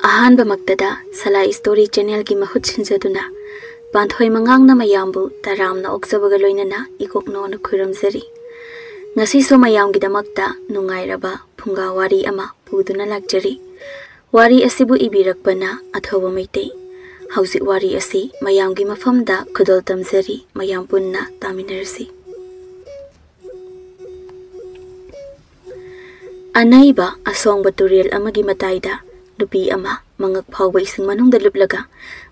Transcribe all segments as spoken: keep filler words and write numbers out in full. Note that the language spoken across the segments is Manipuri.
ꯑꯍꯥꯟꯕꯃꯛꯇꯗ ꯁꯂꯥꯏ ꯁ꯭ꯇꯣꯔꯤ ꯆꯦꯅꯦꯜꯒꯤ ꯃꯍꯨꯠ ꯁꯤꯟꯖꯗꯨꯅ ꯄꯥꯟꯊꯣꯏ ꯃꯉꯥꯡꯅ ꯃꯌꯥꯝꯕꯨ ꯇꯔꯥꯝꯅ ꯑꯣꯛꯆꯕꯒ ꯂꯣꯏꯅꯅ ꯏꯀꯣꯛꯅꯣꯅ ꯈꯨꯔꯨꯝꯖꯔꯤ꯫ ꯉꯁꯤꯁꯨ ꯃꯌꯥꯝꯒꯤꯗꯃꯛꯇ ꯅꯨꯡꯉꯥꯏꯔꯕ ꯐꯨꯡꯒꯥ ꯋꯥꯔꯤ ꯑꯃ ꯄꯨꯗꯨꯅ ꯂꯥꯛꯆꯔꯤ꯫ ꯋꯥꯔꯤ ꯑꯁꯤꯕꯨ ꯏꯕꯤꯔꯛꯄꯅ ꯑꯊꯧꯕ ꯃꯩꯇꯩ꯫ ꯍꯧꯖꯤꯛ ꯋꯥꯔꯤ ꯑꯁꯤ ꯃꯌꯥꯝꯒꯤ ꯃꯐꯝꯗ ꯈꯨꯗꯣꯜ ꯇꯝꯖꯔꯤ, ꯃꯌꯥꯝ ꯄꯨꯟꯅ ꯇꯥꯃꯤꯟꯅꯔꯁꯤ꯫ ꯑꯅꯩꯕ ꯑꯁꯣꯡꯕ ꯇꯨꯔꯦꯜ ꯑꯃꯒꯤ ꯃꯇꯥꯏꯗ ꯅꯨꯄꯤ ꯑꯃ ꯃꯉꯛ ꯐꯥꯎꯕ ꯏꯁꯤꯡ ꯃꯅꯨꯡꯗ ꯂꯨꯞꯂꯒ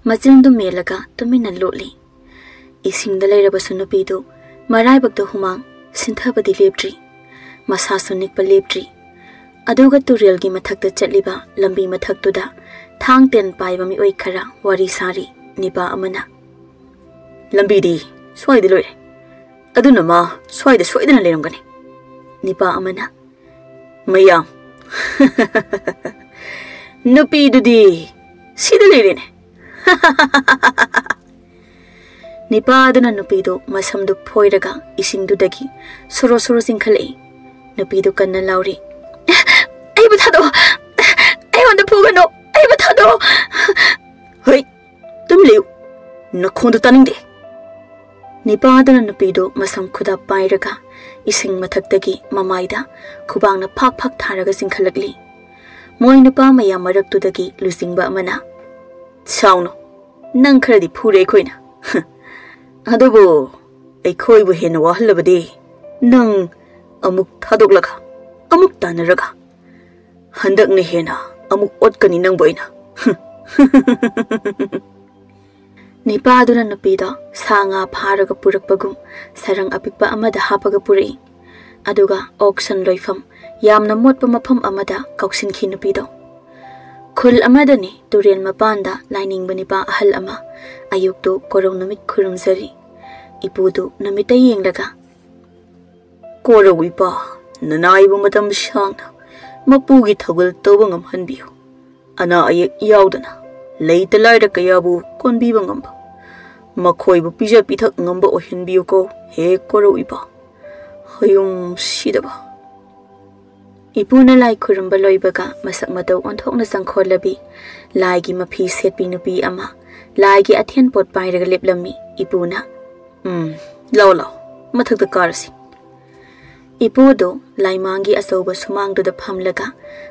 ꯃꯆꯤꯟꯗꯨ ꯃꯦꯜꯂꯒ ꯇꯨꯃꯤꯟꯅ ꯂꯣꯠꯂꯤ꯫ ꯏꯁꯤꯡꯗ ꯂꯩꯔꯕꯁꯨ ꯅꯨꯄꯤꯗꯨ ꯃꯔꯥꯏꯕꯛꯇ ꯍꯨꯃꯥꯡ ꯁꯤꯟꯊꯕꯗꯤ ꯂꯦꯞꯇ꯭ꯔꯤ꯫ ꯃꯁꯥꯁꯨ ꯅꯤꯛꯄ ꯂꯦꯞꯇ꯭ꯔꯤ꯫ ꯑꯗꯨꯒ ꯇꯨꯔꯦꯜꯒꯤ ꯃꯊꯛꯇ ꯆꯠꯂꯤꯕ ꯂꯝꯕꯤ ꯃꯊꯛꯇꯨꯗ ꯊꯥꯡ ꯇꯦꯟ ꯄꯥꯏꯕ ꯃꯤꯑꯣꯏ ꯈꯔ ꯋꯥꯔꯤ ꯁꯥꯔꯤ꯫ ꯅꯤꯄꯥ ꯑꯃꯅ, "ꯂꯝꯕꯤꯗꯤ ꯁ꯭ꯋꯥꯏꯗ ꯂꯣꯏꯔꯦ, ꯑꯗꯨꯅ ꯃꯥ ꯁ꯭ꯋꯥꯏꯗ ꯁꯣꯏꯗꯅ ꯂꯩꯔꯝꯒꯅꯤ"꯫ ꯅꯤꯄꯥ ꯑꯃꯅ, "ꯃꯌꯥꯝ, ꯅꯨꯄꯤꯗꯨꯗꯤ ꯁꯤꯗ ꯂꯩꯔꯦꯅꯦ"꯫ ꯅꯤꯄꯥ ꯑꯗꯨꯅ ꯅꯨꯄꯤꯗꯨ ꯃꯁꯝꯗꯨ ꯐꯣꯏꯔꯒ ꯏꯁꯤꯡꯗꯨꯗꯒꯤ ꯁꯣꯔꯣ ꯁꯣꯔꯣ ꯆꯤꯡꯈꯠꯂꯛꯏ꯫ ꯅꯨꯄꯤꯗꯨ ꯀꯟꯅ ꯂꯥꯎꯔꯤ, "ꯑꯩꯕꯨ ꯊꯥꯗꯣꯛꯑꯣ! ꯑꯩꯉꯣꯟꯗ ꯐꯨꯒꯅꯨ! ꯑꯩꯕꯨ ꯊꯥꯗꯣꯛꯑꯣ!" "ꯍꯩ! ꯇꯨꯃꯤꯟ ꯂꯩꯌꯨ! ꯅꯈꯣꯟꯗꯨ ꯇꯥꯅꯤꯡꯗꯦ!" ꯅꯤꯄꯥ ꯑꯗꯨꯅ ꯅꯨꯄꯤꯗꯨ ꯃꯁꯝ ꯈꯨꯗꯥ ꯄꯥꯏꯔꯒ ꯏꯁꯤꯡ ꯃꯊꯛꯇꯒꯤ ꯃꯃꯥꯏꯗ ꯈꯨꯕꯥꯛꯅ ꯐꯥꯛ ꯐꯥꯛ ꯊꯥꯔꯒ ꯆꯤꯡꯈꯠꯂꯛꯂꯤ꯫ ꯃꯣꯏ ꯅꯨꯄꯥ ꯃꯌꯥꯝ ꯃꯔꯛꯇꯨꯗꯒꯤ ꯂꯨꯆꯤꯡꯕ ꯑꯃꯅ, "ꯁꯥꯎꯅꯨ, ꯅꯪ ꯈꯔꯗꯤ ꯐꯨꯔꯦ ꯑꯩꯈꯣꯏꯅ꯫ ꯑꯗꯨꯕꯨ ꯑꯩꯈꯣꯏꯕꯨ ꯍꯦꯟꯅ ꯋꯥꯍꯜꯂꯕꯗꯤ ꯅꯪ ꯑꯃꯨꯛ ꯊꯥꯗꯣꯛꯂꯒ ꯑꯃꯨꯛ ꯇꯥꯟꯅꯔꯒ ꯍꯟꯗꯛꯅ ꯍꯦꯟꯅ ꯑꯃꯨꯛ ꯑꯣꯠꯀꯅꯤ ꯅꯪꯕꯨ ꯑꯩꯅ"꯫ ꯅꯤꯄꯥꯗꯨꯅ ꯅꯨꯄꯤꯗꯣ ꯁꯥ ꯉꯥ ꯐꯥꯔꯒ ꯄꯨꯔꯛꯄꯒꯨꯝ ꯁꯔꯪ ꯑꯄꯤꯛꯄ ꯑꯃꯗ ꯍꯥꯞꯄꯒ ꯄꯨꯔꯛꯏ꯫ ꯑꯗꯨꯒ ꯑꯣꯛ ꯁꯟ ꯂꯣꯏꯐꯝ ꯌꯥꯝꯅ ꯃꯣꯠꯄ ꯃꯐꯝ ꯑꯃꯗ ꯀꯥꯎꯁꯤꯟꯈꯤ ꯅꯨꯄꯤꯗꯣ꯫ ꯈꯨꯜ ꯑꯃꯗꯅꯤ ꯇꯨꯔꯦꯜ ꯃꯄꯥꯟꯗ ꯂꯥꯏꯅꯤꯡꯕ ꯅꯤꯄꯥ ꯑꯍꯜ ꯑꯃ ꯑꯌꯨꯛꯇꯨ ꯀꯣꯔꯧ ꯅꯨꯃꯤꯠ ꯈꯨꯔꯨꯝꯖꯔꯤ꯫ ꯏꯄꯨꯗꯨ ꯅꯨꯃꯤꯠꯇ ꯌꯦꯡꯂꯒ, "ꯀꯣꯔꯧ ꯏꯄꯥ, ꯅꯅꯥꯏꯕꯨ ꯃꯇꯝ ꯁꯥꯡꯅ ꯃꯄꯨꯒꯤ ꯊꯧꯒꯜ ꯇꯧꯕ ꯉꯝꯍꯟꯕꯤꯌꯨ꯫ ꯑꯅꯥ ꯑꯌꯦꯛ ꯌꯥꯎꯗꯅ ꯂꯩꯇ ꯂꯥꯏꯔ ꯀꯌꯥꯕꯨ ꯀꯣꯟꯕꯤꯕ ꯉꯝꯕ, ꯃꯈꯣꯏꯕꯨ ꯄꯤꯖ ꯄꯤꯊꯛ ꯉꯝꯕ ꯑꯣꯏꯍꯟꯕꯤꯌꯨꯀꯣ, ꯍꯦ ꯀꯣꯔꯧ ꯏꯄꯥ, ꯍꯌꯨꯝ ꯁꯤꯗꯕ"꯫ ꯏꯄꯨꯅ ꯂꯥꯏ ꯈꯨꯔꯨꯝꯕ ꯂꯣꯏꯕꯒ ꯃꯁꯛ ꯃꯇꯧ ꯑꯣꯟꯊꯣꯛꯅ ꯆꯪꯈꯣꯜꯂꯕꯤ, ꯂꯥꯏꯒꯤ ꯃꯐꯤ ꯁꯦꯠꯄꯤ ꯅꯨꯄꯤ ꯑꯃ ꯂꯥꯏꯒꯤ ꯑꯊꯦꯟ ꯄꯣꯠ ꯄꯥꯏꯔꯒ ꯂꯦꯞꯂꯝꯃꯤ꯫ ꯏꯄꯨꯅ, "ꯎꯝ, ꯂꯥꯎ ꯂꯥꯎ, ꯃꯊꯛꯇ ꯀꯥꯔꯁꯤ꯫" ꯏꯄꯨꯗꯨ ꯂꯥꯏꯃꯥꯡꯒꯤ ꯑꯆꯧꯕ ꯁꯨꯃꯥꯡꯗꯨꯗ ꯐꯝꯂꯒ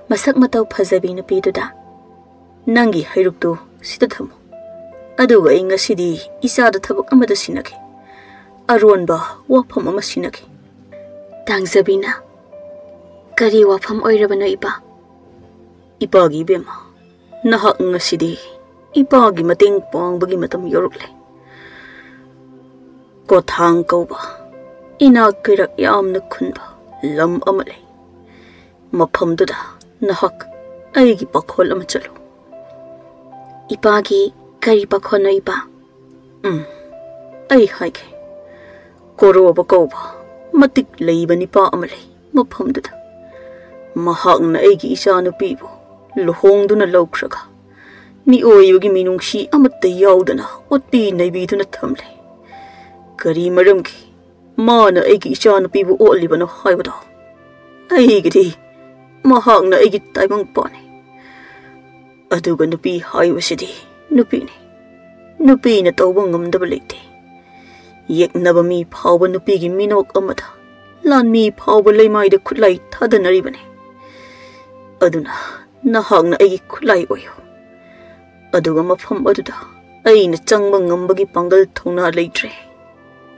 ꯃꯁꯛ ꯃꯇꯧ ꯐꯖꯕꯤ ꯅꯨꯄꯤꯗꯨꯗ, "ꯅꯪꯒꯤ ꯍꯩꯔꯨꯛꯇꯨ ꯁꯤꯗ ꯊꯝꯃꯨ꯫ ꯑꯗꯨꯒ ꯑꯩ ꯉꯁꯤꯗꯤ ꯏꯆꯥꯗ ꯊꯕꯛ ꯑꯃꯗ ꯁꯤꯟꯅꯒꯦ꯫ ꯑꯔꯣꯟꯕ ꯋꯥꯐꯝ ꯑꯃ ꯁꯤꯟꯅꯒꯦ꯫" ꯇꯥꯡꯖꯕꯤꯅ, "ꯀꯔꯤ ꯋꯥꯐꯝ ꯑꯣꯏꯔꯕꯅꯣ, ꯏꯄꯥ?" "ꯏꯄꯥꯒꯤ ꯏꯕꯦꯝꯃ, ꯅꯍꯥꯛ ꯉꯁꯤꯗꯤ ꯏꯄꯥꯒꯤ ꯃꯇꯦꯡ ꯄꯥꯡꯕꯒꯤ ꯃꯇꯝ ꯌꯧꯔꯛꯂꯦ꯫ ꯀꯣꯊꯥꯡ ꯀꯧꯕ ꯏꯅꯥꯛ ꯀꯩꯔꯥꯛ ꯌꯥꯝꯅ ꯈꯨꯟꯕ ꯂꯝ ꯑꯃ ꯂꯩ꯫ ꯃꯐꯝꯗꯨꯗ ꯅꯍꯥꯛ ꯑꯩꯒꯤ ꯄꯥꯈꯣꯜ ꯑꯃ ꯆꯠꯂꯨ꯫" "ꯏꯄꯥꯒꯤ ꯀꯔꯤ ꯄꯥꯈꯣꯜꯅꯣ, ꯏꯄꯥ?" "ꯎꯝ, ꯑꯩ ꯍꯥꯏꯒꯦ꯫ ꯀꯣꯔꯣꯕ ꯀꯧꯕ ꯃꯇꯤꯛ ꯂꯩꯕ ꯅꯤꯄꯥ ꯑꯃ ꯂꯩ ꯃꯐꯝꯗꯨꯗ꯫ ꯃꯍꯥꯛꯅ ꯑꯩꯒꯤ ꯏꯆꯥꯅꯨꯄꯤꯕꯨ ꯂꯨꯍꯣꯡꯗꯨꯅ ꯂꯧꯈ꯭ꯔꯒ ꯃꯤꯑꯣꯏꯕꯒꯤ ꯃꯤꯅꯨꯡꯁꯤ ꯑꯃꯠꯇ ꯌꯥꯎꯗꯅ ꯑꯣꯠꯄꯤ ꯅꯩꯕꯤꯗꯨꯅ ꯊꯝꯂꯦ꯫ ꯀꯔꯤ ꯃꯔꯝꯒꯤ ꯃꯥꯅ ꯑꯩꯒꯤ ꯏꯆꯥꯅꯨꯄꯤꯕꯨ ꯑꯣꯠꯂꯤꯕꯅꯣ ꯍꯥꯏꯕꯗꯣ ꯑꯩꯒꯤꯗꯤ ꯃꯍꯥꯛꯅ ꯑꯩꯒꯤ ꯇꯥꯏꯕꯪꯄꯥꯅꯤ꯫ ꯑꯗꯨꯒ ꯅꯨꯄꯤ ꯍꯥꯏꯕꯁꯤꯗꯤ ꯅꯨꯄꯤꯅꯤ꯫ ꯅꯨꯄꯤꯅ ꯇꯧꯕ ꯉꯝꯗꯕ ꯂꯩꯇꯦ꯫ ꯌꯦꯛꯅꯕ ꯃꯤ ꯐꯥꯎꯕ ꯅꯨꯄꯤꯒꯤ ꯃꯤꯅꯣꯛ ꯑꯃꯗ ꯂꯥꯟꯃꯤ ꯐꯥꯎꯕ ꯂꯩꯃꯥꯏꯗ ꯈꯨꯠꯂꯥꯏ ꯊꯥꯗꯅꯔꯤꯕꯅꯤ꯫ ꯑꯗꯨꯅ ꯅꯍꯥꯛꯅ ꯑꯩꯒꯤ ꯈꯨꯠꯂꯥꯏ ꯑꯣꯏꯌꯨ꯫ ꯑꯗꯨꯒ ꯃꯐꯝ ꯑꯗꯨꯗ ꯑꯩꯅ ꯆꯪꯕ ꯉꯝꯕꯒꯤ ꯄꯥꯡꯒꯜ ꯊꯧꯅꯥ ꯂꯩꯇ꯭ꯔꯦ꯫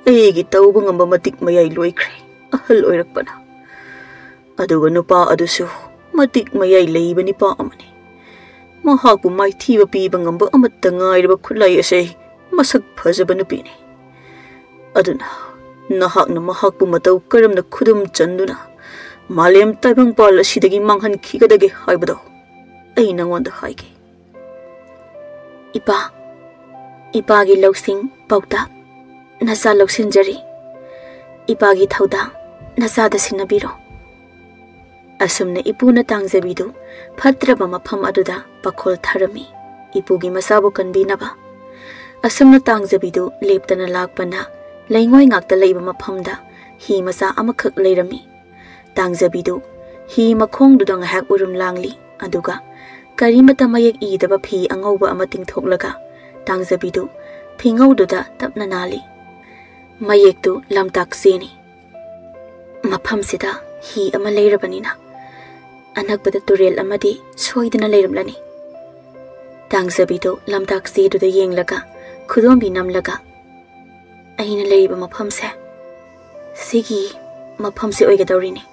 ꯑꯩꯒꯤ ꯇꯧꯕ ꯉꯝꯕ ꯃꯇꯤꯛ ꯃꯌꯥꯏ ꯂꯣꯏꯈ꯭ꯔꯦ ꯑꯍꯜ ꯑꯣꯏꯔꯛꯄꯅ꯫ ꯑꯗꯨꯒ ꯅꯨꯄꯥ ꯑꯗꯨꯁꯨ ꯃꯇꯤꯛ ꯃꯌꯥꯏ ꯂꯩꯕ ꯅꯤꯄꯥ ꯑꯃꯅꯤ꯫ ꯃꯍꯥꯛꯄꯨ ꯃꯥꯏꯊꯤꯕ ꯄꯤꯕ ꯉꯝꯕ ꯑꯃꯠꯇ ꯉꯥꯏꯔꯕ ꯈꯨꯠꯂꯥꯏ ꯑꯁꯤ ꯃꯁꯛ ꯐꯖꯕ ꯅꯨꯄꯤꯅꯤ꯫ ꯑꯗꯨꯅ ꯅꯍꯥꯛꯅ ꯃꯍꯥꯛꯄꯨ ꯃꯇꯧ ꯀꯔꯝꯅ ꯈꯨꯗꯨꯝ ꯆꯟꯗꯨꯅ ꯃꯥꯂꯦꯝ ꯇꯥꯏꯕꯪꯄꯥꯜ ꯑꯁꯤꯗꯒꯤ ꯃꯥꯡꯍꯟꯈꯤꯒꯗꯒꯦ ꯍꯥꯏꯕꯗꯣ ꯑꯩ ꯅꯉꯣꯟꯗ ꯍꯥꯏꯒꯦ꯫" "ꯏꯄꯥ, ꯏꯄꯥꯒꯤ ꯂꯧꯁꯤꯡ ꯄꯥꯎꯇꯥꯛ ꯅꯆꯥ ꯂꯧꯁꯤꯟꯖꯔꯤ꯫ ꯏꯄꯥꯒꯤ ꯊꯧꯗꯥꯡ ꯅꯆꯥꯗ ꯁꯤꯟꯅꯕꯤꯔꯣ꯫" ꯑꯁꯨꯝꯅ ꯏꯄꯨꯅ ꯇꯥꯡꯖꯕꯤꯗꯨ ꯐꯠꯇ꯭ꯔꯕ ꯃꯐꯝ ꯑꯗꯨꯗ ꯄꯥꯈꯣꯜ ꯊꯥꯔꯝꯃꯤ꯫ ꯏꯄꯨꯒꯤ ꯃꯆꯥꯕꯨ ꯀꯟꯕꯤꯅꯕ꯫ ꯑꯁꯨꯝꯅ ꯇꯥꯡꯖꯕꯤꯗꯨ ꯂꯦꯞꯇꯅ ꯂꯥꯛꯄꯅ ꯂꯩꯉꯣꯏ ꯉꯥꯛꯇ ꯂꯩꯕ ꯃꯐꯝꯗ ꯍꯤ ꯃꯆꯥ ꯑꯃꯈꯛ ꯂꯩꯔꯝꯃꯤ꯫ ꯇꯥꯡꯖꯕꯤꯗꯨ ꯍꯤ ꯃꯈꯣꯡꯗꯨꯗ ꯉꯥꯏꯍꯥꯛ ꯎꯔꯨꯝ ꯂꯥꯡꯂꯤ, ꯑꯗꯨꯒ ꯀꯔꯤꯃꯠꯇ ꯃꯌꯦꯛ ꯏꯗꯕ ꯐꯤ ꯑꯉꯧꯕ ꯑꯃ ꯇꯤꯡꯊꯣꯛꯂꯒ ꯇꯥꯡꯖꯕꯤꯗꯨ ꯐꯤꯉꯧꯗꯨꯗ ꯇꯞꯅ ꯅꯥꯜꯂꯤ꯫ ꯃꯌꯦꯛꯇꯨ ꯂꯝꯇꯥꯛ ꯆꯦꯅꯤ꯫ ꯃꯐꯝꯁꯤꯗ ꯍꯤ ꯑꯃ ꯂꯩꯔꯕꯅꯤꯅ ꯑꯅꯛꯄꯗ ꯇꯨꯔꯦꯜ ꯑꯃꯗꯤ ꯁꯣꯏꯗꯅ ꯂꯩꯔꯝꯂꯅꯤ꯫ ꯇꯥꯡꯖꯕꯤꯗꯨ ꯂꯝꯇꯥꯛ ꯆꯦꯗꯨꯗ ꯌꯦꯡꯂꯒ ꯈꯨꯗꯣꯝꯕꯤ ꯅꯝꯂꯒ, "ꯑꯩꯅ ꯂꯩꯔꯤꯕ ꯃꯐꯝꯁꯦ, ꯁꯤꯒꯤ ꯃꯐꯝꯁꯦ ꯑꯣꯏꯒꯗꯧꯔꯤꯅꯤ꯫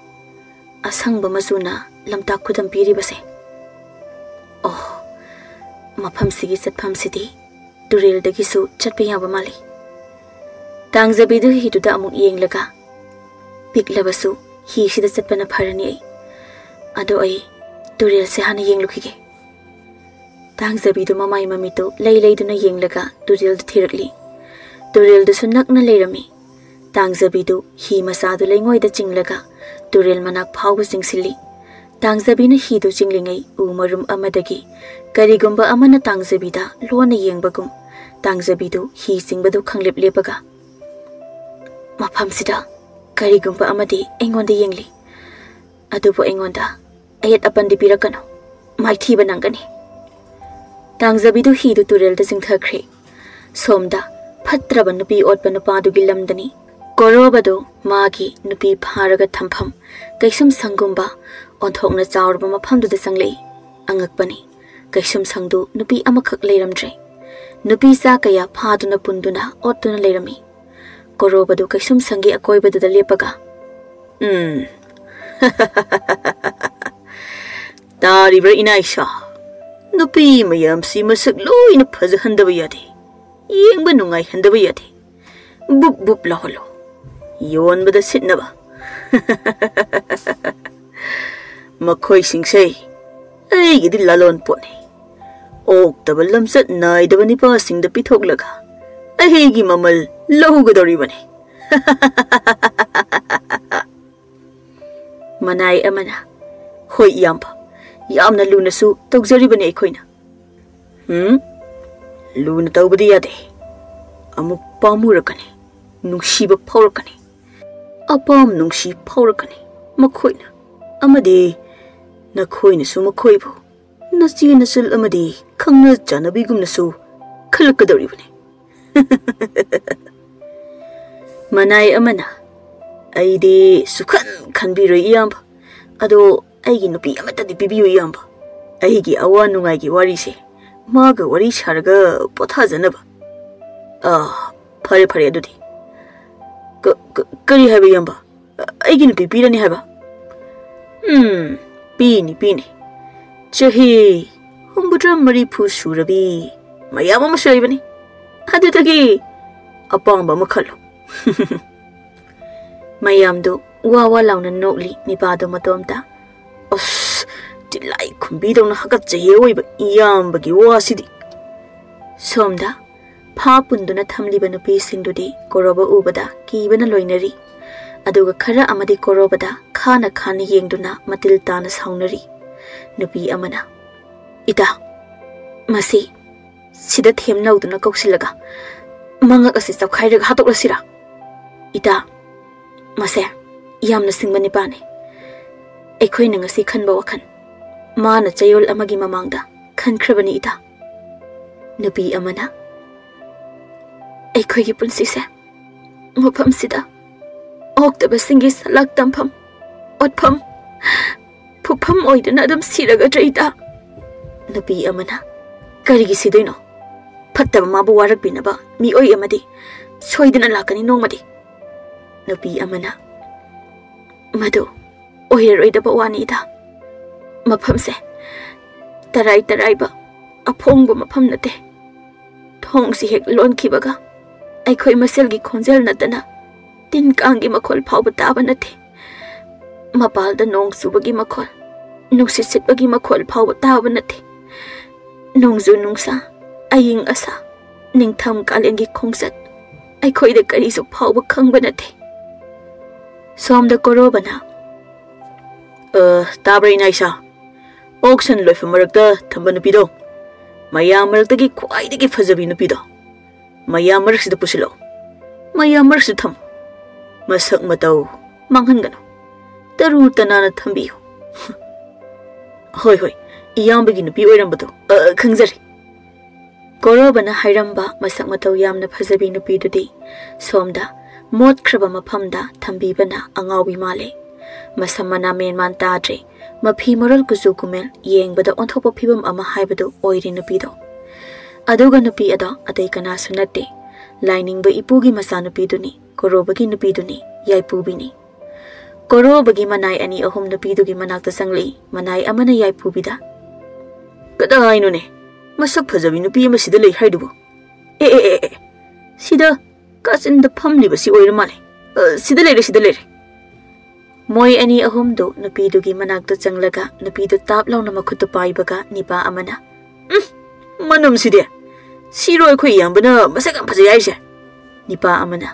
ꯑꯁꯪꯕ ꯃꯆꯨꯅ ꯂꯝꯇꯥꯛ ꯈꯨꯗꯝ ꯄꯤꯔꯤꯕꯁꯦ꯫ ꯑꯣ, ꯃꯐꯝꯁꯤꯒꯤ ꯆꯠꯐꯝꯁꯤꯗꯤ ꯇꯨꯔꯦꯜꯗꯒꯤꯁꯨ ꯆꯠꯄ ꯌꯥꯕ ꯃꯥꯜꯂꯤ꯫" ꯇꯥꯡꯖꯕꯤꯗꯨ ꯍꯤꯗꯨꯗ ꯑꯃꯨꯛ ꯌꯦꯡꯂꯒ, "ꯄꯤꯛꯂꯕꯁꯨ ꯍꯤꯁꯤꯗ ꯆꯠꯄꯅ ꯐꯔꯅꯤ ꯑꯩ꯫ ꯑꯗꯣ ꯑꯩ ꯇꯨꯔꯦꯜꯁꯦ ꯍꯥꯟꯅ ꯌꯦꯡꯂꯨꯈꯤꯒꯦ꯫" ꯇꯥꯡꯖꯕꯤꯗꯨ ꯃꯃꯥꯏ ꯃꯃꯤꯠꯇꯨ ꯂꯩ ꯂꯩꯗꯨꯅ ꯌꯦꯡꯂꯒ ꯇꯨꯔꯦꯜꯗꯨ ꯊꯤꯔꯛꯂꯤ꯫ ꯇꯨꯔꯦꯜꯗꯨꯁꯨ ꯅꯛꯅ ꯂꯩꯔꯝꯃꯤ꯫ ꯇꯥꯡꯖꯕꯤꯗꯨ ꯍꯤ ꯃꯆꯥꯗꯨ ꯂꯩꯉꯣꯏꯗ ꯆꯤꯡꯂꯒ ꯇꯨꯔꯦꯜ ꯃꯅꯥꯛ ꯐꯥꯎꯕ ꯆꯤꯡꯁꯤꯜꯂꯤ꯫ ꯇꯥꯡꯖꯕꯤꯅ ꯍꯤꯗꯨ ꯆꯤꯡꯂꯤꯉꯩ ꯎ ꯃꯔꯨꯝ ꯑꯃꯗꯒꯤ ꯀꯔꯤꯒꯨꯝꯕ ꯑꯃꯅ ꯇꯥꯡꯖꯕꯤꯗ ꯂꯣꯟꯅ ꯌꯦꯡꯕꯒꯨꯝ ꯇꯥꯡꯖꯕꯤꯗꯨ ꯍꯤ ꯆꯤꯡꯕꯗꯨ ꯈꯪꯂꯦꯞ ꯂꯦꯞꯄꯒ, "ꯃꯐꯝꯁꯤꯗ ꯀꯔꯤꯒꯨꯝꯕ ꯑꯃꯗꯤ ꯑꯩꯉꯣꯟꯗ ꯌꯦꯡꯂꯤ꯫ ꯑꯗꯨꯕꯨ ꯑꯩꯉꯣꯟꯗ ꯑꯌꯦꯠ ꯑꯄꯟꯗꯤ ꯄꯤꯔꯛꯀꯅꯨ꯫ ꯃꯥꯏꯊꯤꯕ ꯅꯪꯒꯅꯤ꯫" ꯇꯥꯡꯖꯕꯤꯗꯨ ꯍꯤꯗꯨ ꯇꯨꯔꯦꯜꯗ ꯆꯤꯡꯊꯈ꯭ꯔꯦ꯫ ꯁꯣꯝꯗ ꯐꯠꯇ꯭ꯔꯕ ꯅꯨꯄꯤ ꯑꯣꯠꯄ ꯅꯨꯄꯥꯗꯨꯒꯤ ꯂꯝꯗꯅꯤ꯫ ꯀꯣꯔꯣꯕꯗꯨ ꯃꯥꯒꯤ ꯅꯨꯄꯤ ꯐꯥꯔꯒ ꯊꯝꯐꯝ ꯀꯩꯁꯨꯝꯁꯪꯒꯨꯝꯕ ꯑꯣꯟꯊꯣꯛꯅ ꯆꯥꯎꯔꯕ ꯃꯐꯝꯗꯨꯗ ꯆꯪꯂꯛꯏ꯫ ꯑꯉꯛꯄꯅꯤ, ꯀꯩꯁꯨꯝꯁꯪꯗꯨ ꯅꯨꯄꯤ ꯑꯃꯈꯛ ꯂꯩꯔꯝꯗ꯭ꯔꯦ꯫ ꯅꯨꯄꯤ ꯆꯥ ꯀꯌꯥ ꯐꯥꯗꯨꯅ ꯄꯨꯟꯗꯨꯅ ꯑꯣꯠꯇꯨꯅ ꯂꯩꯔꯝꯃꯤ꯫ ꯀꯣꯔꯣꯕꯗꯨ ꯀꯩꯁꯨꯝꯁꯪꯒꯤ ꯑꯀꯣꯏꯕꯗꯨꯗ ꯂꯦꯞꯄꯒ, "ꯎꯝ, ꯇꯥꯔꯤꯕ꯭ꯔꯥ ꯏꯅꯥꯏꯁꯥ? ꯅꯨꯄꯤ ꯃꯌꯥꯝꯁꯤ ꯃꯁꯛ ꯂꯣꯏꯅ ꯐꯖꯍꯟꯗꯕ ꯌꯥꯗꯦ, ꯌꯦꯡꯕ ꯅꯨꯡꯉꯥꯏꯍꯟꯗꯕ ꯌꯥꯗꯦ꯫ ꯕꯨꯞ ꯕꯨꯞ ꯂꯥꯎꯍꯜꯂꯣ, ꯌꯣꯟꯕꯗ ꯁꯤꯠꯅꯕ꯫" "ꯃꯈꯣꯏꯁꯤꯡꯁꯦ ꯑꯩꯒꯤꯗꯤ ꯂꯂꯣꯟ ꯄꯣꯠꯅꯤ꯫ ꯑꯣꯛꯇꯕ ꯂꯝꯆꯠ ꯅꯥꯏꯗꯕ ꯅꯤꯄꯥꯁꯤꯡꯗ ꯄꯤꯊꯣꯛꯂꯒ ꯑꯩꯒꯤ ꯃꯃꯜ ꯂꯧꯒꯗꯧꯔꯤꯕꯅꯤ꯫" ꯃꯅꯥꯏ ꯑꯃꯅ, "ꯍꯣꯏ ꯏꯌꯥꯝꯕ, ꯌꯥꯝꯅ ꯂꯨꯅꯁꯨ ꯇꯧꯖꯔꯤꯕꯅꯤ ꯑꯩꯈꯣꯏꯅ꯫" "ꯎꯝ, ꯂꯨꯅ ꯇꯧꯕꯗꯤ ꯌꯥꯗꯦ꯫ ꯑꯃꯨꯛ ꯄꯥꯝꯃꯨꯔꯛꯀꯅꯤ, ꯅꯨꯡꯁꯤꯕ ꯐꯥꯎꯔꯛꯀꯅꯤ, ꯑꯄꯥꯝ ꯅꯨꯡꯁꯤ ꯐꯥꯎꯔꯛꯀꯅꯤ ꯃꯈꯣꯏꯅ꯫ ꯑꯃꯗꯤ ꯅꯈꯣꯏꯅꯁꯨ ꯃꯈꯣꯏꯕꯨ ꯅꯆꯦ ꯅꯆꯜ ꯑꯃꯗꯤ ꯈꯪꯅ ꯆꯥꯟꯅꯕꯤꯒꯨꯝꯅꯁꯨ ꯈꯜꯂꯛꯀꯗꯧꯔꯤꯕꯅꯤ꯫ ꯃꯅꯥꯏ ꯑꯃꯅ, "ꯑꯩꯗꯤ ꯁꯨꯈꯟ ꯈꯟꯕꯤꯔꯣꯏ, ꯏꯌꯥꯝꯕ꯫ ꯑꯗꯣ ꯑꯩꯒꯤ ꯅꯨꯄꯤ ꯑꯃꯠꯇꯗꯤ ꯄꯤꯕꯤꯌꯨ, ꯏꯌꯥꯝꯕ꯫ ꯑꯩꯒꯤ ꯑꯋꯥ ꯅꯨꯡꯉꯥꯏꯒꯤ ꯋꯥꯔꯤꯁꯦ ꯃꯥꯒ ꯋꯥꯔꯤ ꯁꯥꯔꯒ ꯄꯣꯊꯥꯖꯅꯕ꯫" "ꯑꯥ, ꯐꯔꯦ, ꯐꯔꯦ, ꯑꯗꯨꯗꯤ꯫" "ꯀ-, ꯀ-, ꯀꯔꯤ ꯍꯥꯏꯕ, ꯏꯌꯥꯝꯕ? ꯑꯩꯒꯤ ꯅꯨꯄꯤ ꯄꯤꯔꯅꯤ ꯍꯥꯏꯕ?" "ꯎꯝ, ꯄꯤꯅꯤ, ꯄꯤꯅꯤ꯫ ꯆꯍꯤ ꯍꯨꯝꯐꯨꯇꯔꯥ ꯃꯔꯤꯐꯨ ꯁꯨꯔꯕꯤ ꯃꯌꯥꯝ ꯑꯃꯁꯨ ꯂꯩꯕꯅꯤ꯫ ꯑꯗꯨꯗꯒꯤ ꯑꯄꯥꯝꯕ ꯑꯃ ꯈꯜꯂꯨ꯫" ꯃꯌꯥꯝꯗꯨ ꯋꯥ ꯋꯥ ꯂꯥꯎꯅ ꯅꯣꯛꯂꯤ꯫ ꯅꯤꯄꯥꯗꯨ ꯃꯇꯣꯝꯇ, "ꯑꯁ, ꯇꯤꯜꯂꯥꯏ ꯈꯨꯝꯕꯤꯗꯧꯅ ꯍꯥꯀꯠꯆꯩꯌꯦ ꯑꯣꯏꯕ ꯏꯌꯥꯝꯕꯒꯤ ꯋꯥꯁꯤꯗꯤ꯫" ꯁꯣꯝꯗ ꯐꯥ ꯄꯨꯟꯗꯨꯅ ꯊꯝꯂꯤꯕ ꯅꯨꯄꯤꯁꯤꯡꯗꯨꯗꯤ ꯀꯣꯔꯣꯕ ꯎꯕꯗ ꯀꯤꯕꯅ ꯂꯣꯏꯅꯔꯤ꯫ ꯑꯗꯨꯒ ꯈꯔ ꯑꯃꯗꯤ ꯀꯣꯔꯣꯕꯗ ꯈꯥꯅ ꯈꯥꯅ ꯌꯦꯡꯗꯨꯅ ꯃꯇꯤꯜ ꯇꯥꯅ ꯁꯥꯎꯅꯔꯤ꯫ ꯅꯨꯄꯤ ꯑꯃꯅ, "ꯏꯇꯥ, ꯃꯁꯤ ꯁꯤꯗ ꯊꯦꯝꯅꯧꯗꯨꯅ ꯀꯧꯁꯤꯜꯂꯒ ꯃꯉꯛ ꯑꯁꯤ ꯆꯞꯈꯥꯏꯔꯒ ꯍꯥꯠꯇꯣꯛꯂꯁꯤꯔꯥ? ꯏꯇꯥ, ꯃꯁꯦ ꯌꯥꯝꯅ ꯁꯤꯡꯕ ꯅꯤꯄꯥꯅꯤ꯫ ꯑꯩꯈꯣꯏꯅ ꯉꯁꯤ ꯈꯟꯕ ꯋꯥꯈꯜ ꯃꯥꯅ ꯆꯌꯣꯜ ꯑꯃꯒꯤ ꯃꯃꯥꯡꯗ ꯈꯟꯈ꯭ꯔꯕꯅꯤ, ꯏꯇꯥ꯫" ꯅꯨꯄꯤ ꯑꯃꯅ, "ꯑꯩꯈꯣꯏꯒꯤ ꯄꯨꯟꯁꯤꯁꯦ ꯃꯐꯝꯁꯤꯗ ꯑꯣꯛꯇꯕꯁꯤꯡꯒꯤ ꯁꯂꯥꯛ ꯇꯝꯐꯝ, ꯑꯣꯠꯐꯝ, ꯐꯨꯐꯝ ꯑꯣꯏꯗꯨꯅ ꯑꯗꯨꯝ ꯁꯤꯔꯒꯗ꯭ꯔꯥ, ꯏꯇꯥ?" ꯅꯨꯄꯤ ꯑꯃꯅ, "ꯀꯔꯤꯒꯤ ꯁꯤꯗꯣꯏꯅꯣ? ꯐꯠꯇꯕ ꯃꯥꯕꯨ ꯋꯥꯔꯛꯄꯤꯅꯕ ꯃꯤꯑꯣꯏ ꯑꯃꯗꯤ ꯁꯣꯏꯗꯅ ꯂꯥꯛꯀꯅꯤ ꯅꯣꯡꯃꯗꯤ꯫" ꯅꯨꯄꯤ ꯑꯃꯅ, "ꯃꯗꯨ ꯑꯣꯏꯔꯔꯣꯏꯗꯕ ꯋꯥꯅꯤꯗ꯫ ꯃꯐꯝꯁꯦ ꯇꯔꯥꯏ ꯇꯔꯥꯏꯕ ꯑꯐꯣꯡꯕ ꯃꯐꯝ ꯅꯠꯇꯦ꯫ ꯊꯣꯡꯁꯤ ꯍꯦꯛ ꯂꯣꯟꯈꯤꯕꯒ ꯑꯩꯈꯣꯏ ꯃꯁꯦꯜꯒꯤ ꯈꯣꯟꯖꯦꯜ ꯅꯠꯇꯅ ꯇꯤꯟ ꯀꯥꯡꯒꯤ ꯃꯈꯣꯜ ꯐꯥꯎꯕ ꯇꯥꯕ ꯅꯠꯇꯦ꯫ ꯃꯄꯥꯜꯗ ꯅꯣꯡ ꯆꯨꯕꯒꯤ ꯃꯈꯣꯜ, ꯅꯨꯡꯁꯤꯠ ꯁꯤꯠꯄꯒꯤ ꯃꯈꯣꯜ ꯐꯥꯎꯕ ꯇꯥꯕ ꯅꯠꯇꯦ꯫ ꯅꯣꯡꯖꯨ ꯅꯨꯡꯁꯥ, ꯑꯏꯪ ꯑꯁꯥ, ꯅꯤꯡꯊꯝ ꯀꯥꯂꯦꯟꯒꯤ ꯈꯣꯡꯆꯠ, ꯑꯩꯈꯣꯏꯗ ꯀꯔꯤꯁꯨ ꯐꯥꯎꯕ ꯈꯪꯕ ꯅꯠꯇꯦ꯫" ꯁꯣꯝꯗ ꯀꯣꯔꯣꯕꯅ, "ꯑ, ꯇꯥꯕ꯭ꯔꯥ, ꯏꯅꯥ ꯏꯁꯥ? ꯑꯣꯛ ꯁꯟ ꯂꯣꯏꯐꯝ ꯃꯔꯛꯇ ꯊꯝꯕ ꯅꯨꯄꯤꯗꯣ, ꯃꯌꯥꯝ ꯃꯔꯛꯇꯒꯤ ꯈ꯭ꯋꯥꯏꯗꯒꯤ ꯐꯖꯕꯤ ꯅꯨꯄꯤꯗꯣ, ꯃꯌꯥꯝ ꯃꯔꯛꯁꯤꯗ ꯄꯨꯁꯤꯜꯂꯛꯎ꯫ ꯃꯌꯥꯝ ꯃꯔꯛꯁꯤꯗ ꯊꯝꯃꯨ꯫ ꯃꯁꯛ ꯃꯇꯧ ꯃꯥꯡꯍꯟꯒꯅꯨ꯫ ꯇꯔꯨ ꯇꯅꯥꯟꯅ ꯊꯝꯕꯤꯌꯨ꯫ "ꯍꯣꯏ, ꯍꯣꯏ, ꯏꯌꯥꯝꯕꯒꯤ ꯅꯨꯄꯤ ꯑꯣꯏꯔꯝꯕꯗꯣ, ꯑ, ꯈꯪꯖꯔꯦ꯫" ꯀꯣꯔꯣꯕꯅ ꯍꯥꯏꯔꯝꯕ ꯃꯁꯛ ꯃꯇꯧ ꯌꯥꯝꯅ ꯐꯖꯕꯤ ꯅꯨꯄꯤꯗꯨꯗꯤ ꯁꯣꯝꯗ ꯃꯣꯠꯈ꯭ꯔꯕ ꯃꯐꯝꯗ ꯊꯝꯕꯤꯕꯅ ꯑꯉꯥꯎꯕꯤ ꯃꯥꯜꯂꯦ꯫ ꯃꯁꯝ ꯃꯅꯥ ꯃꯦꯟꯃꯥꯟ ꯇꯥꯗ꯭ꯔꯦ, ꯃꯐꯤ ꯃꯔꯣꯜ ꯀꯨꯆꯨ ꯀꯨꯃꯦꯜ ꯌꯦꯡꯕꯗ ꯑꯣꯟꯊꯣꯛꯄ ꯐꯤꯕꯝ ꯑꯃ ꯍꯥꯏꯕꯗꯨ ꯑꯣꯏꯔꯦ ꯅꯨꯄꯤꯗꯣ꯫ ꯑꯗꯨꯒ ꯅꯨꯄꯤ ꯑꯗꯣ ꯑꯇꯩ ꯀꯅꯥꯁꯨ ꯅꯠꯇꯦ, ꯂꯥꯏꯅꯤꯡꯕ ꯏꯄꯨꯒꯤ ꯃꯆꯥꯅꯨꯄꯤꯗꯨꯅꯤ, ꯀꯣꯔꯣꯕꯒꯤ ꯅꯨꯄꯤꯗꯨꯅꯤ, ꯌꯥꯏꯄꯨꯕꯤꯅꯤ꯫ ꯀꯣꯔꯣꯕꯒꯤ ꯃꯅꯥꯏ ꯑꯅꯤ ꯑꯍꯨꯝ ꯅꯨꯄꯤꯗꯨꯒꯤ ꯃꯅꯥꯛꯇ ꯆꯪꯂꯛꯏ, ꯃꯅꯥꯏ ꯑꯃꯅ ꯌꯥꯏꯄꯨꯕꯤꯗ, "ꯀꯗꯥꯏꯅꯣꯅꯦ? ꯃꯁꯛ ꯐꯖꯕꯤ ꯅꯨꯄꯤ ꯑꯃ ꯁꯤꯗ ꯂꯩ ꯍꯥꯏꯗꯨꯕꯨ? ꯑꯦ, ꯑꯦ, ꯑꯦ, ꯑꯦ, ꯁꯤꯗ ꯀꯥꯆꯤꯟꯗ ꯐꯝꯂꯤꯕꯁꯤ ꯑꯣꯏꯔ ꯃꯥꯜꯂꯦ꯫ ꯑ, ꯁꯤꯗ ꯂꯩꯔꯦ, ꯁꯤꯗ ꯂꯩꯔꯦ꯫" ꯃꯣꯏ ꯑꯅꯤ ꯑꯍꯨꯝꯗꯨ ꯅꯨꯄꯤꯗꯨꯒꯤ ꯃꯅꯥꯛꯇ ꯆꯪꯂꯒ ꯅꯨꯄꯤꯗꯨ ꯇꯥꯞ ꯂꯥꯎꯅ ꯃꯈꯨꯠꯇꯨ ꯄꯥꯏꯕꯒ ꯅꯤꯄꯥ ꯑꯃꯅ, "ꯎꯝ, ꯃꯅꯝꯁꯤꯗꯤ! ꯁꯤꯔꯣ ꯑꯩꯈꯣꯏ ꯏꯌꯥꯝꯕꯅ ꯃꯁꯛ ꯌꯥꯝ ꯐꯖꯩ ꯍꯥꯏꯔꯤꯁꯦ?" ꯅꯤꯄꯥ ꯑꯃꯅ,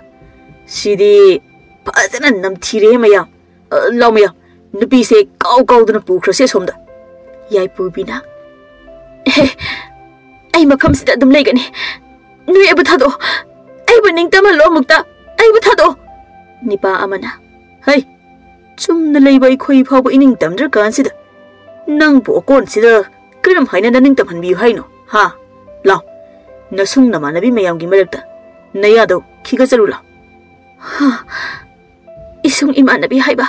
"ꯁꯤꯗꯤ ꯐꯖꯅ ꯅꯝꯊꯤꯔꯦ ꯃꯌꯥꯝ꯫ ꯑ, ꯂꯥꯎ ꯃꯌꯥꯝ, ꯅꯨꯄꯤꯁꯦ ꯀꯥꯎ ꯀꯥꯎꯗꯅ ꯄꯨꯈ꯭ꯔꯁꯦ ꯑꯁꯣꯝꯗ꯫" ꯌꯥꯏꯄꯨꯕꯤꯅ, "ꯑꯦ, ꯑꯩ ꯃꯐꯝꯁꯤꯗ ꯑꯗꯨꯝ ꯂꯩꯒꯅꯤ꯫ ꯅꯣꯏ ꯑꯩꯕꯨ ꯊꯥꯗꯣꯛꯑꯣ꯫ ꯑꯩꯕꯨ ꯅꯤꯡꯇꯝꯍꯜꯂꯣ ꯑꯃꯨꯛꯇ꯫ ꯑꯩꯕꯨ ꯊꯥꯗꯣꯛꯑꯣ꯫" ꯅꯤꯄꯥ ꯑꯃꯅ, "ꯍꯩ, ꯆꯨꯝꯅ ꯂꯩꯕ ꯑꯩꯈꯣꯏ ꯐꯥꯎꯕ ꯏꯅꯤꯡ ꯇꯝꯗ꯭ꯔꯀꯥꯟꯁꯤꯗ ꯅꯪꯕꯨ ꯑꯀꯣꯟꯁꯤꯗ ꯀꯔꯝ ꯍꯥꯏꯅ ꯅꯅꯤꯡ ꯇꯝꯍꯟꯕꯤꯌꯨ ꯍꯥꯏꯅꯣ? ꯍꯥ? ꯂꯥꯎ, ꯅꯁꯨꯡ ꯅꯃꯥꯟꯅꯕꯤ ꯃꯌꯥꯝꯒꯤ ꯃꯔꯛꯇ ꯅꯌꯥꯗꯣ ꯈꯤꯒꯠꯆꯔꯨ ꯂꯥꯎ꯫" "ꯍꯥ? ꯏꯁꯨꯡ ꯏꯃꯥꯟꯅꯕꯤ ꯍꯥꯏꯕ?"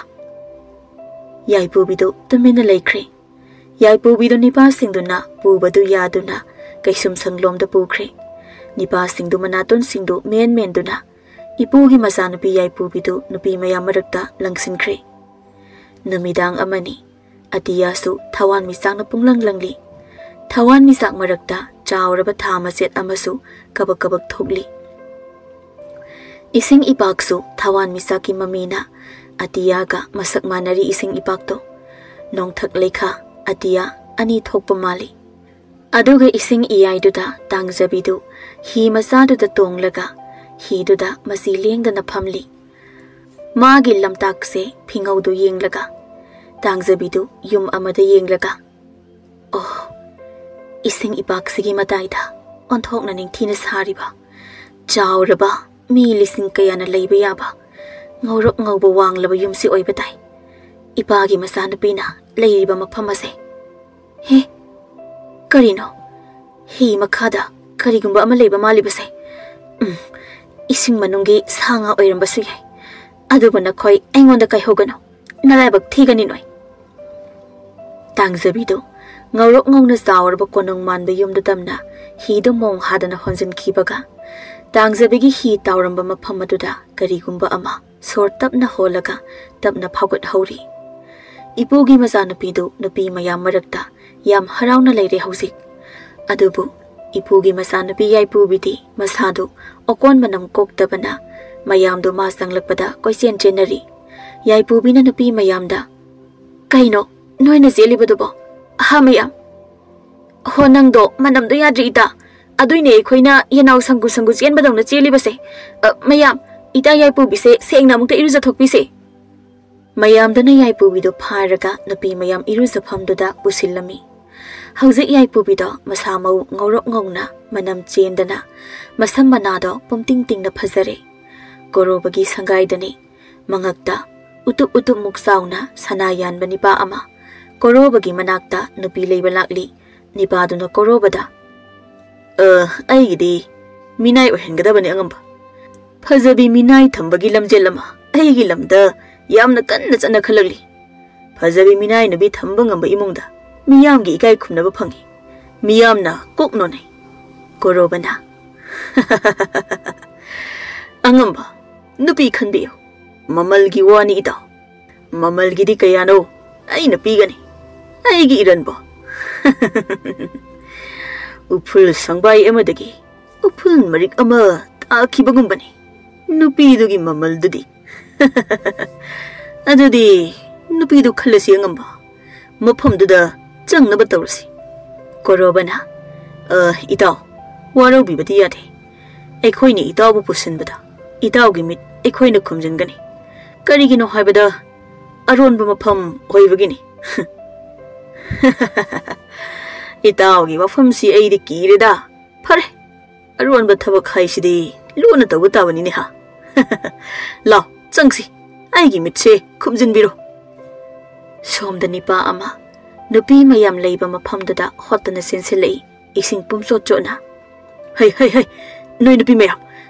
ꯌꯥꯏꯄꯨꯕꯤꯗꯨ ꯇꯨꯃꯤꯟꯅ ꯂꯩꯈ꯭ꯔꯦ꯫ ꯌꯥꯏꯄꯨꯕꯤꯗꯨ ꯅꯤꯄꯥꯁꯤꯡꯗꯨꯅ ꯄꯨꯕꯗꯨ ꯌꯥꯗꯨꯅ ꯀꯩꯁꯨꯝꯁꯪꯂꯣꯝꯗ ꯄꯨꯈ꯭ꯔꯦ꯫ ꯅꯤꯄꯥꯁꯤꯡꯗꯨ ꯃꯅꯥꯇꯣꯟꯁꯤꯡꯗꯨ ꯃꯦꯟ ꯃꯦꯟꯗꯨꯅ ꯏꯄꯨꯒꯤ ꯃꯆꯥꯅꯨꯄꯤ ꯌꯥꯏꯄꯨꯕꯤꯗꯨ ꯅꯨꯄꯤ ꯃꯌꯥꯝ ꯃꯔꯛꯇ ꯂꯪꯁꯤꯟꯈ꯭ꯔꯦ꯫ ꯅꯨꯃꯤꯗꯥꯡ ꯑꯃꯅꯤ꯫ ꯑꯇꯤꯌꯥꯁꯨ ꯊꯋꯥꯟꯃꯤꯆꯥꯛꯅ ꯄꯨꯡꯂꯪ ꯂꯪꯂꯤ꯫ ꯊꯋꯥꯟꯃꯤꯆꯥꯛ ꯃꯔꯛꯇ ꯆꯥꯎꯔꯕ ꯊꯥ ꯃꯆꯦꯠ ꯑꯃꯁꯨ ꯀꯕꯛ ꯀꯕꯛ ꯊꯣꯛꯂꯤ꯫ ꯏꯁꯤꯡ ꯏꯄꯥꯛꯁꯨ ꯊꯋꯥꯟꯃꯤꯆꯥꯛꯀꯤ ꯃꯃꯤꯅ ꯑꯇꯤꯌꯥꯒ ꯃꯁꯛ ꯃꯥꯟꯅꯔꯤ꯫ ꯏꯁꯤꯡ ꯏꯄꯥꯛꯇꯣ ꯅꯣꯡꯊꯛ ꯂꯩꯈꯥ ꯑꯇꯤꯌꯥ ꯑꯅꯤ ꯊꯣꯛꯄ ꯃꯥꯜꯂꯤ꯫ ꯑꯗꯨꯒ ꯏꯁꯤꯡ ꯏꯌꯥꯏꯗꯨꯗ ꯇꯥꯡꯖꯕꯤꯗꯨ ꯍꯤ ꯃꯆꯥꯗꯨꯗ ꯇꯣꯡꯂꯒ ꯍꯤꯗꯨꯗ ꯃꯆꯤ ꯂꯦꯡꯗꯅ ꯐꯝꯂꯤ꯫ ꯃꯥꯒꯤ ꯂꯝꯇꯥꯛꯁꯦ ꯐꯤꯉꯧꯗꯨ ꯌꯦꯡꯂꯒ, ꯇꯥꯡꯖꯕꯤꯗꯨ ꯌꯨꯝ ꯑꯃꯗ ꯌꯦꯡꯂꯒ, "ꯑꯣ, ꯏꯁꯤꯡ ꯏꯄꯥꯛꯁꯤꯒꯤ ꯃꯇꯥꯏꯗ ꯑꯣꯟꯊꯣꯛꯅ ꯅꯤꯡꯊꯤꯅ ꯁꯥꯔꯤꯕ, ꯆꯥꯎꯔꯕ, ꯃꯤ ꯂꯤꯁꯤꯡ ꯀꯌꯥꯅ ꯂꯩꯕ ꯌꯥꯕ, ꯉꯧꯔꯣꯛ ꯉꯧꯕ ꯋꯥꯡꯂꯕ ꯌꯨꯝꯁꯤ ꯑꯣꯏꯕ ꯇꯥꯏ꯫ ꯏꯄꯥꯒꯤ ꯃꯆꯥꯅꯨꯄꯤꯅ ꯂꯩꯔꯤꯕ ꯃꯐꯝ ꯑꯁꯦ꯫ ꯍꯦ, ꯀꯔꯤꯅꯣ? ꯍꯤ ꯃꯈꯥꯗ ꯀꯔꯤꯒꯨꯝꯕ ꯑꯃ ꯂꯩꯕ ꯃꯥꯜꯂꯤꯕꯁꯦ꯫ ꯎꯝ, ꯏꯁꯤꯡ ꯃꯅꯨꯡꯒꯤ ꯁꯥ ꯉꯥ ꯑꯣꯏꯔꯝꯕꯁꯨ ꯌꯥꯏ꯫ ꯑꯗꯨꯕꯨ ꯅꯈꯣꯏ ꯑꯩꯉꯣꯟꯗ ꯀꯥꯏꯍꯧꯒꯅꯨ꯫ ꯅꯔꯥꯏꯕꯛ ꯊꯤꯒꯅꯤ ꯅꯣꯏ꯫ ꯇꯥꯡꯖꯕꯤꯗꯨ ꯉꯧꯔꯣꯛ ꯉꯧꯅ ꯆꯥꯎꯔꯕ ꯀꯣꯅꯨꯡ ꯃꯥꯟꯕ ꯌꯨꯝꯗꯨ ꯇꯝꯅ ꯍꯤꯗꯨ ꯃꯣꯡ ꯍꯥꯗꯅ ꯍꯣꯟꯖꯤꯟꯈꯤꯕꯒ, ꯇꯥꯡꯖꯕꯤꯒꯤ ꯍꯤ ꯇꯥꯎꯔꯝꯕ ꯃꯐꯝ ꯑꯗꯨꯗ ꯀꯔꯤꯒꯨꯝꯕ ꯑꯃ ꯁꯣꯔ ꯇꯞꯅ ꯍꯣꯜꯂꯒ ꯇꯞꯅ ꯐꯥꯎꯒꯠꯍꯧꯔꯤ꯫ ꯏꯄꯨꯒꯤ ꯃꯆꯥꯅꯨꯄꯤꯗꯨ ꯅꯨꯄꯤ ꯃꯌꯥꯝ ꯃꯔꯛꯇ ꯌꯥꯝ ꯍꯔꯥꯎꯅ ꯂꯩꯔꯦ ꯍꯧꯖꯤꯛ꯫ ꯑꯗꯨꯕꯨ ꯏꯄꯨꯒꯤ ꯃꯆꯥꯅꯨꯄꯤ ꯌꯥꯏꯄꯨꯕꯤꯗꯤ ꯃꯁꯥꯗꯨ ꯑꯣꯀꯣꯟ ꯃꯅꯝ ꯀꯣꯛꯇꯕꯅ ꯃꯌꯥꯝꯗꯨ ꯃꯥ ꯆꯪꯂꯛꯄꯗ ꯀꯣꯏꯆꯦꯟ ꯆꯦꯟꯅꯔꯤ꯫ ꯌꯥꯏꯄꯨꯕꯤꯅ ꯅꯨꯄꯤ ꯃꯌꯥꯝꯗ, "ꯀꯩꯅꯣ ꯅꯣꯏꯅ ꯆꯦꯜꯂꯤꯕꯗꯨꯕꯣ? ꯑꯍꯥ ꯃꯌꯥꯝ, ꯍꯣ, ꯅꯪꯗꯣ ꯃꯅꯝꯗꯣ ꯌꯥꯗ꯭ꯔꯤ ꯏꯇꯥ꯫ ꯑꯗꯨꯏꯅꯦ ꯑꯩꯈꯣꯏꯅ ꯌꯦꯅꯥꯎ ꯁꯪꯒꯨ ꯁꯪꯒꯨ ꯆꯦꯟꯕꯗꯧꯅ ꯆꯦꯜꯂꯤꯕꯁꯦ꯫ ꯑ, ꯃꯌꯥꯝ, ꯏꯇꯥ ꯌꯥꯏꯄꯨꯕꯤꯁꯦ ꯁꯦꯡꯅ ꯑꯃꯨꯛꯇ ꯏꯔꯨꯖꯊꯣꯛꯄꯤꯁꯦ꯫" ꯃꯌꯥꯝꯗꯨꯅ ꯌꯥꯏꯄꯨꯕꯤꯗꯨ ꯐꯥꯔꯒ ꯅꯨꯄꯤ ꯃꯌꯥꯝ ꯏꯔꯨꯖꯐꯝꯗꯨꯗ ꯄꯨꯁꯤꯜꯂꯝꯃꯤ꯫ ꯍꯧꯖꯤꯛ ꯌꯥꯏꯄꯨꯕꯤꯗꯣ ꯃꯁꯥ ꯃꯎ ꯉꯧꯔꯣꯛ ꯉꯧꯅ, ꯃꯅꯝ ꯆꯦꯟꯗꯅ, ꯃꯁꯝ ꯃꯅꯥꯗꯣ ꯄꯨꯝꯇꯤꯡ ꯇꯤꯡꯅ ꯐꯖꯔꯦ꯫ ꯀꯣꯔꯣꯕꯒꯤ ꯁꯪꯒꯥꯏꯗꯅꯤ꯫ ꯃꯉꯛꯇ ꯎꯇꯨꯞ ꯎꯇꯨꯞꯃꯨꯛ ꯆꯥꯎꯅ ꯁꯅꯥ ꯌꯥꯟꯕ ꯅꯤꯄꯥ ꯑꯃ꯫ ꯀꯣꯔꯣꯕꯒꯤ ꯃꯅꯥꯛꯇ ꯅꯨꯄꯤ ꯂꯩꯕ ꯂꯥꯛꯂꯤ꯫ ꯅꯤꯄꯥꯗꯨꯅ ꯀꯣꯔꯣꯕꯗ, "ꯑ, ꯑꯩꯒꯤꯗꯤ ꯃꯤꯅꯥꯏ ꯑꯣꯏꯍꯟꯒꯗꯕꯅꯤ ꯑꯉꯝꯕ꯫ ꯐꯖꯕꯤ ꯃꯤꯅꯥꯏ ꯊꯝꯕꯒꯤ ꯂꯝꯖꯦꯜ ꯑꯃ ꯑꯩꯒꯤ ꯂꯝꯗ ꯌꯥꯝꯅ ꯀꯟꯅ ꯆꯠꯅꯈꯠꯂꯛꯂꯤ꯫ ꯐꯖꯕꯤ ꯃꯤꯅꯥꯏ ꯅꯨꯄꯤ ꯊꯝꯕ ꯉꯝꯕ ꯏꯃꯨꯡꯗ ꯃꯤꯌꯥꯝꯒꯤ ꯏꯀꯥꯏ ꯈꯨꯝꯅꯕ ꯐꯪꯏ꯫ ꯃꯤꯌꯥꯝꯅ ꯀꯣꯛ ꯅꯣꯟꯅꯩ꯫" ꯀꯣꯔꯣꯕꯅ, "ꯑꯉꯝꯕ, ꯅꯨꯄꯤ ꯈꯟꯕꯤꯌꯨ꯫ ꯃꯃꯜꯒꯤ ꯋꯥꯅꯤ ꯏꯇꯥꯎ꯫ ꯃꯃꯜꯒꯤꯗꯤ ꯀꯌꯥꯅꯣ? ꯑꯩꯅ ꯄꯤꯒꯅꯤ꯫ ꯑꯩꯒꯤ ꯏꯔꯟꯕꯣ?" ꯎꯐꯨꯜ ꯁꯪꯕꯥꯏ ꯑꯃꯗꯒꯤ ꯎꯐꯨꯜ ꯃꯔꯤꯛ ꯑꯃ ꯇꯥꯈꯤꯕꯒꯨꯝꯕꯅꯤ ꯅꯨꯄꯤꯗꯨꯒꯤ ꯃꯃꯜꯗꯨꯗꯤ꯫ "ꯑꯗꯨꯗꯤ ꯅꯨꯄꯤꯗꯨ ꯈꯜꯂꯁꯤ ꯑꯉꯝꯕ꯫ ꯃꯐꯝꯗꯨꯗ ꯆꯪꯅꯕ ꯇꯧꯔꯁꯤ꯫" ꯀꯣꯔꯣꯕꯅ, "ꯑ, ꯏꯇꯥꯎ, ꯋꯥꯔꯧꯕꯤꯕꯗꯤ ꯌꯥꯗꯦ꯫ ꯑꯩꯈꯣꯏꯅ ꯏꯇꯥꯎꯕꯨ ꯄꯨꯁꯤꯟꯕꯗ ꯏꯇꯥꯎꯒꯤ ꯃꯤꯠ ꯑꯩꯈꯣꯏꯅ ꯈꯨꯝꯖꯤꯟꯒꯅꯤ꯫ ꯀꯔꯤꯒꯤꯅꯣ ꯍꯥꯏꯕꯗ ꯑꯔꯣꯟꯕ ꯃꯐꯝ ꯑꯣꯏꯕꯒꯤꯅꯤ꯫" "ꯏꯇꯥꯎꯒꯤ ꯋꯥꯐꯝꯁꯤ ꯑꯩꯗꯤ ꯀꯤꯔꯦꯗ꯫ ꯐꯔꯦ, ꯑꯔꯣꯟꯕ ꯊꯕꯛ ꯍꯥꯏꯁꯤꯗꯤ ꯂꯨꯅ ꯇꯧꯕ ꯇꯥꯕꯅꯤꯅꯦ ꯍꯥ꯫ ꯂꯥꯎ, ꯆꯪꯁꯤ꯫ ꯑꯩꯒꯤ ꯃꯤꯠꯁꯦ ꯈꯨꯝꯖꯤꯟꯕꯤꯔꯣ꯫" ꯁꯣꯝꯗ ꯅꯤꯄꯥ ꯑꯃ ꯅꯨꯄꯤ ꯃꯌꯥꯝ ꯂꯩꯕ ꯃꯐꯝꯗꯨꯗ ꯍꯣꯠꯇꯅ ꯆꯦꯟꯁꯤꯜꯂꯛꯏ, ꯏꯁꯤꯡ ꯄꯨꯝꯆꯣꯠ ꯆꯣꯠꯅ꯫ "ꯍꯩ, ꯍꯩ, ꯍꯩ! ꯅꯣꯏ ꯅꯨꯄꯤ ꯃꯌꯥꯝ,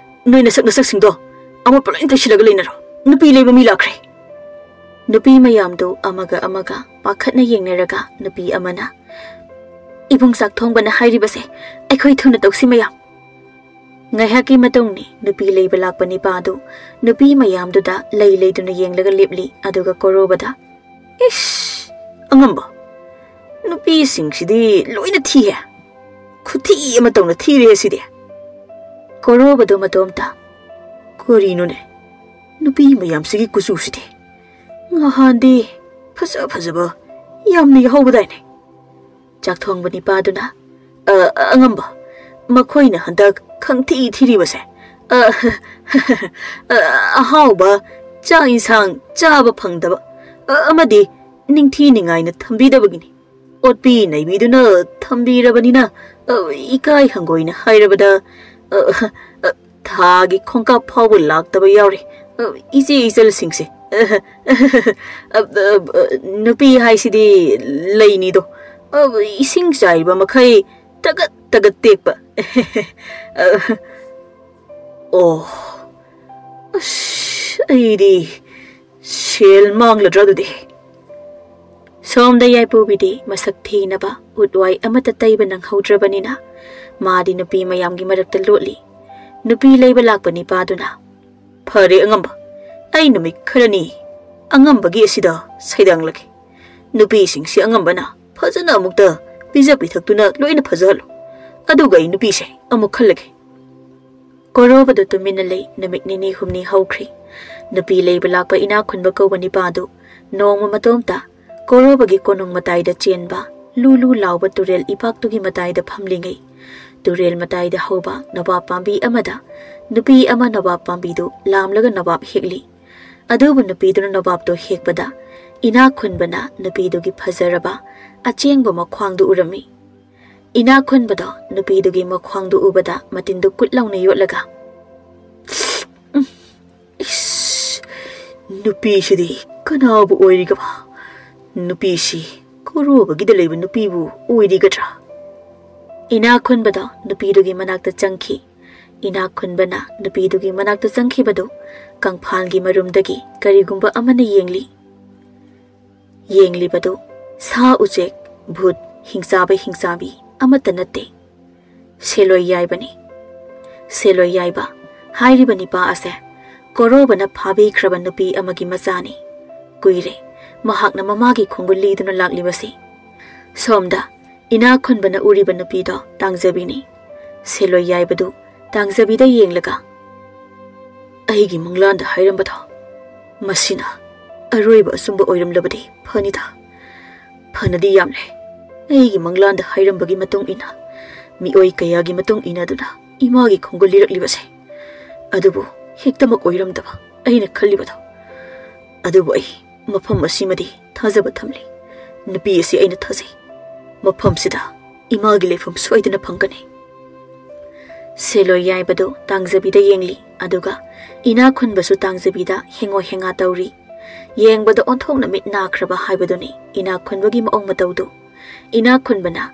ꯅꯣꯏ ꯅꯁꯛ ꯅꯁꯛꯁꯤꯡꯗꯣ ꯑꯃꯣꯠꯄ ꯂꯣꯏ ꯇꯩꯁꯤꯜꯂꯒ ꯂꯩꯅꯔꯣ꯫ ꯅꯨꯄꯤ ꯂꯩꯕ ꯃꯤ ꯂꯥꯛꯈ꯭ꯔꯦ!" ꯅꯨꯄꯤ ꯃꯌꯥꯝꯗꯨ ꯑꯃꯒ ꯑꯃꯒ ꯄꯥꯈꯠꯅ ꯌꯦꯡꯅꯔꯒ ꯅꯨꯄꯤ ꯑꯃꯅ, "ꯏꯕꯨꯡ ꯆꯥꯛꯊꯣꯡꯕꯅ ꯍꯥꯏꯔꯤꯕꯁꯦ ꯑꯩꯈꯣꯏ ꯊꯨꯅ ꯇꯧꯁꯤ ꯃꯌꯥꯝ!" ꯉꯥꯏꯍꯥꯛꯀꯤ ꯃꯇꯨꯡꯅꯤ ꯅꯨꯄꯤ ꯂꯩꯕ ꯂꯥꯛꯄ ꯅꯤꯄꯥꯗꯨ ꯅꯨꯄꯤ ꯃꯌꯥꯝꯗꯨꯗ ꯂꯩ ꯂꯩꯗꯨꯅ ꯌꯦꯡꯂꯒ ꯂꯦꯞꯂꯤ, ꯑꯗꯨꯒ ꯀꯣꯔꯣꯕꯗ, "ꯏꯁ! ꯑꯉꯝꯕ! ꯅꯨꯄꯤꯁꯤꯡꯁꯤꯗꯤ ꯂꯣꯏꯅ ꯊꯤꯍꯦ! ꯈꯨꯊꯤ ꯑꯃ ꯇꯧꯅ ꯊꯤꯔꯦ ꯁꯤꯗꯤ!" ꯀꯣꯔꯣꯕꯗꯣ ꯃꯇꯣꯝꯇ, "ꯀꯔꯤꯅꯣꯅꯦ? ꯅꯨꯄꯤ ꯃꯌꯥꯝꯁꯤꯒꯤ ꯀꯨꯆꯨꯁꯤꯗꯤ ꯉꯍꯥꯟꯗꯤ ꯐꯖ ꯐꯖꯕ ꯌꯥꯝꯅ ꯌꯥꯍꯧꯕꯗꯥꯏꯅꯦ?" ꯆꯥꯛꯊꯣꯡꯕ ꯅꯤꯄꯥꯗꯨꯅ, "ꯑ, ꯑꯉꯝꯕ, ꯃꯈꯣꯏꯅ ꯍꯟꯗꯛ ꯈꯪꯊꯤ ꯊꯤꯔꯤꯕꯁꯦ, ꯑ, ꯑ, ꯑꯍꯥꯎꯕ ꯆꯥꯛ ꯏꯟꯁꯥꯡ ꯆꯥꯕ ꯐꯪꯗꯕ, ꯑ, ꯑꯃꯗꯤ ꯅꯤꯡꯊꯤ ꯅꯤꯡꯉꯥꯏꯅ ꯊꯝꯕꯤꯗꯕꯒꯤꯅꯤ꯫ ꯑꯣꯠꯄꯤ ꯅꯩꯕꯤꯗꯨꯅ ꯊꯝꯕꯤꯔꯕꯅꯤꯅ, ꯑ, ꯏꯀꯥꯏ ꯍꯪꯒꯣꯏꯅ ꯍꯥꯏꯔꯕꯗ, ꯑ, ꯑ, ꯊꯥꯒꯤ ꯈꯣꯡꯀꯥꯞ ꯐꯥꯎꯕ ꯂꯥꯛꯇꯕ ꯌꯥꯎꯔꯦ꯫ ꯑ, ꯏꯆꯦ ꯏꯆꯜꯁꯤꯡꯁꯦ, ꯑ, ꯑ, ꯑ, ꯑ, ꯅꯨꯄꯤ ꯍꯥꯏꯁꯤꯗꯤ ꯂꯩꯅꯤꯗꯣ, ꯑ, ꯏꯁꯤꯡ ꯆꯥꯏꯕ ꯃꯈꯩ ꯇꯒꯠ ꯇꯒꯠ ꯇꯦꯛꯄ꯫" ꯑ, ꯑꯣ, ꯑꯁ, ꯑꯩꯗꯤ ꯁꯦꯜ ꯃꯥꯡꯂꯗ꯭ꯔꯥ ꯑꯗꯨꯗꯤ? ꯁꯣꯝꯗ ꯌꯥꯏꯄꯨꯕꯤꯗꯤ ꯃꯁꯛ ꯊꯤꯅꯕ ꯎꯠꯋꯥꯏ ꯑꯃꯠꯇ ꯇꯩꯕ ꯅꯪꯍꯧꯗ꯭ꯔꯕꯅꯤꯅ ꯃꯥꯗꯤ ꯅꯨꯄꯤ ꯃꯌꯥꯝꯒꯤ ꯃꯔꯛꯇ ꯂꯣꯠꯂꯤ꯫ ꯅꯨꯄꯤ ꯂꯩꯕ ꯂꯥꯛꯄ ꯅꯤꯄꯥꯗꯨꯅ, "ꯐꯔꯦ ꯑꯉꯝꯕ, ꯑꯩ ꯅꯨꯃꯤꯠ ꯈꯔꯅꯤ ꯑꯉꯝꯕꯒꯤ ꯑꯁꯤꯗ ꯁꯩꯗꯥꯡꯂꯒꯦ꯫ ꯅꯨꯄꯤꯁꯤꯡꯁꯤ ꯑꯉꯝꯕꯅ ꯐꯖꯅ ꯑꯃꯨꯛꯇ ꯄꯤꯖ ꯄꯤꯊꯛꯇꯨꯅ ꯂꯣꯏꯅ ꯐꯖꯍꯜꯂꯨ꯫ ꯑꯗꯨꯒ ꯑꯩ ꯅꯨꯄꯤꯁꯦ ꯑꯃꯨꯛ ꯈꯜꯂꯒꯦ꯫" ꯀꯣꯔꯣꯕꯗꯨ ꯇꯨꯃꯤꯟꯅ ꯂꯩ꯫ ꯅꯨꯃꯤꯠ ꯅꯤꯅꯤ ꯍꯨꯝꯅꯤ ꯍꯧꯈ꯭ꯔꯤ꯫ ꯅꯨꯄꯤ ꯂꯩꯕ ꯂꯥꯛꯄ ꯏꯅꯥꯛ ꯈꯨꯟꯕ ꯀꯧꯕ ꯅꯤꯄꯥꯗꯨ ꯅꯣꯡꯃ ꯃꯇꯣꯝꯇ ꯀꯣꯔꯣꯕꯒꯤ ꯀꯣꯅꯨꯡ ꯃꯇꯥꯏꯗ ꯆꯦꯟꯕ ꯂꯨ ꯂꯨ ꯂꯥꯎꯕ ꯇꯨꯔꯦꯜ ꯏꯄꯥꯛꯇꯨꯒꯤ ꯃꯇꯥꯏꯗ ꯐꯝꯂꯤꯉꯩ, ꯇꯨꯔꯦꯜ ꯃꯇꯥꯏꯗ ꯍꯧꯕ ꯅꯣꯕꯥꯞ ꯄꯥꯝꯕꯤ ꯑꯃꯗ ꯅꯨꯄꯤ ꯑꯃ ꯅꯣꯕꯥꯞ ꯄꯥꯝꯕꯤꯗꯨ ꯂꯥꯝꯂꯒ ꯅꯣꯕꯥꯞ ꯍꯦꯛꯂꯤ꯫ ꯑꯗꯨꯕꯨ ꯅꯨꯄꯤꯗꯨꯅ ꯅꯣꯕꯥꯞꯇꯨ ꯍꯦꯛꯄꯗ ꯏꯅꯥꯛ ꯈꯨꯟꯕꯅ ꯅꯨꯄꯤꯗꯨꯒꯤ ꯐꯖꯔꯕ ꯑꯆꯦꯡꯕ ꯃꯈ꯭ꯋꯥꯡꯗꯨ ꯎꯔꯝꯃꯤ꯫ ꯏꯅꯥꯛ ꯈꯨꯟꯕꯗꯣ ꯅꯨꯄꯤꯗꯨꯒꯤ ꯃꯈ꯭ꯋꯥꯡꯗꯨ ꯎꯕꯗ ꯃꯇꯤꯟꯗꯨ ꯀꯨꯠ ꯂꯥꯎꯅ ꯌꯣꯠꯂꯒ, "ꯎꯝ, ꯏꯁ, ꯅꯨꯄꯤꯁꯤꯗꯤ ꯀꯅꯥꯕꯨ ꯑꯣꯏꯔꯤꯒꯕ? ꯅꯨꯄꯤꯁꯤ ꯀꯣꯔꯣꯕꯒꯤꯗ ꯂꯩꯕ ꯅꯨꯄꯤꯕꯨ ꯑꯣꯏꯔꯤꯒꯗ꯭ꯔꯥ? ꯏꯅꯥꯛ ꯈꯨꯟꯕꯗꯣ ꯅꯨꯄꯤꯗꯨꯒꯤ ꯃꯅꯥꯛꯇ ꯆꯪꯈꯤ꯫ ꯏꯅꯥꯛ ꯈꯨꯟꯕꯅ ꯅꯨꯄꯤꯗꯨꯒꯤ ꯃꯅꯥꯛꯇ ꯆꯪꯈꯤꯕꯗꯨ ꯀꯪꯐꯥꯜꯒꯤ ꯃꯔꯨꯝꯗꯒꯤ ꯀꯔꯤꯒꯨꯝꯕ ꯑꯃꯅ ꯌꯦꯡꯂꯤ꯫ ꯌꯦꯡꯂꯤꯕꯗꯨ ꯁꯥ ꯎꯆꯦꯛ, ꯚꯨꯠ, ꯍꯤꯡꯆꯥꯕ ꯍꯤꯡꯆꯥꯕꯤ ꯑꯃꯠꯇ ꯅꯠꯇꯦ꯫ ꯁꯦꯂꯣꯏ ꯌꯥꯏꯕꯅꯤ꯫ ꯁꯦꯂꯣꯏ ꯌꯥꯏꯕ ꯍꯥꯏꯔꯤꯕ ꯅꯤꯄꯥ ꯑꯁꯦ ꯀꯣꯔꯣꯕꯅ ꯐꯥꯕꯤꯈ꯭ꯔꯕ ꯅꯨꯄꯤ ꯑꯃꯒꯤ ꯃꯆꯥꯅꯤ꯫ ꯀꯨꯏꯔꯦ ꯃꯍꯥꯛꯅ ꯃꯃꯥꯒꯤ ꯈꯣꯡꯒꯨꯜ ꯂꯤꯗꯨꯅ ꯂꯥꯛꯂꯤꯕꯁꯤ꯫ ꯁꯣꯝꯗ ꯏꯅꯥꯛ ꯈꯨꯟꯕꯅ ꯎꯔꯤꯕ ꯅꯨꯄꯤꯗꯣ ꯇꯥꯡꯖꯕꯤꯅꯤ꯫ ꯁꯦꯂꯣꯏ ꯌꯥꯏꯕꯗꯨ ꯇꯥꯡꯖꯕꯤꯗ ꯌꯦꯡꯂꯒ, "ꯑꯩꯒꯤ ꯃꯪꯂꯥꯟꯗ ꯍꯥꯏꯔꯝꯕꯗꯣ ꯃꯁꯤꯅ ꯑꯔꯣꯏꯕ ꯑꯆꯨꯝꯕ ꯑꯣꯏꯔꯝꯂꯕꯗꯤ ꯐꯅꯤꯗ꯫ ꯐꯅꯗꯤ ꯌꯥꯝꯂꯦ꯫ ꯑꯩꯒꯤ ꯃꯪꯂꯥꯟꯗ ꯍꯥꯏꯔꯝꯕꯒꯤ ꯃꯇꯨꯡ ꯏꯟꯅ ꯃꯤꯑꯣꯏ ꯀꯌꯥꯒꯤ ꯃꯇꯨꯡ ꯏꯟꯅꯗꯨꯅ ꯏꯃꯥꯒꯤ ꯈꯣꯡꯒꯨꯜ ꯂꯤꯔꯛꯂꯤꯕꯁꯦ꯫ ꯑꯗꯨꯕꯨ ꯍꯦꯛꯇꯃꯛ ꯑꯣꯏꯔꯝꯗꯕ ꯑꯩꯅ ꯈꯜꯂꯤꯕꯗꯣ꯫ ꯑꯗꯨꯕꯨ ꯑꯩ ꯃꯐꯝ ꯑꯁꯤꯃꯗꯤ ꯊꯥꯖꯕ ꯊꯝꯂꯤ꯫ ꯅꯨꯄꯤ ꯑꯁꯤ ꯑꯩꯅ ꯊꯥꯖꯩ꯫ ꯃꯐꯝꯁꯤꯗ ꯏꯃꯥꯒꯤ ꯂꯩꯐꯝ ꯁꯣꯏꯗꯅ ꯐꯪꯒꯅꯤ꯫" ꯁꯦꯂꯣꯏ ꯌꯥꯏꯕꯗꯨ ꯇꯥꯡꯖꯕꯤꯗ ꯌꯦꯡꯂꯤ, ꯑꯗꯨꯒ ꯏꯅꯥꯛ ꯈꯨꯟꯕꯁꯨ ꯇꯥꯡꯖꯕꯤꯗ ꯍꯦꯡꯉꯣ ꯍꯦꯡꯉꯥ ꯇꯧꯔꯤ꯫ ꯌꯦꯡꯕꯗ ꯑꯣꯟꯊꯣꯛꯅ ꯃꯤꯠ ꯅꯥꯈ꯭ꯔꯕ ꯍꯥꯏꯕꯗꯨꯅꯤ ꯏꯅꯥꯛ ꯈꯨꯟꯕꯒꯤ ꯃꯑꯣꯡ ꯃꯇꯧꯗꯨ꯫ ꯏꯅꯥꯛ ꯈꯨꯟꯕꯅ,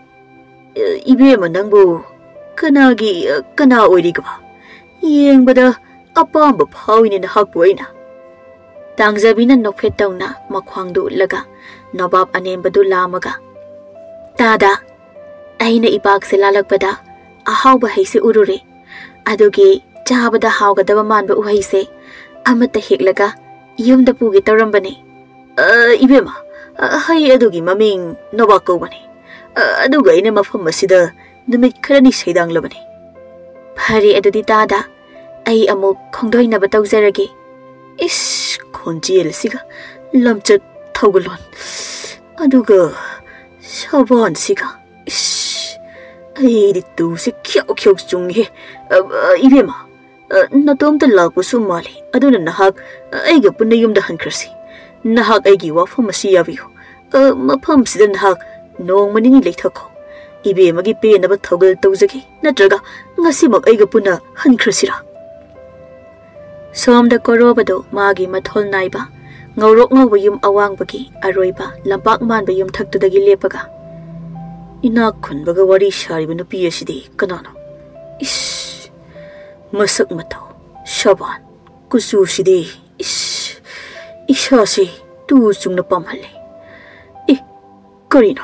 "ꯏꯕꯦꯝꯃ, ꯅꯪꯕꯨ ꯀꯅꯥꯒꯤ, ꯀꯅꯥ ꯑꯣꯏꯔꯤꯒꯕ? ꯌꯦꯡꯕꯗ ꯑꯄꯥꯝꯕ ꯐꯥꯎꯏꯅꯦ ꯅꯍꯥꯛꯄꯨ ꯑꯩꯅ꯫" ꯇꯥꯡꯖꯕꯤꯅ ꯅꯣꯛꯐꯦꯠ ꯇꯧꯅ ꯃꯈ꯭ꯋꯥꯡꯗꯨ ꯎꯠꯂꯒ ꯅꯣꯕꯥꯞ ꯑꯅꯦꯝꯕꯗꯨ ꯂꯥꯝꯃꯒ, "ꯇꯥꯗ, ꯑꯩꯅ ꯏꯄꯥꯛꯁꯦ ꯂꯥꯜꯂꯛꯄꯗ ꯑꯍꯥꯎꯕ ꯍꯩꯁꯦ ꯎꯔꯨꯔꯦ꯫ ꯑꯗꯨꯒꯤ ꯆꯥꯕꯗ ꯍꯥꯎꯒꯗꯕ ꯃꯥꯟꯕ ꯎꯍꯩꯁꯦ ꯑꯃꯠꯇ ꯍꯦꯛꯂꯒ ꯌꯨꯝꯗ ꯄꯨꯒꯦ ꯇꯧꯔꯝꯕꯅꯦ꯫" "ꯑ, ꯏꯕꯦꯝꯃ, ꯑ, ꯍꯩ ꯑꯗꯨꯒꯤ ꯃꯃꯤꯡ ꯅꯣꯕꯥꯞ ꯀꯧꯕꯅꯤ꯫ ꯑ, ꯑꯗꯨꯒ ꯑꯩꯅ ꯃꯐꯝ ꯑꯁꯤꯗ ꯅꯨꯃꯤꯠ ꯈꯔꯅꯤ ꯁꯩꯗꯥꯡꯂꯕꯅꯤ꯫" "ꯐꯔꯦ, ꯑꯗꯨꯗꯤ ꯇꯥꯗ, ꯑꯩ ꯑꯃꯨꯛ ꯈꯣꯡꯗꯣꯏꯅꯕ ꯇꯧꯖꯔꯒꯦ꯫" ꯏꯁ, ꯈꯣꯟꯖꯦꯜ ꯑꯁꯤꯒ, ꯂꯝꯆꯠ ꯊꯧꯒꯜꯂꯣꯟ ꯑꯗꯨꯒ ꯁꯕꯥꯟꯁꯤꯒ, ꯏꯁ, ꯑꯩꯗꯤ ꯇꯨꯁꯦ ꯈ꯭ꯌꯧ ꯈ꯭ꯌꯧ ꯆꯨꯡꯉꯤꯍꯦ꯫ ꯑ, ꯑ, ꯏꯕꯦꯝꯃ, ꯑ, ꯅꯇꯣꯝꯇ ꯂꯥꯛꯄꯁꯨ ꯃꯥꯜꯂꯤ, ꯑꯗꯨꯅ ꯅꯍꯥꯛ ꯑꯩꯒ ꯄꯨꯟꯅ ꯌꯨꯝꯗ ꯍꯟꯈ꯭ꯔꯁꯤ꯫ ꯅꯍꯥꯛ ꯑꯩꯒꯤ ꯋꯥꯐꯝ ꯑꯁꯤ ꯌꯥꯕꯤꯌꯨ꯫ ꯑ, ꯃꯐꯝꯁꯤꯗ ꯅꯍꯥꯛ ꯅꯣꯡꯃ ꯅꯤꯅꯤ ꯂꯩꯊꯈꯣ꯫ ꯏꯕꯦꯝꯃꯒꯤ ꯄꯦꯟꯅꯕ ꯊꯧꯒꯜ ꯇꯧꯖꯒꯦ, ꯅꯠꯇ꯭ꯔꯒ ꯉꯁꯤꯃꯛ ꯑꯩꯒ ꯄꯨꯟꯅ ꯍꯟꯈ꯭ꯔꯁꯤꯔꯥ?" ꯁꯣꯝꯗ ꯀꯣꯔꯣꯕꯗꯣ ꯃꯥꯒꯤ ꯃꯊꯣꯜ ꯅꯥꯏꯕ ꯉꯧꯔꯣꯛ ꯉꯧꯕ ꯌꯨꯝ ꯑꯋꯥꯡꯕꯒꯤ ꯑꯔꯣꯏꯕ ꯂꯝꯄꯥꯛ ꯃꯥꯟꯕ ꯌꯨꯝꯊꯛꯇꯨꯗꯒꯤ ꯂꯦꯞꯄꯒ, "ꯏꯅꯥꯛ ꯈꯨꯟꯕꯒ ꯋꯥꯔꯤ ꯁꯥꯔꯤꯕ ꯅꯨꯄꯤ ꯑꯁꯤꯗꯤ ꯀꯅꯥꯅꯣ? ꯏꯁ, ꯃꯁꯛ ꯃꯇꯧ, ꯁꯕꯥꯟ, ꯀꯨꯆꯨꯁꯤꯗꯤ, ꯏꯁ, ꯏꯁꯥꯁꯤ ꯇꯨ ꯆꯨꯡꯅ ꯄꯥꯝꯍꯜꯂꯦ꯫ ꯑꯦ, ꯀꯔꯤꯅꯣ?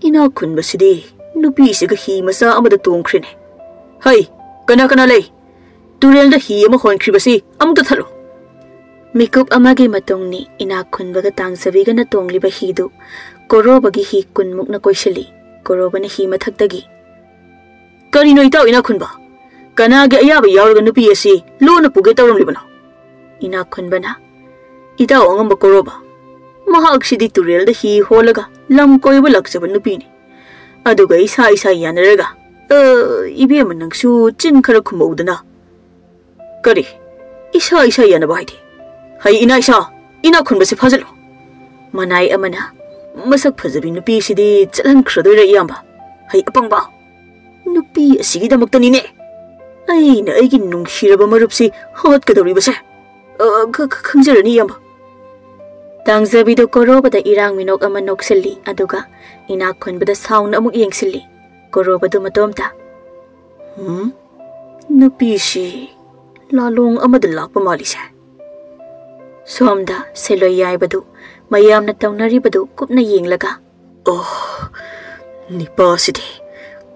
ꯏꯅꯥꯛ ꯈꯨꯟꯕꯁꯤꯗꯤ ꯅꯨꯄꯤꯁꯤꯒ ꯍꯤ ꯃꯆꯥ ꯑꯃꯗ ꯇꯣꯡꯈ꯭ꯔꯦꯅꯦ꯫ ꯍꯩ, ꯀꯅꯥ ꯀꯅꯥ ꯂꯩ? ꯇꯨꯔꯦꯜꯗ ꯍꯤ ꯑꯃ ꯍꯣꯟꯈ꯭ꯔꯤꯕꯁꯤ ꯑꯃꯨꯛꯇ ꯊꯠꯂꯨ!" ꯃꯤꯀꯨꯞ ꯑꯃꯒꯤ ꯃꯇꯨꯡꯅꯤ ꯏꯅꯥꯛ ꯈꯨꯟꯕꯒ ꯇꯥꯡꯖꯕꯤꯒꯅ ꯇꯣꯡꯂꯤꯕ ꯍꯤꯗꯨ ꯀꯣꯔꯣꯕꯒꯤ ꯍꯤ ꯀꯨꯟꯃꯨꯛꯅ ꯀꯣꯏꯁꯤꯜꯂꯤ꯫ ꯀꯣꯔꯣꯕꯅ ꯍꯤ ꯃꯊꯛꯇꯒꯤ, "ꯀꯔꯤꯅꯣ ꯏꯇꯥꯎ ꯏꯅꯥꯛ ꯈꯨꯟꯕ? ꯀꯅꯥꯒꯤ ꯑꯌꯥꯕ ꯌꯥꯎꯔꯒ ꯅꯨꯄꯤ ꯑꯁꯤ ꯂꯣꯟꯅ ꯄꯨꯒꯦ ꯇꯧꯔꯝꯂꯤꯕꯅꯣ?" ꯏꯅꯥꯛ ꯈꯨꯟꯕꯅ, "ꯏꯇꯥꯎ ꯑꯉꯝꯕ ꯀꯣꯔꯣꯕ, ꯃꯍꯥꯛꯁꯤꯗꯤ ꯇꯨꯔꯦꯜꯗ ꯍꯤ ꯍꯣꯜꯂꯒ ꯂꯝ ꯀꯣꯏꯕ ꯂꯥꯛꯆꯕ ꯅꯨꯄꯤꯅꯤ꯫ ꯑꯗꯨꯒ ꯏꯁꯥ ꯏꯁꯥ ꯌꯥꯅꯔꯒ, ꯑ, ꯏꯕꯦꯝꯃ ꯅꯪꯁꯨ ꯆꯤꯟ ꯈꯔ ꯈꯨꯝꯃꯧꯗꯅ꯫" "ꯀꯔꯤ? ꯏꯁꯥ ꯏꯁꯥ ꯌꯥꯅꯕ ꯍꯥꯏꯗꯤ? ꯍꯩ ꯏꯅꯥ ꯏꯁꯥ, ꯏꯅꯥꯛ ꯈꯨꯟꯕꯁꯦ ꯐꯥꯖꯤꯜꯂꯨ!" ꯃꯅꯥꯏ ꯑꯃꯅ, "ꯃꯁꯛ ꯐꯖꯕꯤ ꯅꯨꯄꯤꯁꯤꯗꯤ ꯆꯠꯍꯟꯈ꯭ꯔꯗꯣꯏꯔꯥ ꯏꯌꯥꯝꯕ? ꯍꯩ ꯑꯄꯪꯕ! ꯅꯨꯄꯤ ꯑꯁꯤꯒꯤꯗꯃꯛꯇꯅꯤꯅꯦ ꯑꯩꯅ ꯑꯩꯒꯤ ꯅꯨꯡꯁꯤꯔꯕ ꯃꯔꯨꯞꯁꯤ ꯍꯥꯠꯀꯗꯧꯔꯤꯕꯁꯦ꯫ ꯑ, ꯈ-, ꯈ-, ꯈꯪꯖꯔꯅꯤ ꯏꯌꯥꯝꯕ꯫" ꯇꯥꯡꯖꯕꯤꯗꯣ ꯀꯣꯔꯣꯕꯗ ꯏꯔꯥꯡ ꯃꯤꯅꯣꯛ ꯑꯃ ꯅꯣꯛꯁꯤꯜꯂꯤ, ꯑꯗꯨꯒ ꯏꯅꯥꯛ ꯈꯨꯟꯕꯗ ꯁꯥꯎꯅ ꯑꯃꯨꯛ ꯌꯦꯡꯁꯤꯜꯂꯤ꯫ ꯀꯣꯔꯣꯕꯗꯨ ꯃꯇꯣꯝꯇ, "ꯍꯨꯝ? ꯅꯨꯄꯤꯁꯤ ꯂꯥꯂꯣꯡ ꯑꯃꯗ ꯂꯥꯛꯄ ꯃꯥꯜꯂꯤꯁꯦ꯫" ꯁꯣꯝꯗ ꯁꯦꯂꯣꯏ ꯌꯥꯏꯕꯗꯨ ꯃꯌꯥꯝꯅ ꯇꯧꯅꯔꯤꯕꯗꯨ ꯀꯨꯞꯅ ꯌꯦꯡꯂꯒ, "ꯑꯣ, ꯅꯤꯄꯥꯁꯤꯗꯤ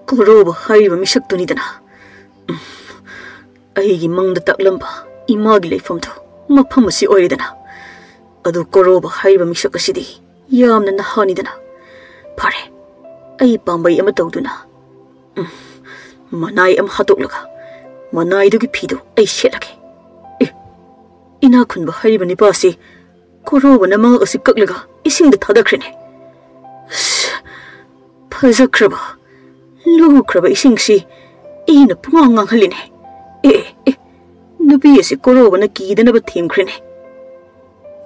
ꯀꯣꯔꯣꯕ ꯍꯥꯏꯔꯤꯕ ꯃꯤꯁꯛꯇꯨꯅꯤꯗꯅ꯫ ꯎꯝ, ꯑꯩꯒꯤ ꯃꯪꯗ ꯇꯥꯛꯂꯝꯕ ꯏꯃꯥꯒꯤ ꯂꯩꯐꯝꯗꯣ ꯃꯐꯝ ꯑꯁꯤ ꯑꯣꯏꯔꯦꯗꯅ꯫ ꯑꯗꯨ ꯀꯣꯔꯣꯕ ꯍꯥꯏꯔꯤꯕ ꯃꯤꯁꯛ ꯑꯁꯤꯗꯤ ꯌꯥꯝꯅ ꯅꯍꯥꯅꯤꯗꯅ꯫ ꯐꯔꯦ, ꯑꯩ ꯄꯥꯝꯕꯩ ꯑꯃ ꯇꯧꯗꯨꯅ, ꯎꯝ, ꯃꯅꯥꯏ ꯑꯃ ꯍꯥꯠꯇꯣꯛꯂꯒ ꯃꯅꯥꯏꯗꯨꯒꯤ ꯐꯤꯗꯨ ꯑꯩ ꯁꯦꯠꯂꯒꯦ꯫ ꯑꯦ, ꯏꯅꯥꯛ ꯈꯨꯟꯕ ꯍꯥꯏꯔꯤꯕ ꯅꯤꯄꯥ ꯑꯁꯤ ꯀꯣꯔꯣꯕꯅ ꯃꯉꯛ ꯑꯁꯤ ꯀꯛꯂꯒ ꯏꯁꯤꯡꯗ ꯊꯥꯗꯈ꯭ꯔꯦꯅꯦ꯫ ꯑꯁ, ꯐꯖꯈ꯭ꯔꯕ, ꯂꯨꯈ꯭ꯔꯕ ꯏꯁꯤꯡꯁꯤ ꯏꯅ ꯄꯨꯡꯉꯥꯡ ꯉꯥꯡꯍꯜꯂꯤꯅꯦ꯫ ꯑꯦ, ꯑꯦ, ꯑꯦ, ꯅꯨꯄꯤ ꯑꯁꯤ ꯀꯣꯔꯣꯕꯅ ꯀꯤꯗꯅꯕ ꯊꯦꯝꯈ꯭ꯔꯦꯅꯦ꯫"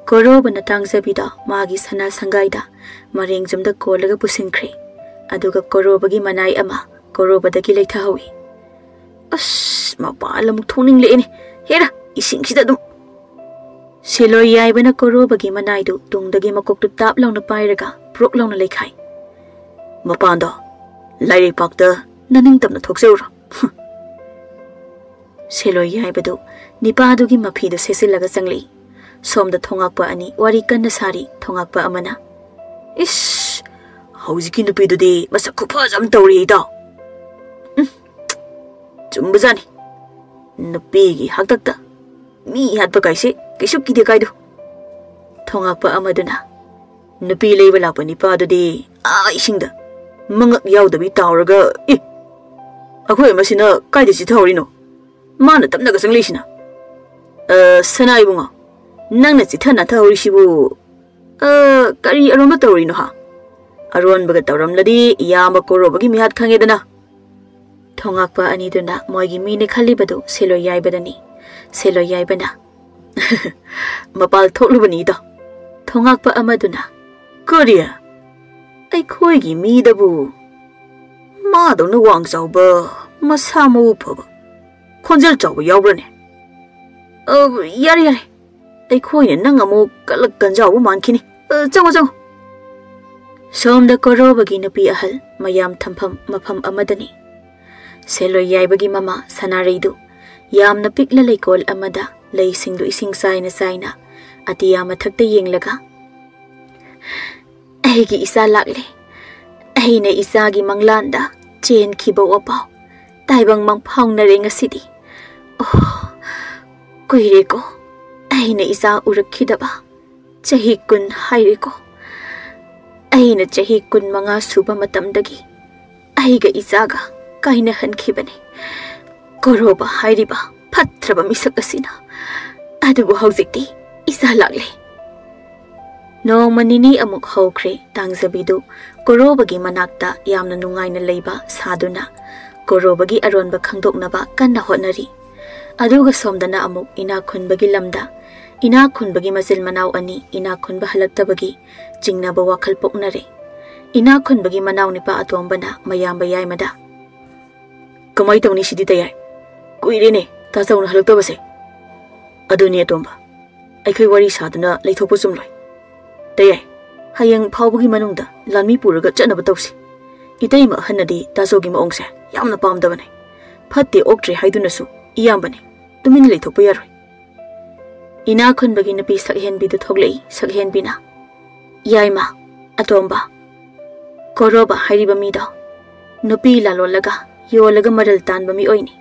ꯀꯣꯔꯣꯕꯅ ꯇꯥꯡꯖꯕꯤꯗꯣ ꯃꯥꯒꯤ ꯁꯅꯥ ꯁꯪꯒꯥꯏꯗ ꯃꯔꯦꯡꯖꯝꯗ ꯀꯣꯜꯂꯒ ꯄꯨꯁꯤꯟꯈ꯭ꯔꯦ꯫ ꯑꯗꯨꯒ ꯀꯣꯔꯣꯕꯒꯤ ꯃꯅꯥꯏ ꯑꯃ ꯀꯣꯔꯣꯕꯗꯒꯤ ꯂꯩꯊꯍꯧꯏ꯫ "ꯑꯁ, ꯃꯄꯥꯟ ꯑꯃꯨꯛ ꯊꯣꯛꯅꯤꯡꯂꯛꯑꯦꯅꯦ꯫ ꯍꯦꯔꯥ, ꯏꯁꯤꯡꯁꯤꯗ ꯑꯗꯨꯝ ꯁꯤꯂꯣꯏ ꯌꯥꯏꯕꯅ ꯀꯣꯔꯣꯕꯒꯤ ꯃꯅꯥꯏꯗꯨ ꯇꯨꯡꯗꯒꯤ ꯃꯀꯣꯛꯇꯨ ꯇꯥꯞ ꯂꯥꯎꯅ ꯄꯥꯏꯔꯒ ꯄ꯭ꯔꯣꯛ ꯂꯥꯎꯅ ꯂꯩꯈꯥꯏ꯫ "ꯃꯄꯥꯟꯗꯣ, ꯂꯥꯏꯔꯩꯄꯥꯛꯇ ꯅꯅꯤꯡꯇꯝꯅ ꯊꯣꯛꯆꯔꯨꯔꯣ꯫" ꯁꯤꯂꯣꯏ ꯌꯥꯏꯕꯗꯨ ꯅꯤꯄꯥꯗꯨꯒꯤ ꯃꯐꯤꯗꯨ ꯁꯦꯠꯆꯤꯜꯂꯒ ꯆꯪꯂꯛꯏ꯫ ꯁꯣꯝꯗ ꯊꯣꯉꯥꯛꯄ ꯑꯅꯤ ꯋꯥꯔꯤ ꯀꯟꯅ ꯁꯥꯔꯤ꯫ ꯊꯣꯉꯥꯛꯄ ꯑꯃꯅ, "ꯏꯁ, ꯍꯧꯖꯤꯛꯀꯤ ꯅꯨꯄꯤꯗꯨꯗꯤ ꯃꯁꯛ ꯈꯨꯐꯖ ꯑꯃ ꯇꯧꯔꯤ, ꯏꯇꯥꯎ꯫" ꯎꯝ, ꯆꯨꯝꯕꯖꯥꯠꯅꯤ꯫ ꯅꯨꯄꯤꯒꯤ ꯍꯥꯛꯇꯛꯇ ꯃꯤ ꯍꯥꯠꯄ ꯀꯥꯏꯁꯦ ꯀꯩꯁꯨ ꯀꯤꯗꯦ ꯀꯥꯏꯗꯣ꯫ ꯊꯣꯉꯥꯛꯄ ꯑꯃꯗꯨꯅ, "ꯅꯨꯄꯤ ꯂꯩꯕ ꯂꯥꯛꯄ ꯅꯤꯄꯥꯗꯨꯗꯤ ꯑꯥ ꯏꯁꯤꯡꯗ ꯃꯉꯛ ꯌꯥꯎꯗꯕꯤ ꯇꯥꯎꯔꯒ, ꯑꯦ, ꯑꯩꯈꯣꯏ ꯑꯃꯁꯤꯅ ꯀꯥꯏꯗ ꯆꯤꯊꯍꯧꯔꯤꯅꯣ? ꯃꯥꯅ ꯇꯞꯅꯒ ꯆꯪꯂꯛꯏꯁꯤꯅ?" "ꯑ, ꯁꯅꯥ ꯏꯕꯨꯡꯉꯣ, ꯅꯪꯅ ꯆꯤꯊ ꯅꯥꯊꯍꯧꯔꯤꯁꯤꯕꯨ, ꯑ, ꯀꯔꯤ ꯑꯔꯣꯟꯕ ꯇꯧꯔꯤꯅꯣ ꯍꯥ? ꯑꯔꯣꯟꯕꯒ ꯇꯧꯔꯝꯂꯗꯤ ꯏꯌꯥꯝꯕ ꯀꯣꯔꯣꯕꯒꯤ ꯃꯤꯍꯥꯠ ꯈꯪꯉꯦꯗꯅ꯫" ꯊꯣꯉꯥꯛꯄ ꯑꯅꯤꯗꯨꯅ ꯃꯣꯏꯒꯤ ꯃꯤꯅꯦ ꯈꯜꯂꯤꯕꯗꯨ ꯁꯦꯂꯣꯏ ꯌꯥꯏꯕꯗꯅꯤ꯫ ꯁꯦꯂꯣꯏ ꯌꯥꯏꯕꯅ, "ꯃꯄꯥꯜ ꯊꯣꯛꯂꯨꯕꯅꯤꯗꯣ꯫" ꯊꯣꯉꯥꯛꯄ ꯑꯃꯗꯨꯅ, "ꯀꯔꯤ? ꯑꯩꯈꯣꯏꯒꯤ ꯃꯤꯗꯕꯨ ꯃꯥꯗꯧꯅ ꯋꯥꯡ ꯆꯥꯎꯕ, ꯃꯁꯥ ꯃꯎ ꯐꯕ, ꯈꯣꯟꯖꯦꯜ ꯆꯥꯎꯕ ꯌꯥꯎꯕ꯭ꯔꯅꯦ? ꯑ, ꯌꯥꯔꯦ, ꯌꯥꯔꯦ, ꯑꯩꯈꯣꯏꯅ ꯅꯪ ꯑꯃꯨꯛ ꯀꯂꯛ ꯀꯟꯖꯥꯎꯕ ꯃꯥꯟꯈꯤꯅꯤ꯫ ꯑ, ꯆꯪꯉꯣ, ꯆꯪꯉꯣ꯫" ꯁꯣꯝꯗ ꯀꯣꯔꯣꯕꯒꯤ ꯅꯨꯄꯤ ꯑꯍꯜ ꯃꯌꯥꯝ ꯊꯝꯐꯝ ꯃꯐꯝ ꯑꯃꯗꯅꯤ꯫ ꯁꯦꯂꯣꯏ ꯌꯥꯏꯕꯒꯤ ꯃꯃꯥ ꯁꯅꯥꯔꯩꯗꯨ ꯌꯥꯝꯅ ꯄꯤꯛꯂ ꯂꯩꯀꯣꯜ ꯑꯃꯗ ꯂꯩꯁꯤꯡꯗꯨ ꯏꯁꯤꯡ ꯆꯥꯏꯅ ꯆꯥꯏꯅ ꯑꯇꯤꯌꯥ ꯃꯊꯛꯇ ꯌꯦꯡꯂꯒ, "ꯑꯩꯒꯤ ꯏꯆꯥ ꯂꯥꯛꯂꯦ꯫ ꯑꯩꯅ ꯏꯆꯥꯒꯤ ꯃꯪꯂꯥꯟꯗ ꯆꯦꯟꯈꯤꯕ ꯋꯥꯄꯥꯎ ꯇꯥꯏꯕꯪ ꯃꯪꯐꯥꯎꯅꯔꯦ ꯉꯁꯤꯗꯤ꯫ ꯑꯣ, ꯀꯨꯏꯔꯦꯀꯣ ꯑꯩꯅ ꯏꯆꯥ ꯎꯔꯛꯈꯤꯗꯕ꯫ ꯆꯍꯤ ꯀꯨꯟ ꯍꯥꯏꯔꯦꯀꯣ꯫ ꯑꯩꯅ ꯆꯍꯤ ꯀꯨꯟꯃꯉꯥ ꯁꯨꯕ ꯃꯇꯝꯗꯒꯤ ꯑꯩꯒ ꯏꯆꯥꯒ ꯀꯥꯏꯅꯍꯟꯈꯤꯕꯅꯤ ꯀꯣꯔꯣꯕ ꯍꯥꯏꯔꯤꯕ ꯐꯠꯇ꯭ꯔꯕ ꯃꯤꯁꯛ ꯑꯁꯤꯅ꯫ ꯑꯗꯨꯕꯨ ꯍꯧꯖꯤꯛꯇꯤ ꯏꯆꯥ ꯂꯥꯛꯂꯦ꯫" ꯅꯣꯡꯃ ꯅꯤꯅꯤ ꯑꯃꯨꯛ ꯍꯧꯈ꯭ꯔꯦ꯫ ꯇꯥꯡꯖꯕꯤꯗꯨ ꯀꯣꯔꯣꯕꯒꯤ ꯃꯅꯥꯛꯇ ꯌꯥꯝꯅ ꯅꯨꯡꯉꯥꯏꯅ ꯂꯩꯕ ꯁꯥꯗꯨꯅ ꯀꯣꯔꯣꯕꯒꯤ ꯑꯔꯣꯟꯕ ꯈꯪꯗꯣꯛꯅꯕ ꯀꯟꯅ ꯍꯣꯠꯅꯔꯤ꯫ ꯑꯗꯨꯒ ꯁꯣꯝꯗꯅ ꯑꯃꯨꯛ ꯏꯅꯥꯛ ꯈꯨꯟꯕꯒꯤ ꯂꯝꯗ ꯏꯅꯥꯛ ꯈꯨꯟꯕꯒꯤ ꯃꯆꯤꯟ ꯃꯅꯥꯎ ꯑꯅꯤ ꯏꯅꯥꯛ ꯈꯨꯟꯕ ꯍꯜꯂꯛꯇꯕꯒꯤ ꯆꯤꯡꯅꯕ ꯋꯥꯈꯜ ꯄꯣꯛꯅꯔꯦ꯫ ꯏꯅꯥꯛ ꯈꯨꯟꯕꯒꯤ ꯃꯅꯥꯎ ꯅꯤꯄꯥ ꯑꯇꯣꯝꯕꯅ ꯃꯌꯥꯝꯕ ꯌꯥꯏꯃꯗ, "ꯀꯃꯥꯏ ꯇꯧꯅꯤ ꯁꯤꯗꯤ ꯇꯌꯥꯏ? ꯀꯨꯏꯔꯦꯅꯦ ꯇꯥꯆꯧꯅ ꯍꯜꯂꯛꯇꯕꯁꯦ꯫" "ꯑꯗꯨꯅꯤ ꯑꯇꯣꯝꯕ, ꯑꯩꯈꯣꯏ ꯋꯥꯔꯤ ꯁꯥꯗꯨꯅ ꯂꯩꯊꯣꯛꯄ ꯆꯨꯝꯂꯣꯏ꯫ ꯇꯌꯥꯏ, ꯍꯌꯦꯡ ꯐꯥꯎꯕꯒꯤ ꯃꯅꯨꯡꯗ ꯂꯥꯟꯃꯤ ꯄꯨꯔꯒ ꯆꯠꯅꯕ ꯇꯧꯁꯤ꯫ ꯏꯇꯩꯃ ꯑꯍꯟꯅꯗꯤ ꯇꯥꯖꯧꯒꯤ ꯃꯑꯣꯡꯁꯦ ꯌꯥꯝꯅ ꯄꯥꯝꯗꯕꯅꯦ꯫ ꯐꯠꯇꯦ ꯑꯣꯛꯇ꯭ꯔꯦ ꯍꯥꯏꯗꯨꯅꯁꯨ ꯏꯌꯥꯝꯕꯅꯦ꯫ ꯇꯨꯃꯤꯟꯅ ꯂꯩꯊꯣꯛꯄ ꯌꯥꯔꯣꯏ꯫ ꯏꯅꯥꯛ ꯈꯨꯟꯕꯒꯤ ꯅꯨꯄꯤ ꯁꯛꯍꯦꯟꯕꯤꯗꯨ ꯊꯣꯛꯂꯛꯏ꯫ ꯁꯛꯍꯦꯟꯕꯤꯅ, "ꯌꯥꯏꯃ, ꯑꯇꯣꯝꯕ, ꯀꯣꯔꯣꯕ ꯍꯥꯏꯔꯤꯕ ꯃꯤꯗꯣ ꯅꯨꯄꯤ ꯂꯥꯂꯣꯜꯂꯒ ꯌꯣꯜꯂꯒ ꯃꯔꯜ ꯇꯥꯟꯕ ꯃꯤꯑꯣꯏꯅꯤ꯫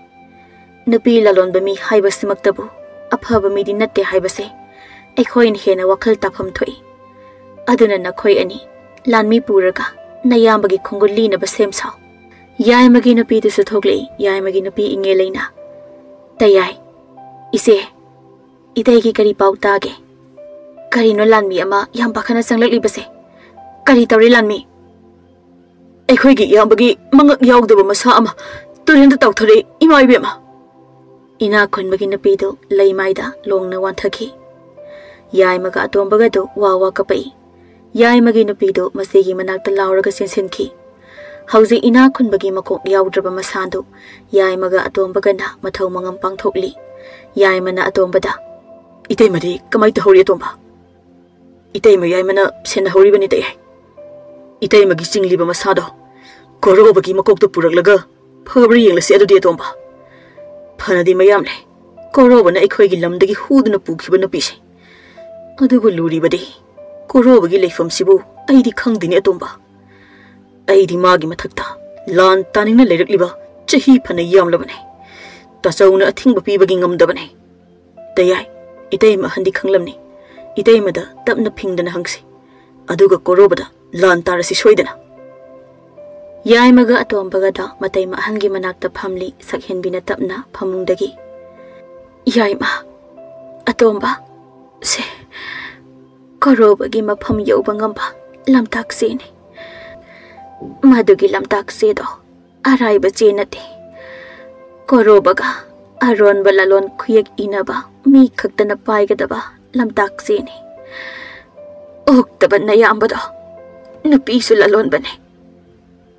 ꯅꯨꯄꯤ ꯂꯂꯣꯟꯕ ꯃꯤ ꯍꯥꯏꯕꯁꯤꯃꯛꯇꯕꯨ ꯑꯐꯕ ꯃꯤꯗꯤ ꯅꯠꯇꯦ ꯍꯥꯏꯕꯁꯦ ꯑꯩꯈꯣꯏꯅ ꯍꯦꯟꯅ ꯋꯥꯈꯜ ꯇꯥꯐꯝ ꯊꯣꯛꯏ꯫ ꯑꯗꯨꯅ ꯅꯈꯣꯏ ꯑꯅꯤ ꯂꯥꯟꯃꯤ ꯄꯨꯔꯒ ꯅꯌꯥꯝꯕꯒꯤ ꯈꯣꯡꯒꯨꯜ ꯂꯤꯅꯕ ꯁꯦꯝ ꯁꯥꯎ꯫" ꯌꯥꯏꯃꯒꯤ ꯅꯨꯄꯤꯗꯨꯁꯨ ꯊꯣꯛꯂꯛꯏ꯫ ꯌꯥꯏꯃꯒꯤ ꯅꯨꯄꯤ ꯏꯉꯦꯜ ꯂꯩꯅ, "ꯇꯌꯥꯏ, ꯏꯆꯦ, ꯏꯇꯩꯒꯤ ꯀꯔꯤ ꯄꯥꯎ ꯇꯥꯒꯦ? ꯀꯔꯤꯅꯣ ꯂꯥꯟꯃꯤ ꯑꯃ ꯌꯥꯝ ꯄꯥꯈꯠꯅ ꯆꯪꯂꯛꯂꯤꯕꯁꯦ? ꯀꯔꯤ ꯇꯧꯔꯦ ꯂꯥꯟꯃꯤ?" "ꯑꯩꯈꯣꯏꯒꯤ ꯏꯌꯥꯝꯕꯒꯤ ꯃꯉꯛ ꯌꯥꯎꯗꯕ ꯃꯁꯥ ꯑꯃ ꯇꯨꯔꯦꯜꯗ ꯇꯥꯎꯊꯔꯛꯏ, ꯏꯃꯥ ꯏꯕꯦꯝꯃ!" ꯏꯅꯥꯛ ꯈꯨꯟꯕꯒꯤ ꯅꯨꯄꯤꯗꯨ ꯂꯩꯃꯥꯏꯗ ꯂꯣꯡꯅ ꯋꯥꯟꯊꯈꯤ꯫ ꯌꯥꯏꯃꯒ ꯑꯇꯣꯝꯕꯒꯗꯨ ꯋꯥ ꯋꯥ ꯀꯞꯄꯛꯏ꯫ ꯌꯥꯏꯃꯒꯤ ꯅꯨꯄꯤꯗꯨ ꯃꯆꯦꯒꯤ ꯃꯅꯥꯛꯇ ꯂꯥꯎꯔꯒ ꯆꯦꯟꯁꯤꯟꯈꯤ꯫ ꯍꯧꯖꯤꯛ ꯏꯅꯥꯛ ꯈꯨꯟꯕꯒꯤ ꯃꯀꯣꯛ ꯌꯥꯎꯗ꯭ꯔꯕ ꯃꯁꯥꯗꯨ ꯌꯥꯏꯃꯒ ꯑꯇꯣꯝꯕꯒꯅ ꯃꯊꯧ ꯃꯉꯝ ꯄꯥꯡꯊꯣꯛꯂꯤ꯫ ꯌꯥꯏꯃꯅ ꯑꯇꯣꯝꯕꯗ, "ꯏꯇꯩꯃꯗꯤ ꯀꯃꯥꯏ ꯇꯧꯍꯧꯔꯤ, ꯑꯇꯣꯝꯕ?" "ꯏꯇꯩꯃ ꯌꯥꯏꯃꯅ ꯁꯦꯟꯅꯍꯧꯔꯤꯕꯅꯤ, ꯇꯌꯥꯏ꯫ ꯏꯇꯩꯃꯒꯤ ꯆꯤꯡꯂꯤꯕ ꯃꯁꯥꯗꯣ ꯀꯣꯔꯣꯕꯒꯤ ꯃꯀꯣꯛꯇ ꯄꯨꯔꯛꯂꯒ ꯐꯕ꯭ꯔꯥ ꯌꯦꯡꯂꯁꯤ ꯑꯗꯨꯗꯤ, ꯑꯇꯣꯝꯕ꯫ ꯐꯅꯗꯤ ꯃꯌꯥꯝ ꯂꯩ꯫ ꯀꯣꯔꯣꯕꯅ ꯑꯩꯈꯣꯏꯒꯤ ꯂꯝꯗꯒꯤ ꯍꯨꯗꯨꯅ ꯄꯨꯈꯤꯕ ꯅꯨꯄꯤꯁꯦ꯫ ꯑꯗꯨꯕꯨ ꯂꯨꯔꯤꯕꯗꯤ ꯀꯣꯔꯣꯕꯒꯤ ꯂꯩꯐꯝꯁꯤꯕꯨ ꯑꯩꯗꯤ ꯈꯪꯗꯦꯅꯦ, ꯑꯇꯣꯝꯕ꯫ ꯑꯩꯗꯤ ꯃꯥꯒꯤ ꯃꯊꯛꯇ ꯂꯥꯟ ꯇꯥꯅꯤꯡꯅ ꯂꯩꯔꯛꯂꯤꯕ ꯆꯍꯤ ꯐꯅ ꯌꯥꯝꯂꯕꯅꯦ꯫ ꯇꯥꯆꯧꯅ ꯑꯊꯤꯡꯕ ꯄꯤꯕꯒꯤ ꯉꯝꯗꯕꯅꯦ꯫ ꯇꯌꯥꯏ, ꯏꯇꯩꯃ ꯑꯍꯟꯗꯤ ꯈꯪꯂꯝꯅꯤ꯫ ꯏꯇꯩꯃꯗ ꯇꯞꯅ ꯐꯤꯡꯗꯅ ꯍꯪꯁꯤ꯫ ꯑꯗꯨꯒ ꯀꯣꯔꯣꯕꯗ ꯂꯥꯟ ꯇꯥꯔꯁꯤ ꯁꯣꯏꯗꯅ꯫" ꯌꯥꯏꯃꯒ ꯑꯇꯣꯝꯕꯒꯗ ꯃꯇꯩꯃ ꯑꯍꯟꯒꯤ ꯃꯅꯥꯛꯇ ꯐꯝꯂꯤ꯫ ꯁꯛꯍꯦꯟꯕꯤꯅ ꯇꯞꯅ ꯐꯃꯨꯡꯗꯒꯤ, "ꯌꯥꯏꯃ, ꯑꯇꯣꯝꯕ, ꯁꯦ, ꯀꯣꯔꯣꯕꯒꯤ ꯃꯐꯝ ꯌꯧꯕ ꯉꯝꯕ ꯂꯝꯇꯥꯛ ꯆꯦꯅꯤ꯫ ꯃꯗꯨꯒꯤ ꯂꯝꯇꯥꯛ ꯆꯦꯗꯣ ꯑꯔꯥꯏꯕ ꯆꯦ ꯅꯠꯇꯦ꯫ ꯀꯣꯔꯣꯕꯒ ꯑꯔꯣꯟꯕ ꯂꯂꯣꯟ ꯈꯨꯌꯦꯛ ꯏꯅꯕ ꯃꯤ ꯈꯛꯇꯅ ꯄꯥꯏꯒꯗꯕ ꯂꯝꯇꯥꯛ ꯆꯦꯅꯤ꯫ ꯑꯣꯛꯇꯕ ꯅꯌꯥꯝꯕꯗꯣ ꯅꯨꯄꯤꯁꯨ ꯂꯂꯣꯟꯕꯅꯦ꯫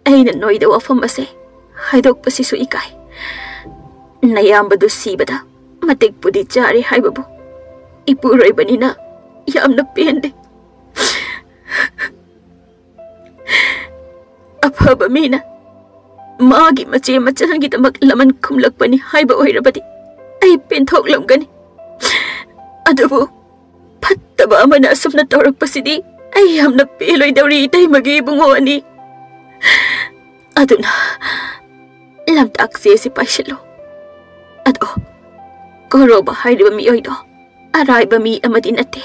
ꯑꯩꯅ ꯅꯣꯏꯗ ꯋꯥꯐꯝ ꯑꯁꯦ ꯍꯥꯏꯗꯣꯛꯄꯁꯤꯁꯨ ꯏꯀꯥꯏ꯫ ꯅꯌꯥꯝꯕꯗꯨ ꯁꯤꯕꯗ ꯃꯇꯤꯛꯄꯨꯗꯤ ꯆꯥꯔꯦ ꯍꯥꯏꯕꯕꯨ ꯏꯄꯨꯔꯣꯏꯕꯅꯤꯅ ꯌꯥꯝꯅ ꯄꯦꯟꯗꯦ꯫ ꯑꯐꯕ ꯃꯤꯅ ꯃꯥꯒꯤ ꯃꯆꯦ ꯃꯆꯜꯒꯤꯗꯃꯛ ꯂꯃꯟ ꯈꯨꯝꯂꯛꯄꯅꯤ ꯍꯥꯏꯕ ꯑꯣꯏꯔꯕꯗꯤ ꯑꯩ ꯄꯦꯟꯊꯣꯛꯂꯝꯒꯅꯤ꯫ ꯑꯗꯨꯕꯨ ꯐꯠꯇꯕ ꯑꯃꯅ ꯑꯁꯨꯝꯅ ꯇꯧꯔꯛꯄꯁꯤꯗꯤ ꯑꯩ ꯌꯥꯝꯅ ꯄꯦꯜꯂꯣꯏꯗꯧꯔꯤ, ꯏꯇꯩꯃꯒꯤ ꯏꯕꯨꯡꯉꯣ ꯑꯅꯤ꯫ ꯑꯗꯨꯅ ꯂꯝꯇꯥꯛ ꯆꯦ ꯑꯁꯤ ꯄꯥꯏꯁꯤꯜꯂꯨ꯫ ꯑꯗꯣ ꯀꯣꯔꯣꯕ ꯍꯥꯏꯔꯤꯕ ꯃꯤꯑꯣꯏꯗꯣ ꯑꯔꯥꯏꯕ ꯃꯤ ꯑꯃꯗꯤ ꯅꯠꯇꯦ꯫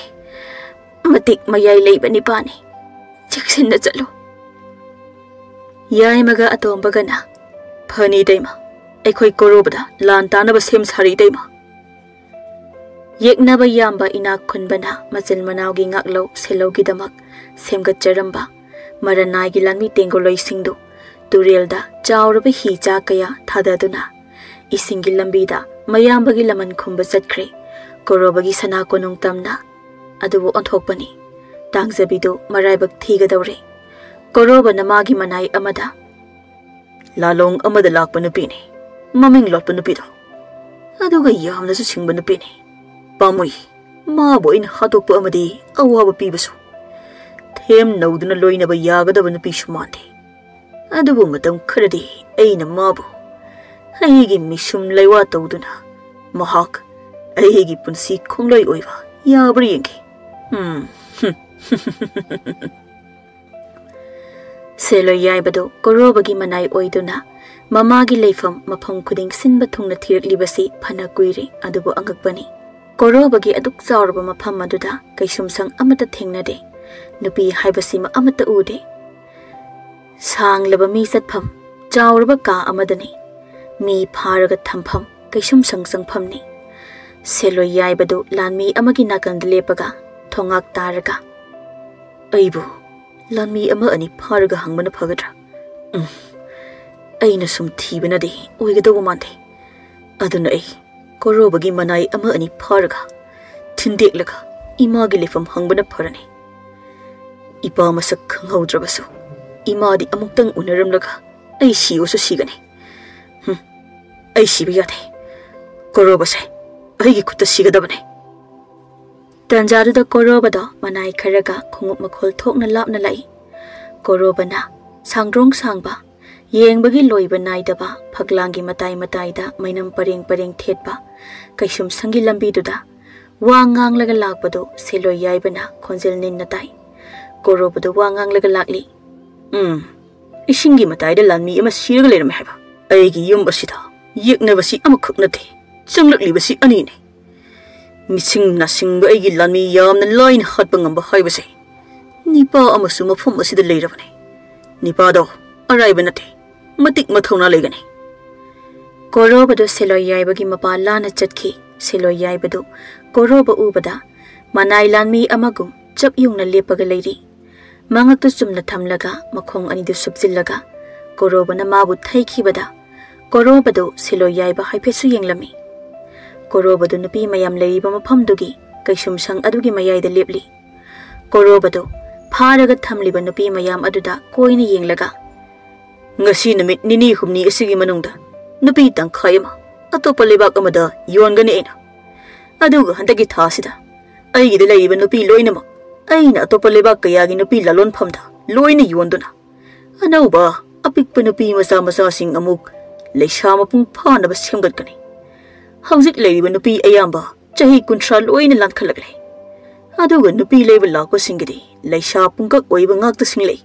ꯃꯇꯤꯛ ꯃꯌꯥꯏ ꯂꯩꯕ ꯅꯤꯄꯥꯅꯤ꯫ ꯆꯦꯛꯁꯤꯟꯅ ꯆꯠꯂꯨ꯫ ꯌꯥꯏꯃꯒ ꯑꯇꯣꯝꯕꯒꯅ, "ꯐꯅꯤ ꯏꯇꯩꯃ, ꯑꯩꯈꯣꯏ ꯀꯣꯔꯣꯕꯗ ꯂꯥꯟ ꯇꯥꯅꯕ ꯁꯦꯝ ꯁꯥꯔꯤ ꯏꯇꯩꯃ"꯫ ꯌꯦꯛꯅꯕ ꯌꯥꯝꯕ ꯏꯅꯥꯛ ꯈꯨꯟꯕꯅ ꯃꯆꯤꯟ ꯃꯅꯥꯎꯒꯤ ꯉꯥꯛꯂꯧ ꯁꯦꯜꯂꯧꯒꯤꯗꯃꯛ ꯁꯦꯝꯒꯠꯆꯔꯝꯕ ꯃꯔꯅꯥꯏꯒꯤ ꯂꯥꯟꯃꯤ ꯇꯦꯡꯒꯣꯂꯣꯏꯁꯤꯡꯗꯨ ꯇꯨꯔꯦꯜꯗ ꯆꯥꯎꯔꯕ ꯍꯤ ꯆꯥ ꯀꯌꯥ ꯊꯥꯗꯗꯨꯅ ꯏꯁꯤꯡꯒꯤ ꯂꯝꯕꯤꯗ ꯃꯌꯥꯝꯕꯒꯤ ꯂꯃꯟ ꯈꯨꯝꯕ ꯆꯠꯈ꯭ꯔꯦ꯫ ꯀꯣꯔꯣꯕꯒꯤ ꯁꯅꯥ ꯀꯣꯅꯨꯡ ꯇꯝꯅ ꯑꯗꯨꯕꯨ ꯑꯣꯟꯊꯣꯛꯄꯅꯤ꯫ ꯇꯥꯡꯖꯕꯤꯗꯨ ꯃꯔꯥꯏꯕꯛ ꯊꯤꯒꯗꯧꯔꯦ꯫ ꯀꯣꯔꯣꯕꯅ ꯃꯥꯒꯤ ꯃꯅꯥꯏ ꯑꯃꯗ, "ꯂꯥꯂꯣꯡ ꯑꯃꯗ ꯂꯥꯛꯄ ꯅꯨꯄꯤꯅꯤ, ꯃꯃꯤꯡ ꯂꯣꯠꯄ ꯅꯨꯄꯤꯗꯣ꯫ ꯑꯗꯨꯒ ꯌꯥꯝꯅꯁꯨ ꯁꯤꯡꯕ ꯅꯨꯄꯤꯅꯤ꯫ ꯄꯥꯝꯃꯨꯏ, ꯃꯥꯕꯨ ꯑꯩꯅ ꯍꯥꯠꯇꯣꯛꯄ ꯑꯃꯗꯤ ꯑꯋꯥꯕ ꯄꯤꯕꯁꯨ꯫ ꯊꯦꯝ ꯅꯧꯗꯨꯅ ꯂꯣꯏꯅꯕ ꯌꯥꯒꯗꯕ ꯅꯨꯄꯤꯁꯨ ꯃꯥꯟꯗꯦ꯫ ꯑꯗꯨꯕꯨ ꯃꯇꯝ ꯈꯔꯗꯤ ꯑꯩꯅ ꯃꯥꯕꯨ ꯑꯩꯒꯤ ꯃꯤꯁꯨꯝ ꯂꯩꯋꯥ ꯇꯧꯗꯨꯅ ꯃꯍꯥꯛ ꯑꯩꯒꯤ ꯄꯨꯟꯁꯤ ꯈꯣꯡꯂꯣꯏ ꯑꯣꯏꯕ ꯌꯥꯕ꯭ꯔꯥ ꯌꯦꯡꯒꯦ"꯫ ꯎꯝ, ꯍꯨꯝ꯫ ꯁꯦꯂꯣꯏ ꯌꯥꯏꯕꯗꯨ ꯀꯣꯔꯣꯕꯒꯤ ꯃꯅꯥꯏ ꯑꯣꯏꯗꯨꯅ ꯃꯃꯥꯒꯤ ꯂꯩꯐꯝ ꯃꯐꯝ ꯈꯨꯗꯤꯡ ꯁꯤꯟꯕ ꯊꯨꯡꯅ ꯊꯤꯔꯛꯂꯤꯕꯁꯤ ꯐꯅ ꯀꯨꯏꯔꯦ, ꯑꯗꯨꯕꯨ ꯑꯉꯛꯄꯅꯤ꯫ ꯀꯣꯔꯣꯕꯒꯤ ꯑꯗꯨꯛ ꯆꯥꯎꯔꯕ ꯃꯐꯝ ꯑꯗꯨꯗ ꯀꯩꯁꯨꯝꯁꯪ ꯑꯃꯠꯇ ꯊꯦꯡꯅꯗꯦ꯫ ꯅꯨꯄꯤ ꯍꯥꯏꯕꯁꯤꯃ ꯑꯃꯠꯇ ꯎꯗꯦ꯫ ꯁꯥꯡꯂꯕ ꯃꯤ ꯆꯠꯐꯝ, ꯆꯥꯎꯔꯕ ꯀꯥ ꯑꯃꯗꯅꯤ꯫ ꯃꯤ ꯐꯥꯔꯒ ꯊꯝꯐꯝ ꯀꯩꯁꯨꯝꯁꯪ ꯆꯪꯐꯝꯅꯤ꯫ ꯁꯦꯂꯣꯏ ꯌꯥꯏꯕꯗꯨ ꯂꯥꯟꯃꯤ ꯑꯃꯒꯤ ꯅꯥꯀꯟꯗ ꯂꯦꯞꯄꯒ ꯊꯣꯡꯉꯥꯛ ꯇꯥꯔꯒ, "ꯑꯩꯕꯨ ꯂꯥꯟꯃꯤ ꯑꯃ ꯑꯅꯤ ꯐꯥꯔꯒ ꯍꯪꯕꯅ ꯐꯒꯗ꯭ꯔꯥ? ꯎꯝ, ꯑꯩꯅ ꯁꯨꯝ ꯊꯤꯕꯅꯗꯤ ꯑꯣꯏꯒꯗꯧꯕ ꯃꯥꯟꯗꯦ꯫ ꯑꯗꯨꯅ ꯑꯩ ꯀꯣꯔꯣꯕꯒꯤ ꯃꯅꯥꯏ ꯑꯃ ꯑꯅꯤ ꯐꯥꯔꯒ ꯊꯤꯟꯗꯦꯛꯂꯒ ꯏꯃꯥꯒꯤ ꯂꯩꯐꯝ ꯍꯪꯕꯅ ꯐꯔꯅꯤ꯫ ꯏꯄꯥ ꯃꯁꯛ ꯈꯪꯍꯧꯗ꯭ꯔꯕꯁꯨ ꯏꯃꯥꯗꯤ ꯑꯃꯨꯛꯇꯪ ꯎꯅꯔꯝꯂꯒ ꯑꯩ ꯁꯤꯕꯁꯨ ꯁꯤꯒꯅꯤ꯫ ꯍꯨꯝ, ꯑꯩ ꯁꯤꯕ ꯌꯥꯗꯦ꯫ ꯀꯣꯔꯣꯕꯁꯦ ꯑꯩꯒꯤ ꯈꯨꯠꯇ ꯁꯤꯒꯗꯕꯅꯤ"꯫ ꯇꯟꯖꯥꯗꯨꯗ ꯀꯣꯔꯣꯕꯗꯣ ꯃꯅꯥꯏ ꯈꯔꯒ ꯈꯣꯡꯎꯞ ꯃꯈꯣꯜ ꯊꯣꯛꯅ ꯂꯥꯞꯅ ꯂꯥꯛꯏ꯫ ꯀꯣꯔꯣꯕꯅ ꯁꯥꯡꯗ꯭ꯔꯣꯡ ꯁꯥꯡꯕ, ꯌꯦꯡꯕꯒꯤ ꯂꯣꯏꯕ ꯅꯥꯏꯗꯕ ꯐꯛꯂꯥꯡꯒꯤ ꯃꯇꯥꯏ ꯃꯇꯥꯏꯗ ꯃꯩꯅꯝ ꯄꯔꯦꯡ ꯄꯔꯦꯡ ꯊꯦꯠꯄ ꯀꯩꯁꯨꯝꯁꯪꯒꯤ ꯂꯝꯕꯤꯗꯨꯗ ꯋꯥ ꯉꯥꯡꯂꯒ ꯂꯥꯛꯄꯗꯨ ꯁꯦꯂꯣꯏ ꯌꯥꯏꯕꯅ ꯈꯣꯟꯖꯦꯜ ꯅꯤꯟꯅ ꯇꯥꯏ꯫ ꯀꯣꯔꯣꯕꯗꯨ ꯋꯥ ꯉꯥꯡꯂꯒ ꯂꯥꯛꯂꯤ꯫ "ꯎꯝ, ꯏꯁꯤꯡꯒꯤ ꯃꯇꯥꯏꯗ ꯂꯥꯟꯃꯤ ꯑꯃ ꯁꯤꯔꯒ ꯂꯩꯔꯝꯃꯦ ꯍꯥꯏꯕ꯫ ꯑꯩꯒꯤ ꯌꯨꯝ ꯑꯁꯤꯗ ꯌꯦꯛꯅꯕꯁꯤ ꯑꯃꯈꯛ ꯅꯠꯇꯦ, ꯆꯪꯂꯛꯂꯤꯕꯁꯤ ꯑꯅꯤꯅꯤ꯫ ꯃꯤꯁꯤꯡ ꯅꯥꯁꯤꯡꯕ ꯑꯩꯒꯤ ꯂꯥꯟꯃꯤ ꯌꯥꯝꯅ ꯂꯥꯏꯅ ꯍꯥꯠꯄ ꯉꯝꯕ ꯍꯥꯏꯕꯁꯦ ꯅꯤꯄꯥ ꯑꯃꯁꯨ ꯃꯐꯝ ꯑꯁꯤꯗ ꯂꯩꯔꯕꯅꯤ꯫ ꯅꯤꯄꯥꯗꯣ ꯑꯔꯥꯏꯕ ꯅꯠꯇꯦ, ꯃꯇꯤꯛ ꯃꯊꯧꯅꯥ ꯂꯩꯒꯅꯤ꯫" ꯀꯣꯔꯣꯕꯗꯨ ꯁꯦꯂꯣꯏ ꯌꯥꯏꯕꯒꯤ ꯃꯄꯥ ꯂꯥꯟꯅ ꯆꯠꯈꯤ꯫ ꯁꯦꯂꯣꯏ ꯌꯥꯏꯕꯗꯨ ꯀꯣꯔꯣꯕ ꯎꯕꯗ ꯃꯅꯥꯏ ꯂꯥꯟꯃꯤ ꯑꯃꯒꯨꯝ ꯆꯞ ꯌꯨꯡꯅ ꯂꯦꯞꯄꯒ ꯂꯩꯔꯤ꯫ ꯃꯉꯛꯇꯨ ꯆꯨꯝꯅ ꯊꯝꯂꯒ ꯃꯈꯣꯡ ꯑꯅꯤꯗꯨ ꯁꯨꯞꯆꯤꯜꯂꯒ ꯀꯣꯔꯣꯕꯅ ꯃꯥꯕꯨ ꯊꯩꯈꯤꯕꯗ ꯀꯣꯔꯣꯕꯗꯨ ꯁꯦꯂꯣꯏ ꯌꯥꯏꯕ ꯍꯥꯏꯐꯦꯠꯁꯨ ꯌꯦꯡꯂꯝꯃꯤ꯫ ꯀꯣꯔꯣꯕꯗꯨ ꯅꯨꯄꯤ ꯃꯌꯥꯝ ꯂꯩꯔꯤꯕ ꯃꯐꯝꯗꯨꯒꯤ ꯀꯩꯁꯨꯝꯁꯪ ꯑꯗꯨꯒꯤ ꯃꯌꯥꯏꯗ ꯂꯦꯞꯂꯤ꯫ ꯀꯣꯔꯣꯕꯗꯨ ꯐꯥꯔꯒ ꯊꯝꯂꯤꯕ ꯅꯨꯄꯤ ꯃꯌꯥꯝ ꯑꯗꯨꯗ ꯀꯣꯏꯅ ꯌꯦꯡꯂꯒ, "ꯉꯁꯤ ꯅꯨꯃꯤꯠ ꯅꯤꯅꯤ ꯍꯨꯝꯅꯤ ꯑꯁꯤꯒꯤ ꯃꯅꯨꯡꯗ ꯅꯨꯄꯤ ꯇꯪꯈꯥꯏ ꯑꯃ ꯑꯇꯣꯞꯄ ꯂꯩꯕꯥꯛ ꯑꯃꯗ ꯌꯣꯟꯒꯅꯤ ꯑꯩꯅ꯫ ꯑꯗꯨꯒ ꯍꯟꯗꯛꯀꯤ ꯊꯥ ꯑꯁꯤꯗ ꯑꯩꯒꯤꯗ ꯂꯩꯔꯤꯕ ꯅꯨꯄꯤ ꯂꯣꯏꯅꯃꯛ ꯑꯩꯅ ꯑꯇꯣꯞꯄ ꯂꯩꯕꯥꯛ ꯀꯌꯥꯒꯤ ꯅꯨꯄꯤ ꯂꯂꯣꯟꯐꯝꯗ ꯂꯣꯏꯅ ꯌꯣꯟꯗꯨꯅ ꯑꯅꯧꯕ ꯑꯄꯤꯛꯄ ꯅꯨꯄꯤ ꯃꯆꯥ ꯃꯆꯥꯁꯤꯡ ꯑꯃꯨꯛ ꯂꯩꯁꯥ ꯃꯄꯨꯡ ꯐꯥꯅꯕ ꯁꯦꯝꯒꯠꯀꯅꯤ꯫ ꯍꯧꯖꯤꯛ ꯂꯩꯔꯤꯕ ꯅꯨꯄꯤ ꯑꯌꯥꯝꯕ ꯆꯍꯤ ꯀꯨꯟꯊ꯭ꯔꯥ ꯂꯣꯏꯅ ꯂꯥꯟꯈꯠꯂꯛꯂꯦ꯫ ꯑꯗꯨꯒ ꯅꯨꯄꯤ ꯂꯩꯕ ꯂꯥꯛꯄꯁꯤꯡꯒꯤꯗꯤ ꯂꯩꯁꯥ ꯄꯨꯡꯀꯛ ꯑꯣꯏꯕ ꯉꯥꯛꯇꯁꯤꯡ ꯂꯩ꯫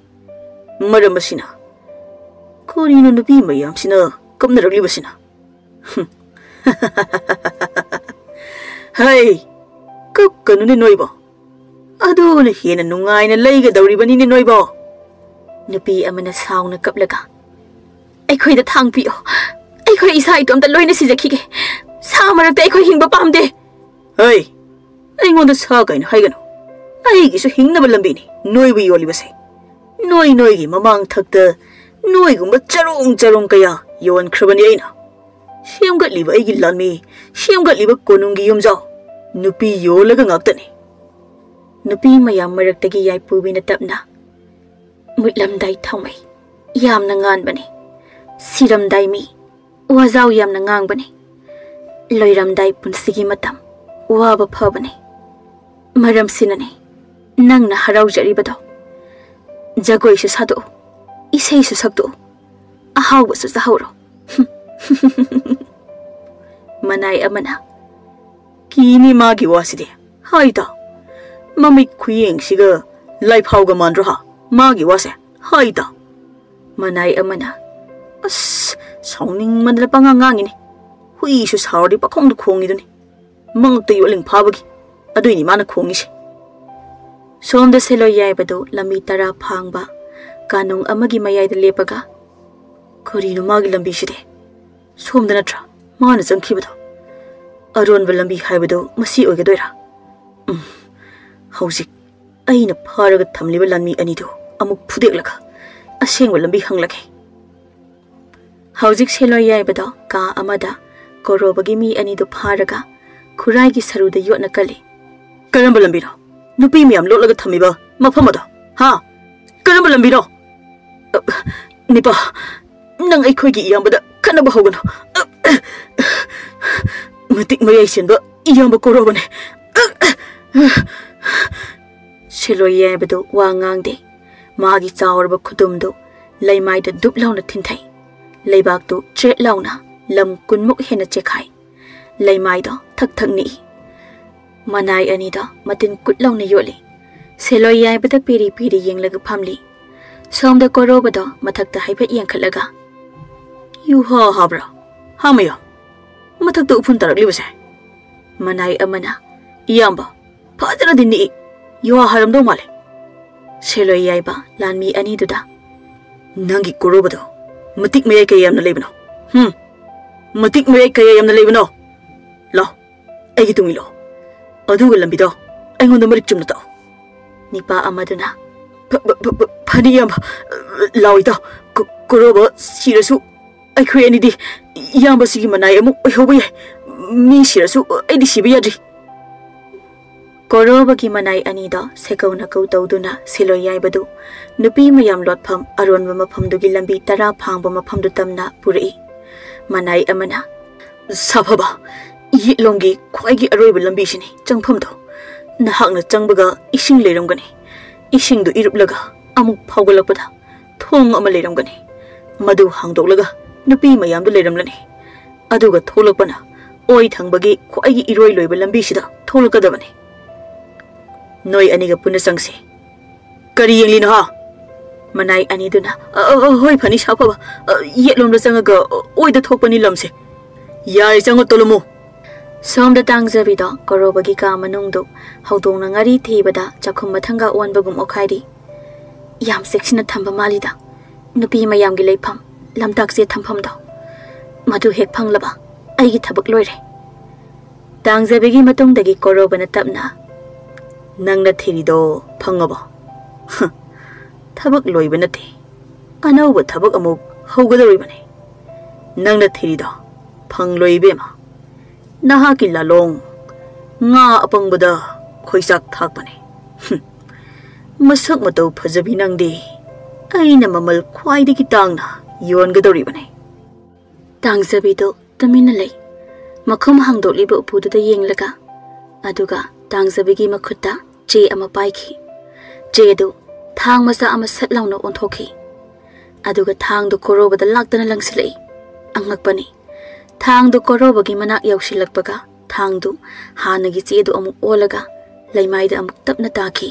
ꯃꯔꯝ ꯑꯁꯤꯅ ꯀꯔꯤꯅꯣ ꯅꯨꯄꯤ ꯃꯌꯥꯝꯁꯤꯅ ꯀꯞꯅꯔꯛꯂꯤꯕꯁꯤꯅ? ꯍꯨꯝ꯫ ꯍꯩ, ꯀꯞꯀꯅꯨꯅꯦ ꯅꯣꯏꯕꯣ꯫ ꯑꯗꯨꯅ ꯍꯦꯟꯅ ꯅꯨꯡꯉꯥꯏꯅ ꯂꯩꯒꯗꯧꯔꯤꯕꯅꯤꯅꯦ ꯅꯣꯏꯕꯣ꯫" ꯅꯨꯄꯤ ꯑꯃꯅ ꯁꯥꯎꯅ ꯀꯞꯂꯒ, "ꯑꯩꯈꯣꯏꯗ ꯊꯥꯡ ꯄꯤꯌꯣ꯫ ꯑꯩꯈꯣꯏ ꯏꯁꯥ ꯏꯇꯣꯝꯇ ꯂꯣꯏꯅ ꯁꯤꯖꯈꯤꯒꯦ꯫ ꯁꯥ ꯃꯔꯛꯇ ꯑꯩꯈꯣꯏ ꯍꯤꯡꯕ ꯄꯥꯝꯗꯦ꯫" "ꯍꯩ, ꯑꯩꯉꯣꯟꯗ ꯁꯥ ꯀꯥꯏꯅ ꯍꯥꯏꯒꯅꯨ꯫ ꯑꯩꯒꯤꯁꯨ ꯍꯤꯡꯅꯕ ꯂꯝꯕꯤꯅꯤ ꯅꯣꯏꯕꯨ ꯌꯣꯜꯂꯤꯕꯁꯦ꯫ ꯅꯣꯏ ꯅꯣꯏꯒꯤ ꯃꯃꯥꯡ ꯊꯛꯇ ꯅꯣꯏꯒꯨꯝꯕ ꯆꯔꯣꯡ ꯆꯔꯣꯡ ꯀꯌꯥ ꯌꯣꯟꯈ꯭ꯔꯕꯅꯤ ꯑꯩꯅ꯫ ꯁꯦꯝꯒꯠꯂꯤꯕ ꯑꯩꯒꯤ ꯂꯥꯟꯃꯤ, ꯁꯦꯝꯒꯠꯂꯤꯕ ꯀꯣꯅꯨꯡꯒꯤ ꯌꯨꯝꯖꯥꯎ, ꯅꯨꯄꯤ ꯌꯣꯜꯂꯒ ꯉꯥꯛꯇꯅꯤ꯫" ꯅꯨꯄꯤ ꯃꯌꯥꯝ ꯃꯔꯛꯇꯒꯤ ꯌꯥꯏꯄꯨꯕꯤꯅ ꯇꯞꯅ, "ꯃꯨꯠꯂꯝꯗꯥꯏ ꯊꯥꯎꯃꯩ ꯌꯥꯝꯅ ꯉꯥꯟꯕꯅꯤ꯫ ꯁꯤꯔꯝꯗꯥꯏ ꯃꯤ ꯋꯥꯖꯥꯎ ꯌꯥꯝꯅ ꯉꯥꯡꯕꯅꯤ꯫ ꯂꯣꯏꯔꯝꯗꯥꯏ ꯄꯨꯟꯁꯤꯒꯤ ꯃꯇꯝ ꯋꯥꯕ ꯐꯕꯅꯤ꯫ ꯃꯔꯝꯁꯤꯅꯅꯤ ꯅꯪꯅ ꯍꯔꯥꯎꯖꯔꯤꯕꯗꯣ꯫ ꯖꯒꯣꯏꯁꯨ ꯁꯥꯗꯣꯛꯎ, ꯏꯁꯩꯁꯨ ꯁꯛꯇꯣꯛꯎ, ꯑꯍꯥꯎꯕꯁꯨ ꯆꯥꯍꯧꯔꯣ꯫ ꯃꯅꯥꯏ ꯑꯃꯅ, "ꯀꯤꯅꯤ ꯃꯥꯒꯤ ꯋꯥꯁꯤꯗꯤ, ꯍꯥꯏꯗ꯫ ꯃꯃꯤꯠ ꯈꯨꯌꯦꯡꯁꯤꯒ ꯂꯥꯏꯐꯥꯎꯒ ꯃꯥꯟꯗ꯭ꯔꯣ ꯍꯥ? ꯃꯥꯒꯤ ꯋꯥꯁꯦ, ꯍꯥꯏꯗ꯫" ꯃꯅꯥꯏ ꯑꯃꯅ, "ꯑꯁ, ꯁꯥꯎꯅꯤꯡꯃꯟꯗꯅ ꯄꯉꯥꯡ ꯉꯥꯡꯉꯤꯅꯦ꯫ ꯍꯨꯏꯁꯨ ꯁꯥꯎꯔꯗꯤ ꯄꯈꯣꯡꯗ ꯈꯣꯡꯉꯤꯗꯨꯅꯤ꯫ ꯃꯉꯛꯇ ꯌꯣꯠꯂꯤꯡ ꯐꯥꯕꯒꯤ꯫ ꯑꯗꯨꯏꯅꯤ ꯃꯥꯅ ꯈꯣꯡꯉꯤꯁꯦ꯫" ꯁꯣꯝꯗ ꯁꯦꯂꯣꯏ ꯌꯥꯏꯕꯗꯨ ꯂꯝꯕꯤ ꯇꯔꯥ ꯐꯥꯡꯕ ꯀꯥꯅꯨꯡ ꯑꯃꯒꯤ ꯃꯌꯥꯏꯗ ꯂꯦꯞꯄꯒ, "ꯀꯔꯤꯅꯣ ꯃꯥꯒꯤ ꯂꯝꯕꯤꯁꯤꯗꯤ? ꯁꯣꯝꯗ ꯅꯠꯇ꯭ꯔꯥ ꯃꯥꯅ ꯆꯪꯈꯤꯕꯗꯣ? ꯑꯔꯣꯟꯕ ꯂꯝꯕꯤ ꯍꯥꯏꯕꯗꯨ ꯃꯁꯤ ꯑꯣꯏꯒꯗꯣꯏꯔꯥ? ꯎꯝ, ꯍꯧꯖꯤꯛ ꯑꯩꯅ ꯐꯥꯔꯒ ꯊꯝꯂꯤꯕ ꯂꯥꯟꯃꯤ ꯑꯅꯤꯗꯨ ꯑꯃꯨꯛ ꯐꯨꯗꯦꯛꯂꯒ ꯑꯁꯦꯡꯕ ꯂꯝꯕꯤ ꯍꯪꯂꯒꯦ꯫" ꯍꯧꯖꯤꯛ ꯁꯦꯂꯣꯏ ꯌꯥꯏꯕꯗꯣ ꯀꯥ ꯑꯃꯗ ꯀꯣꯔꯣꯕꯒꯤ ꯃꯤ ꯑꯅꯤꯗꯨ ꯐꯥꯔꯒ ꯈꯨꯔꯥꯏꯒꯤ ꯁꯔꯨꯗ ꯌꯣꯠꯅ ꯀꯜꯂꯤ꯫ "ꯀꯔꯝꯕ ꯂꯝꯕꯤꯅꯣ? ꯅꯨꯄꯤ ꯃꯌꯥꯝ ꯂꯣꯠꯂꯒ ꯊꯝꯃꯤꯕ ꯃꯐꯝ ꯑꯗꯣ, ꯍꯥ? ꯀꯔꯝꯕ ꯂꯝꯕꯤꯅꯣ? ꯑ, ꯅꯤꯄꯥ, ꯅꯪ ꯑꯩꯈꯣꯏꯒꯤ ꯏꯌꯥꯝꯕꯗ ꯈꯠꯅꯕ ꯍꯧꯒꯅꯨ꯫ ꯑ, ꯃꯇꯤꯛ ꯃꯌꯥꯏ ꯆꯦꯟꯕ ꯏꯌꯥꯝꯕ ꯀꯣꯔꯣꯕꯅꯦ꯫" ꯁꯦꯂꯣꯏ ꯌꯥꯏꯕꯗꯨ ꯋꯥ ꯉꯥꯡꯗꯦ꯫ ꯃꯥꯒꯤ ꯆꯥꯎꯔꯕ ꯈꯨꯗꯨꯝꯗꯨ ꯂꯩꯃꯥꯏꯗ ꯗꯨꯞ ꯂꯥꯎꯅ ꯊꯤꯟꯊꯩ꯫ ꯂꯩꯕꯥꯛꯇꯨ ꯆ꯭ꯔꯦꯠ ꯂꯥꯎꯅ ꯂꯝ ꯀꯨꯟꯃꯨꯛ ꯍꯦꯟꯅ ꯆꯦꯛꯈꯥꯏ꯫ ꯂꯩꯃꯥꯏꯗꯣ ꯊꯛ ꯊꯛ ꯅꯤꯛꯏ꯫ ꯃꯅꯥꯏ ꯑꯅꯤꯗꯣ ꯃꯇꯤꯟ ꯀꯨꯠ ꯂꯥꯎꯅ ꯌꯣꯠꯂꯤ꯫ ꯁꯦꯂꯣꯏ ꯌꯥꯏꯕꯗ ꯄꯤꯔꯤ ꯄꯤꯔꯤ ꯌꯦꯡꯂꯒ ꯐꯝꯂꯤ꯫ ꯁꯣꯝꯗ ꯀꯣꯔꯣꯕꯗꯣ ꯃꯊꯛꯇ ꯍꯥꯏꯐꯦꯠ ꯌꯦꯡꯈꯠꯂꯒ, "ꯌꯨ ꯍꯥ ꯍꯥꯕ꯭ꯔꯥ? ꯍꯥ ꯃꯌꯥ? ꯃꯊꯛꯇ ꯎꯐꯨꯟ ꯇꯥꯔꯛꯂꯤꯕꯁꯦ?" ꯃꯅꯥꯏ ꯑꯃꯅ, "ꯏꯌꯥꯝꯕ, ꯐꯖꯅꯗꯤ ꯅꯤꯛꯏ꯫ ꯌꯨ ꯍꯥ ꯍꯥꯔꯝꯗꯧ ꯃꯥꯜꯂꯦ꯫" ꯁꯦꯂꯣꯏ ꯌꯥꯏꯕ ꯂꯥꯟꯃꯤ ꯑꯅꯤꯗꯨꯗ, "ꯅꯪꯒꯤ ꯀꯣꯔꯣꯕꯗꯣ ꯃꯇꯤꯛ ꯃꯌꯥꯏ ꯀꯌꯥ ꯌꯥꯝꯅ ꯂꯩꯕꯅꯣ? ꯍꯨꯝ? ꯃꯇꯤꯛ ꯃꯌꯥꯏ ꯀꯌꯥ ꯌꯥꯝꯅ ꯂꯩꯕꯅꯣ? ꯂꯥꯎ, ꯑꯩꯒꯤ ꯇꯨꯡ ꯏꯜꯂꯣ꯫ ꯑꯗꯨꯒ ꯂꯝꯕꯤꯗꯣ ꯑꯩꯉꯣꯟꯗ ꯃꯔꯤꯛ ꯆꯨꯝꯅ ꯇꯥꯛꯑꯣ꯫" ꯅꯤꯄꯥ ꯑꯃꯗꯨꯅ, "ꯐ-, ꯐ-, ꯐ-, ꯐ-, ꯐꯅꯤ ꯏꯌꯥꯝꯕ꯫ ꯂꯥꯎ ꯏꯇꯥꯎ, ꯀꯨ-, ꯀꯨꯔꯣꯕ ꯁꯤꯔꯁꯨ ꯑꯩꯈꯣꯏ ꯑꯅꯤꯗꯤ ꯏꯌꯥꯝꯕꯁꯤꯒꯤ ꯃꯅꯥꯏ ꯑꯃꯨꯛ ꯑꯣꯏꯍꯧꯕ ꯌꯥꯏ꯫ ꯃꯤ ꯁꯤꯔꯁꯨ ꯑꯩꯗꯤ ꯁꯤꯕ ꯌꯥꯗ꯭ꯔꯤ꯫" ꯀꯣꯔꯣꯕꯒꯤ ꯃꯅꯥꯏ ꯑꯅꯤꯗꯣ ꯁꯦꯀꯧ ꯅꯥꯀꯧ ꯇꯧꯗꯨꯅ ꯁꯤꯂꯣꯏ ꯌꯥꯏꯕꯗꯨ ꯅꯨꯄꯤ ꯃꯌꯥꯝ ꯂꯣꯠꯐꯝ ꯑꯔꯣꯟꯕ ꯃꯐꯝꯗꯨꯒꯤ ꯂꯝꯕꯤ ꯇꯔꯥ ꯐꯥꯡꯕ ꯃꯐꯝꯗꯨ ꯇꯝꯅ ꯄꯨꯔꯛꯏ꯫ ꯃꯅꯥꯏ ꯑꯃꯅ, "ꯁꯥꯐꯕ, ꯌꯦꯠꯂꯣꯝꯒꯤ ꯈ꯭ꯋꯥꯏꯒꯤ ꯑꯔꯣꯏꯕ ꯂꯝꯕꯤꯁꯤꯅꯤ ꯆꯪꯐꯝꯗꯣ꯫ ꯅꯍꯥꯛꯅ ꯆꯪꯕꯒ ꯏꯁꯤꯡ ꯂꯩꯔꯝꯒꯅꯤ꯫ ꯏꯁꯤꯡꯗꯨ ꯏꯔꯨꯞꯂꯒ ꯑꯃꯨꯛ ꯐꯥꯎꯒꯠꯂꯛꯄꯗ ꯊꯣꯡ ꯑꯃ ꯂꯩꯔꯝꯒꯅꯤ꯫ ꯃꯗꯨ ꯍꯥꯡꯗꯣꯛꯂꯒ ꯅꯨꯄꯤ ꯃꯌꯥꯝꯗꯨ ꯂꯩꯔꯝꯂꯅꯤ꯫ ꯑꯗꯨꯒ ꯊꯣꯛꯂꯛꯄꯅ ꯑꯣꯏ ꯊꯪꯕꯒꯤ ꯈ꯭ꯋꯥꯏꯒꯤ ꯏꯔꯣꯏ ꯂꯣꯏꯕ ꯂꯝꯕꯤꯁꯤꯗ ꯊꯣꯛꯂꯛꯀꯗꯕꯅꯤ꯫ ꯅꯣꯏ ꯑꯅꯤꯒ ꯄꯨꯟꯅ ꯆꯪꯁꯤ꯫ ꯀꯔꯤ ꯌꯦꯡꯂꯤꯅꯣ ꯍꯥ? ꯃꯅꯥꯏ ꯑꯅꯤꯗꯨꯅ, "ꯑ, ꯑ, ꯑ, ꯍꯣꯏ, ꯐꯅꯤ, ꯁꯥꯐꯕ꯫ ꯑ, ꯌꯦꯠꯂꯣꯝꯗ ꯆꯪꯉꯒ, ꯑ, ꯑꯣꯏꯗ ꯊꯣꯛꯄꯅꯤ ꯂꯝꯁꯦ꯫ ꯌꯥꯔꯦ, ꯆꯪꯉꯣ, ꯇꯣꯂꯝꯃꯨ꯫" ꯁꯣꯝꯗ ꯇꯥꯡꯖꯕꯤꯗꯣ ꯀꯣꯔꯣꯕꯒꯤ ꯀꯥ ꯃꯅꯨꯡꯗꯨ ꯍꯧꯗꯣꯡꯅ ꯉꯥꯔꯤ ꯊꯤꯕꯗ ꯆꯥꯛꯈꯨꯝ ꯃꯊꯪꯒ ꯑꯣꯟꯕꯒꯨꯝ ꯑꯣꯛꯈꯥꯏꯔꯤ꯫ ꯌꯥꯝ ꯆꯦꯛꯁꯤꯟꯅ ꯊꯝꯕ ꯃꯥꯜꯂꯤꯗ꯫ ꯅꯨꯄꯤ ꯃꯌꯥꯝꯒꯤ ꯂꯩꯐꯝ, ꯂꯝꯇꯥꯛ ꯆꯦ ꯊꯝꯐꯝꯗꯣ꯫ ꯃꯗꯨ ꯍꯦꯛ ꯐꯪꯂꯕ ꯑꯩꯒꯤ ꯊꯕꯛ ꯂꯣꯏꯔꯦ꯫ ꯇꯥꯡꯖꯕꯤꯒꯤ ꯃꯇꯨꯡꯗꯒꯤ ꯀꯣꯔꯣꯕꯅ ꯇꯞꯅ, "ꯅꯪꯅ ꯊꯤꯔꯤꯗꯣ ꯐꯪꯉꯕꯣ?" "ꯍ, ꯊꯕꯛ ꯂꯣꯏꯕ ꯅꯠꯇꯦ, ꯑꯅꯧꯕ ꯊꯕꯛ ꯑꯃꯨꯛ ꯍꯧꯒꯗꯧꯔꯤꯕꯅꯤ꯫ ꯅꯪꯅ ꯊꯤꯔꯤꯗꯣ ꯐꯪꯂꯣꯏ, ꯏꯕꯦꯝꯃ꯫ ꯅꯍꯥꯛꯀꯤ ꯂꯥꯂꯣꯡ ꯉꯥ ꯑꯄꯪꯕꯗ ꯈꯣꯏꯆꯥꯛ ꯊꯥꯛꯄꯅꯤ꯫ ꯍꯨꯝ, ꯃꯁꯛ ꯃꯇꯧ ꯐꯖꯕꯤ ꯅꯪꯗꯤ ꯑꯩꯅ ꯃꯃꯜ ꯈ꯭ꯋꯥꯏꯗꯒꯤ ꯇꯥꯡꯅ ꯌꯣꯟꯒꯗꯧꯔꯤꯕꯅꯤ꯫" ꯇꯥꯡꯖꯕꯤꯗꯨ ꯇꯨꯃꯤꯟꯅ ꯂꯩ꯫ ꯃꯈꯨꯝ ꯍꯥꯡꯗꯣꯛꯂꯤꯕ ꯎꯄꯨꯗꯨꯗ ꯌꯦꯡꯂꯒ, ꯑꯗꯨꯒ ꯇꯥꯡꯖꯕꯤꯒꯤ ꯃꯈꯨꯠꯇ ꯆꯦ ꯑꯃ ꯄꯥꯏꯈꯤ꯫ ꯆꯦ ꯑꯗꯨ ꯊꯥꯡ ꯃꯆꯥ ꯑꯃ ꯁꯠ ꯂꯥꯎꯅ ꯑꯣꯟꯊꯣꯛꯈꯤ꯫ ꯑꯗꯨꯒ ꯊꯥꯡꯗꯨ ꯀꯣꯔꯣꯕꯗ ꯂꯥꯛꯇꯅ ꯂꯪꯁꯤꯜꯂꯛꯏ꯫ ꯑꯉꯛꯄꯅꯤ꯫ ꯊꯥꯡꯗꯨ ꯀꯣꯔꯣꯕꯒꯤ ꯃꯅꯥꯛ ꯌꯧꯁꯤꯜꯂꯛꯄꯒ, ꯊꯥꯡꯗꯨ ꯍꯥꯟꯅꯒꯤ ꯆꯦꯗꯨ ꯑꯃꯨꯛ ꯑꯣꯜꯂꯒ ꯂꯩꯃꯥꯏꯗ ꯑꯃꯨꯛ ꯇꯞꯅ ꯇꯥꯈꯤ꯫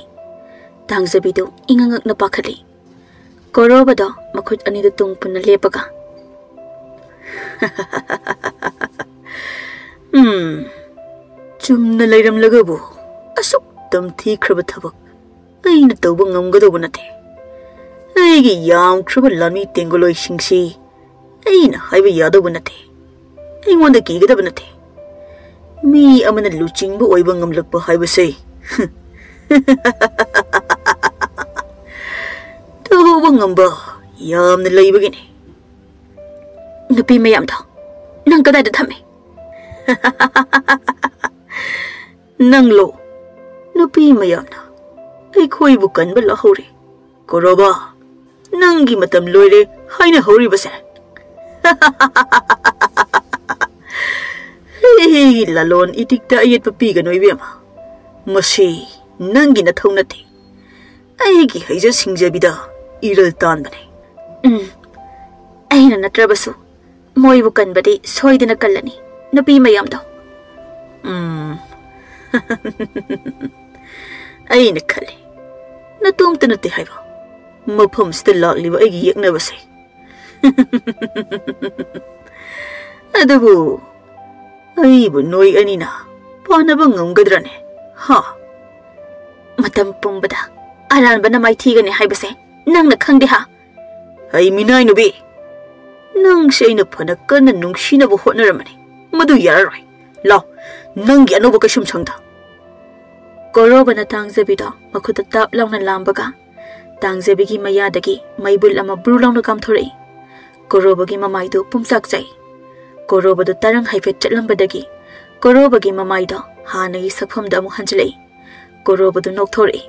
ꯇꯥꯡꯖꯕꯤꯗꯨ ꯏꯉꯛ ꯉꯛꯅ ꯄꯥꯈꯠꯂꯤ꯫ ꯀꯣꯔꯣꯕꯗꯣ ꯃꯈꯨꯠ ꯑꯅꯤꯗꯨ ꯇꯨꯡ ꯄꯨꯟꯅ ꯂꯦꯞꯄꯒ, "ꯎꯝ, ꯆꯨꯝꯅ ꯂꯩꯔꯝꯂꯒꯕꯨ ꯑꯁꯨꯛ ꯇꯝꯊꯤꯈ꯭ꯔꯕ ꯊꯕꯛ ꯑꯩꯅ ꯇꯧꯕ ꯉꯝꯒꯗꯧꯕ ꯅꯠꯇꯦ꯫ ꯑꯩꯒꯤ ꯌꯥꯝꯈ꯭ꯔꯕ ꯂꯥꯟꯃꯤ ꯇꯦꯡꯒꯣꯂꯣꯏꯁꯤꯡꯁꯤ ꯑꯩꯅ ꯍꯥꯏꯕ ꯌꯥꯗꯧꯕ ꯅꯠꯇꯦ꯫ ꯑꯩꯉꯣꯟꯗ ꯀꯤꯒꯗꯕ ꯅꯠꯇꯦ꯫ ꯃꯤ ꯑꯃꯅ ꯂꯨꯆꯤꯡꯕ ꯑꯣꯏꯕ ꯉꯝꯂꯛꯄ ꯍꯥꯏꯕꯁꯦ ꯇꯧꯕ ꯉꯝꯕ ꯌꯥꯝꯅ ꯂꯩꯕꯒꯤꯅꯤ꯫" "ꯅꯨꯄꯤ ꯃꯌꯥꯝꯗꯣ ꯅꯪ ꯀꯗꯥꯏꯗ ꯊꯝꯃꯤ?" "ꯅꯪꯂꯣ? ꯅꯨꯄꯤ ꯃꯌꯥꯝꯅ ꯑꯩꯈꯣꯏꯕꯨ ꯀꯟꯕ ꯂꯥꯛꯍꯧꯔꯦ꯫ ꯀꯣꯔꯣꯕꯥ, ꯅꯪꯒꯤ ꯃꯇꯝ ꯂꯣꯏꯔꯦ ꯍꯥꯏꯅ ꯍꯧꯔꯤꯕꯁꯦ?" "ꯑꯩꯒꯤ ꯂꯂꯣꯟ ꯏꯇꯤꯛꯇ ꯑꯌꯦꯠꯄ ꯄꯤꯒꯅꯨ, ꯏꯕꯦꯝꯃ꯫ "ꯃꯁꯤ ꯅꯪꯒꯤ ꯅꯊꯧ ꯅꯠꯇꯦ꯫ ꯑꯩꯒꯤ ꯍꯩꯖ ꯁꯤꯡꯖꯕꯤꯗ ꯏꯔꯜ ꯇꯥꯟꯕꯅꯤ꯫" "ꯎꯝ, ꯑꯩꯅ ꯅꯠꯇ꯭ꯔꯕꯁꯨ ꯃꯣꯏꯕꯨ ꯀꯟꯕꯗꯤ ꯁꯣꯏꯗꯅ ꯀꯜꯂꯅꯤ, ꯅꯨꯄꯤ ꯃꯌꯥꯝꯗꯣ꯫" "ꯎꯝ, ꯑꯩꯅ ꯈꯜꯂꯤ, ꯅꯇꯣꯝꯇ ꯅꯠꯇꯦ ꯍꯥꯏꯕ ꯃꯐꯝꯁꯤꯗ ꯂꯥꯛꯂꯤꯕ ꯑꯩꯒꯤ ꯌꯦꯛꯅꯕꯁꯦ꯫" "ꯑꯗꯨꯕꯨ ꯑꯩꯕꯨ ꯅꯣꯏ ꯑꯅꯤꯅ ꯄꯥꯟꯅꯕ ꯉꯝꯒꯗ꯭ꯔꯅꯦ? ꯍꯥ?" "ꯃꯇꯝ ꯄꯨꯝꯕꯗ ꯑꯔꯥꯟꯕꯅ ꯃꯥꯏꯊꯤꯒꯅꯤ ꯍꯥꯏꯕꯁꯦ ꯅꯪꯅ ꯈꯪꯗꯦ ꯍꯥ?" "ꯍꯩ ꯃꯤꯅꯥꯏ ꯅꯨꯕꯤ, ꯅꯪꯁꯦ ꯑꯩꯅ ꯐꯅ ꯀꯟꯅ ꯅꯨꯡꯁꯤꯅꯕ ꯍꯣꯠꯅꯔꯝꯕꯅꯤ, ꯃꯗꯨ ꯌꯥꯔꯔꯣꯏ꯫ ꯂꯥꯎ, ꯅꯪꯒꯤ ꯑꯅꯧꯕ ꯀꯩꯁꯨꯝꯁꯪꯗ꯫" ꯀꯣꯔꯣꯕꯅ ꯇꯥꯡꯖꯕꯤꯗꯣ ꯃꯈꯨꯠꯇ ꯇꯞ ꯂꯥꯎꯅ ꯂꯥꯝꯕꯒ, ꯇꯥꯡꯖꯕꯤꯒꯤ ꯃꯌꯥꯗꯒꯤ ꯃꯩꯕꯨꯜ ꯑꯃ ꯕ꯭ꯔꯨ ꯂꯥꯎꯅ ꯀꯥꯝꯊꯣꯔꯛꯏ꯫ ꯀꯣꯔꯣꯕꯒꯤ ꯃꯃꯥꯏꯗꯨ ꯄꯨꯝꯆꯥꯛ ꯆꯥꯏ꯫ ꯀꯣꯔꯣꯕꯗꯨ ꯇꯔꯪ ꯍꯥꯏꯐꯦꯠ ꯆꯠꯂꯝꯕꯗꯒꯤ ꯀꯣꯔꯣꯕꯒꯤ ꯃꯃꯥꯏꯗꯣ ꯍꯥꯟꯅꯒꯤ ꯁꯛꯐꯝꯗ ꯑꯃꯨꯛ ꯍꯟꯖꯤꯜꯂꯛꯏ꯫ ꯀꯣꯔꯣꯕꯗꯨ ꯅꯣꯛꯊꯣꯔꯛꯏ꯫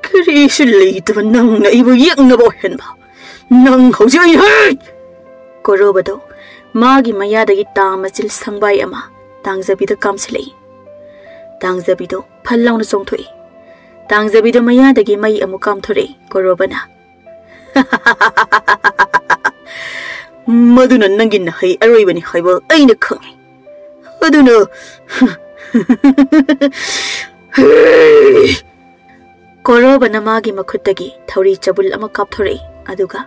"ꯀꯔꯤꯁꯨ ꯂꯩꯇꯕ ꯅꯪꯅ ꯑꯩꯕꯨ ꯌꯦꯛꯅꯕ ꯑꯣꯏꯍꯟꯕ꯫ ꯅꯪ ꯍꯧꯖꯤꯛ ꯑꯩ ꯍꯦꯛ!" ꯀꯣꯔꯣꯕꯗꯣ ꯃꯥꯒꯤ ꯃꯌꯥꯗꯒꯤ ꯇꯥ ꯃꯆꯤꯜ ꯁꯪꯕꯥꯏ ꯑꯃ ꯇꯥꯡꯖꯕꯤꯗ ꯀꯥꯝꯁꯤꯜꯂꯛꯏ꯫ ꯇꯥꯡꯖꯕꯤꯗꯣ ꯐꯜ ꯂꯥꯎꯅ ꯆꯣꯡꯊꯣꯛꯏ꯫ ꯇꯥꯡꯖꯕꯤꯗꯣ ꯃꯌꯥꯗꯒꯤ ꯃꯩ ꯑꯃꯨꯛ ꯀꯥꯝꯊꯣꯔꯛꯏ꯫ ꯀꯣꯔꯣꯕꯅ, "ꯃꯗꯨꯅ ꯅꯪꯒꯤ ꯅꯍꯩ ꯑꯔꯣꯏꯕꯅꯤ ꯍꯥꯏꯕ ꯑꯩꯅ ꯈꯪꯏ꯫ ꯑꯗꯨꯅ," ꯀꯣꯔꯣꯕꯅ ꯃꯥꯒꯤ ꯃꯈꯨꯠꯇꯒꯤ ꯊꯧꯔꯤ ꯆꯕꯨꯜ ꯑꯃ ꯀꯥꯞꯊꯣꯔꯛꯏ, ꯑꯗꯨꯒ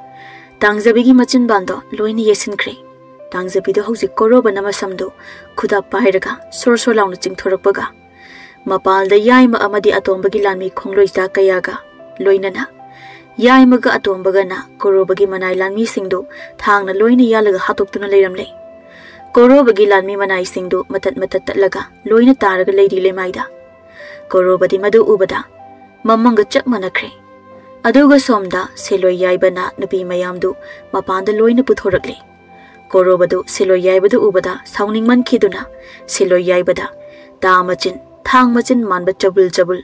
ꯇꯥꯡꯖꯕꯤꯒꯤ ꯃꯆꯤꯟꯕꯥꯟꯗꯣ ꯂꯣꯏꯅ ꯌꯦꯁꯤꯟꯈ꯭ꯔꯦ꯫ ꯇꯥꯡꯖꯕꯤꯗꯣ ꯍꯧꯖꯤꯛ ꯀꯣꯔꯣꯕꯅ ꯃꯁꯝꯗꯨ ꯈꯨꯗꯥ ꯄꯥꯏꯔꯒ ꯁꯣꯔ ꯁꯣꯔ ꯂꯥꯎꯅ ꯆꯤꯡꯊꯣꯔꯛꯄꯒ, ꯃꯄꯥꯜꯗ ꯌꯥꯏꯃ ꯑꯃꯗꯤ ꯑꯇꯣꯝꯕꯒꯤ ꯂꯥꯟꯃꯤ ꯈꯣꯡꯂꯣꯏꯖꯥ ꯀꯌꯥꯒ ꯂꯣꯏꯅꯅ ꯌꯥꯏꯃꯒ ꯑꯇꯣꯝꯕꯒꯅ ꯀꯣꯔꯣꯕꯒꯤ ꯃꯅꯥꯏ ꯂꯥꯟꯃꯤꯁꯤꯡꯗꯨ ꯊꯥꯡꯅ ꯂꯣꯏꯅ ꯌꯥꯜꯂꯒ ꯍꯥꯠꯇꯣꯛꯇꯨꯅ ꯂꯩꯔꯝꯂꯦ꯫ ꯀꯣꯔꯣꯕꯒꯤ ꯂꯥꯟꯃꯤ ꯃꯅꯥꯏꯁꯤꯡꯗꯨ ꯃꯇꯠ ꯃꯇꯠ ꯇꯠꯂꯒ ꯂꯣꯏꯅ ꯇꯥꯔꯒ ꯂꯩꯔꯤ ꯂꯩꯃꯥꯏꯗ꯫ ꯀꯣꯔꯣꯕꯗꯤ ꯃꯗꯨ ꯎꯕꯗ ꯃꯃꯪꯒ ꯆꯞ ꯃꯥꯟꯅꯈ꯭ꯔꯦ꯫ ꯑꯗꯨꯒ ꯁꯣꯝꯗ ꯁꯦꯂꯣꯏ ꯌꯥꯏꯕꯅ ꯅꯨꯄꯤ ꯃꯌꯥꯝꯗꯨ ꯃꯄꯥꯟꯗ ꯂꯣꯏꯅ ꯄꯨꯊꯣꯔꯛꯂꯦ꯫ ꯀꯣꯔꯣꯕꯗꯨ ꯁꯦꯂꯣꯏ ꯌꯥꯏꯕꯗꯨ ꯎꯕꯗ ꯁꯥꯎꯅꯤꯡꯃꯟꯈꯤꯗꯨꯅ ꯁꯦꯂꯣꯏ ꯌꯥꯏꯕꯗ ꯇꯥ ꯃꯆꯤꯟ, ꯊꯥꯡ ꯃꯆꯤꯟ ꯃꯥꯟꯕ ꯆꯕꯨꯜ ꯆꯕꯨꯜ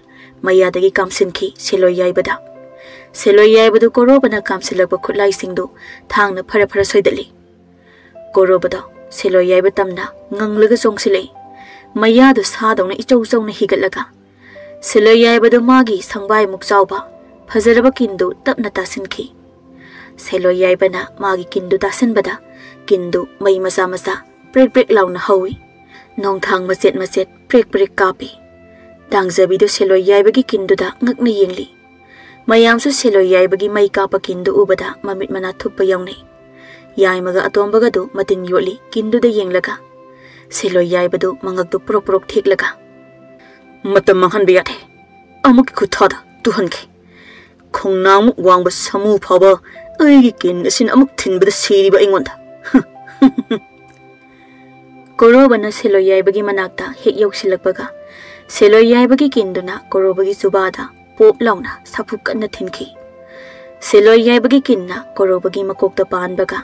ꯃꯌꯥꯗꯒꯤ ꯀꯥꯝꯁꯤꯟꯈꯤ ꯁꯦꯂꯣꯏ ꯌꯥꯏꯕꯗ꯫ ꯁꯦꯂꯣꯏ ꯌꯥꯏꯕꯗꯨ ꯀꯣꯔꯣꯕꯅ ꯀꯥꯝꯁꯤꯜꯂꯛꯄ ꯈꯨꯠꯂꯥꯏꯁꯤꯡꯗꯨ ꯊꯥꯡꯅ ꯐꯔ ꯐꯔ ꯁꯣꯏꯗꯠꯂꯤ꯫ ꯀꯣꯔꯣꯕꯗꯣ ꯁꯦꯂꯣꯏ ꯌꯥꯏꯕ ꯇꯝꯅ ꯉꯪꯂꯒ ꯆꯣꯡꯁꯤꯜꯂꯛꯏ꯫ ꯃꯌꯥꯗꯨ ꯁꯥꯗꯧꯅ ꯏꯆꯧ ꯆꯧꯅ ꯍꯤꯒꯠꯂꯒ ꯁꯦꯂꯣꯏ ꯌꯥꯏꯕꯗꯨ ꯃꯥꯒꯤ ꯁꯪꯕꯥꯏꯃꯨꯛ ꯆꯥꯎꯕ ꯐꯖꯔꯕ ꯀꯤꯟꯗꯨ ꯇꯞꯅ ꯇꯥꯁꯤꯟꯈꯤ꯫ ꯁꯦꯂꯣꯏ ꯌꯥꯏꯕꯅ ꯃꯥꯒꯤ ꯀꯤꯟꯗꯨ ꯇꯥꯁꯤꯟꯕꯗ ꯀꯤꯟꯗꯨ ꯃꯩ ꯃꯆꯥ ꯃꯆꯥ ꯄ꯭ꯔꯦꯛ ꯄ꯭ꯔꯦꯛ ꯂꯥꯎꯅ ꯍꯧꯏ꯫ ꯅꯣꯡꯊꯥꯡ ꯃꯆꯦꯠ ꯃꯆꯦꯠ ꯄ꯭ꯔꯦꯛ ꯄ꯭ꯔꯦꯛ ꯀꯥꯞꯄꯤ꯫ ꯇꯥꯡꯖꯕꯤꯗꯨ ꯁꯦꯂꯣꯏ ꯌꯥꯏꯕꯒꯤ ꯀꯤꯟꯗꯨꯗ ꯉꯛꯅ ꯌꯦꯡꯂꯤ꯫ ꯃꯌꯥꯝꯁꯨ ꯁꯦꯂꯣꯏ ꯌꯥꯏꯕꯒꯤ ꯃꯩ ꯀꯥꯞꯄ ꯀꯤꯟꯗꯨ ꯎꯕꯗ ꯃꯃꯤꯠ ꯃꯅꯥ ꯊꯨꯞꯄ ꯌꯥꯎꯅꯩ꯫ ꯌꯥꯏꯃꯒ ꯑꯇꯣꯝꯕꯒꯗꯨ ꯃꯇꯤꯟ ꯌꯣꯠꯂꯤ ꯀꯤꯟꯗꯨꯗ ꯌꯦꯡꯂꯒ꯫ ꯁꯦꯂꯣꯏ ꯌꯥꯏꯕꯗꯨ ꯃꯉꯛꯇꯨ ꯄ꯭ꯔꯣꯛ ꯄ꯭ꯔꯣꯛ ꯊꯦꯛꯂꯒ, "ꯃꯇꯝ ꯃꯥꯡꯍꯟꯕ ꯌꯥꯗꯦ꯫ ꯑꯃꯨꯛꯀꯤ ꯈꯨꯠꯊꯥꯗ ꯇꯨꯍꯟꯈꯤ꯫ ꯈꯣꯡꯅꯥꯡꯃꯨꯛ ꯋꯥꯡꯕ ꯁꯥꯃꯨ ꯐꯥꯎꯕ ꯑꯩꯒꯤ ꯀꯤꯟ ꯑꯁꯤꯅ ꯑꯃꯨꯛ ꯊꯤꯟꯕꯗ ꯁꯤꯔꯤꯕ ꯑꯩꯉꯣꯟꯗ꯫ ꯍ, ꯍ, ꯍ, ꯍ꯫" ꯀꯣꯔꯣꯕꯅ ꯁꯦꯂꯣꯏ ꯌꯥꯏꯕꯒꯤ ꯃꯅꯥꯛꯇ ꯍꯦꯛ ꯌꯧꯁꯤꯜꯂꯛꯄꯒ, ꯁꯦꯂꯣꯏ ꯌꯥꯏꯕꯒꯤ ꯀꯤꯟꯗꯨꯅ ꯀꯣꯔꯣꯕꯒꯤ ꯆꯨꯕꯥꯗ ꯄꯣꯞ ꯂꯥꯎꯅ ꯁꯥꯐꯨ ꯀꯟꯅ ꯊꯤꯟꯈꯤ꯫ ꯁꯦꯂꯣꯏ ꯌꯥꯏꯕꯒꯤ ꯀꯤꯟꯅ ꯀꯣꯔꯣꯕꯒꯤ ꯃꯀꯣꯛꯇ ꯄꯥꯟꯕꯒ,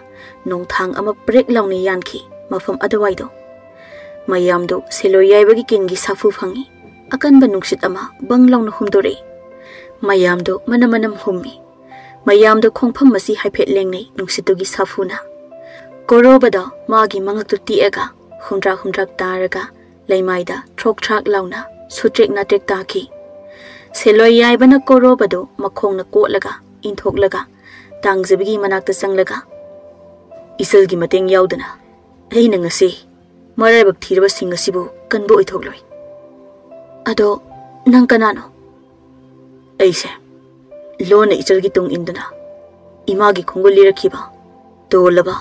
ꯅꯣꯡꯊꯥꯡ ꯑꯃ ꯄ꯭ꯔꯦꯛ ꯂꯥꯎꯅ ꯌꯥꯟꯈꯤ ꯃꯐꯝ ꯑꯗꯨꯋꯥꯏꯗꯣ꯫ ꯃꯌꯥꯝꯗꯨ ꯁꯦꯂꯣꯏ ꯌꯥꯏꯕꯒꯤ ꯀꯤꯟꯒꯤ ꯁꯥꯐꯨ ꯐꯪꯏ꯫ ꯑꯀꯟꯕ ꯅꯨꯡꯁꯤꯠ ꯑꯃ ꯕꯪ ꯂꯥꯎꯅ ꯍꯨꯝꯗꯣꯔꯛꯏ꯫ ꯃꯌꯥꯝꯗꯨ ꯃꯅꯝ ꯃꯅꯝ ꯍꯨꯝꯃꯤ꯫ ꯃꯌꯥꯝꯗꯣ ꯈꯣꯡꯐꯝ ꯑꯁꯤ ꯍꯥꯏꯐꯦꯠ ꯂꯦꯡꯅꯩ ꯅꯨꯡꯁꯤꯠꯇꯨꯒꯤ ꯁꯥꯐꯨꯅ꯫ ꯀꯣꯔꯣꯕꯗꯣ ꯃꯥꯒꯤ ꯃꯉꯛꯇꯨ ꯇꯦꯛꯑꯒ ꯍꯨꯝꯗ꯭ꯔꯥꯛ ꯍꯨꯝꯗ꯭ꯔꯥꯛ ꯇꯥꯔꯒ ꯂꯩꯃꯥꯏꯗ ꯊ꯭ꯔꯣꯛ ꯊ꯭ꯔꯥꯛ ꯂꯥꯎꯅ ꯁꯨꯇ꯭ꯔꯦꯛ ꯅꯥꯇ꯭ꯔꯦꯛ ꯇꯥꯈꯤ꯫ ꯁꯦꯂꯣꯏ ꯌꯥꯏꯕꯅ ꯀꯣꯔꯣꯕꯗꯨ ꯃꯈꯣꯡꯅ ꯀꯣꯠꯂꯒ ꯏꯟꯊꯣꯛꯂꯒ ꯇꯥꯡꯖꯕꯤꯒꯤ ꯃꯅꯥꯛꯇ ꯆꯪꯂꯒ, "ꯏꯆꯜꯒꯤ ꯃꯇꯦꯡ ꯌꯥꯎꯗꯅ ꯑꯩꯅ ꯉꯁꯤ ꯃꯔꯥꯏꯕꯛ ꯊꯤꯔꯕꯁꯤꯡ ꯑꯁꯤꯕꯨ ꯀꯟꯕ ꯑꯣꯏꯊꯣꯛꯂꯣꯏ꯫" "ꯑꯗꯣ ꯅꯪ ꯀꯅꯥꯅꯣ?" "ꯑꯩꯁꯦ ꯂꯣꯟꯅ ꯏꯆꯜꯒꯤ ꯇꯨꯡ ꯏꯟꯗꯨꯅ ꯏꯃꯥꯒꯤ ꯈꯣꯡꯒꯨꯜ ꯂꯤꯔꯛꯈꯤꯕ ꯇꯣꯜꯂꯕ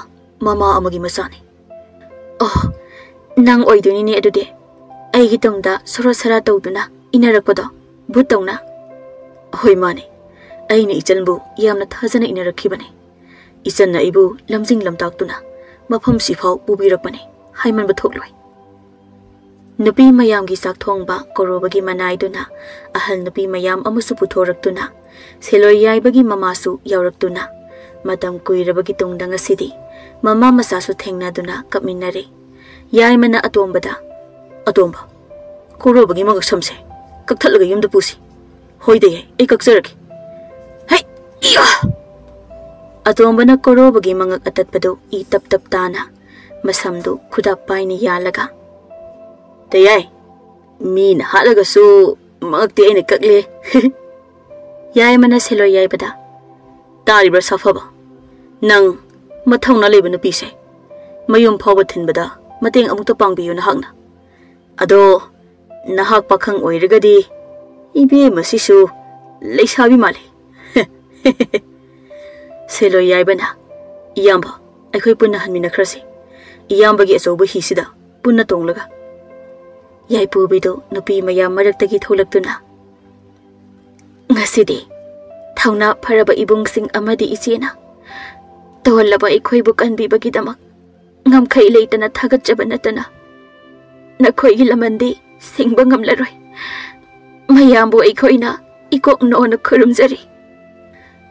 ꯃꯃꯥ ꯑꯃꯒꯤ ꯃꯆꯥꯅꯤ꯫" "ꯑꯣ, ꯅꯪ ꯑꯣꯏꯗꯣꯏꯅꯤꯅꯦ ꯑꯗꯨꯗꯤ, ꯑꯩꯒꯤ ꯇꯨꯡꯗ ꯁꯣꯔꯣ ꯁꯔꯥ ꯇꯧꯗꯨꯅ ꯏꯟꯅꯔꯛꯄꯗꯣ, ꯚꯨꯠ ꯇꯧꯅ?" "ꯍꯣꯏ, ꯃꯥꯅꯦ꯫ ꯑꯩꯅ ꯏꯆꯟꯕꯨ ꯌꯥꯝꯅ ꯊꯥꯖꯅ ꯏꯟꯅꯔꯛꯈꯤꯕꯅꯦ꯫ ꯏꯆꯟꯅ ꯑꯩꯕꯨ ꯂꯝꯖꯤꯡ ꯂꯝꯇꯥꯛꯇꯨꯅ ꯃꯐꯝꯁꯤꯐꯥꯎ ꯄꯨꯕꯤꯔꯛꯄꯅꯦ, ꯍꯥꯏꯃꯟꯕ ꯊꯣꯛꯂꯣꯏ꯫" ꯅꯨꯄꯤ ꯃꯌꯥꯝꯒꯤ ꯆꯥꯛ ꯊꯣꯡꯕ ꯀꯣꯔꯣꯕꯒꯤ ꯃꯅꯥꯏꯗꯨꯅ ꯑꯍꯜ ꯅꯨꯄꯤ ꯃꯌꯥꯝ ꯑꯃꯁꯨ ꯄꯨꯊꯣꯔꯛꯇꯨꯅ, ꯁꯦꯂꯣꯏ ꯌꯥꯏꯕꯒꯤ ꯃꯃꯥꯁꯨ ꯌꯥꯎꯔꯛꯇꯨꯅ, ꯃꯇꯝ ꯀꯨꯏꯔꯕꯒꯤ ꯇꯨꯡꯗ ꯉꯁꯤꯗꯤ ꯃꯃꯥ ꯃꯆꯥꯁꯨ ꯊꯦꯡꯅꯗꯨꯅ ꯀꯞꯃꯤꯟꯅꯔꯦ꯫ ꯌꯥꯏꯃꯅ ꯑꯇꯣꯝꯕꯗ, "ꯑꯇꯣꯝꯕ, ꯀꯣꯔꯣꯕꯒꯤ ꯃꯉꯛꯁꯝꯁꯦ ꯀꯛꯊꯠꯂꯒ ꯌꯨꯝꯗ ꯄꯨꯁꯤ꯫" "ꯍꯣꯏꯗ ꯌꯥꯏ, ꯑꯩ ꯀꯛꯆꯔꯒꯦ꯫" ꯏꯌꯥ! ꯑꯇꯣꯝꯕꯅ ꯀꯣꯔꯣꯕꯒꯤ ꯃꯉꯛ ꯑꯇꯠꯄꯗꯨ ꯏ ꯇꯞ ꯇꯞ ꯇꯥꯅ, ꯃꯁꯝꯗꯨ ꯈꯨꯗꯥꯞ ꯄꯥꯏꯅ ꯌꯥꯜꯂꯒ, "ꯇꯌꯥꯏ, ꯃꯤꯅ ꯍꯥꯠꯂꯒꯁꯨ ꯃꯉꯛꯇꯤ ꯑꯩꯅ ꯀꯛꯂꯦ꯫" ꯌꯥꯏꯃꯅ ꯁꯦꯂꯣꯏ ꯌꯥꯏꯕꯗ, "ꯇꯥꯔꯤꯕ꯭ꯔꯥ ꯁꯥꯐꯕ? ꯅꯪ ꯃꯊꯧꯅꯥ ꯂꯩꯕ ꯅꯨꯄꯤꯁꯦ ꯃꯌꯨꯝ ꯐꯥꯎꯕ ꯊꯤꯟꯕꯗ ꯃꯇꯦꯡ ꯑꯃꯨꯛꯇ ꯄꯥꯡꯕꯤꯌꯨ ꯅꯍꯥꯛꯅ꯫ ꯑꯗꯣ ꯅꯍꯥꯛ ꯄꯥꯈꯪ ꯑꯣꯏꯔꯒꯗꯤ ꯏꯕꯦꯝꯃꯁꯤꯁꯨ ꯂꯩꯁꯥꯕꯤ ꯃꯥꯜꯂꯤ꯫" ꯁꯦꯂꯣꯏ ꯌꯥꯏꯕꯅ, "ꯏꯌꯥꯝꯕ, ꯑꯩꯈꯣꯏ ꯄꯨꯟꯅ ꯍꯟꯃꯤꯟꯅꯈ꯭ꯔꯁꯤ꯫ ꯏꯌꯥꯝꯕꯒꯤ ꯑꯆꯧꯕ ꯍꯤꯁꯤꯗ ꯄꯨꯟꯅ ꯇꯣꯡꯂꯒ꯫" ꯌꯥꯏꯄꯨꯕꯤꯗꯨ ꯅꯨꯄꯤ ꯃꯌꯥꯝ ꯃꯔꯛꯇꯒꯤ ꯊꯣꯛꯂꯛꯇꯨꯅ, "ꯉꯁꯤꯗꯤ ꯊꯧꯅꯥ ꯐꯔꯕ ꯏꯕꯨꯡꯁꯤꯡ ꯑꯃꯗꯤ ꯏꯆꯦꯅ ꯇꯣꯜꯂꯕ ꯑꯩꯈꯣꯏꯕꯨ ꯀꯟꯕꯤꯕꯒꯤꯗꯃꯛ ꯉꯝꯈꯩ ꯂꯩꯇꯅ ꯊꯥꯒꯠꯆꯕ ꯅꯠꯇꯅ ꯅꯈꯣꯏꯒꯤ ꯂꯃꯟꯗꯤ ꯁꯤꯡꯕ ꯉꯝꯂꯔꯣꯏ꯫ ꯃꯌꯥꯝꯕꯨ ꯑꯩꯈꯣꯏꯅ ꯏꯀꯣꯛ ꯅꯣꯟꯅ ꯈꯨꯔꯨꯝꯖꯔꯤ꯫"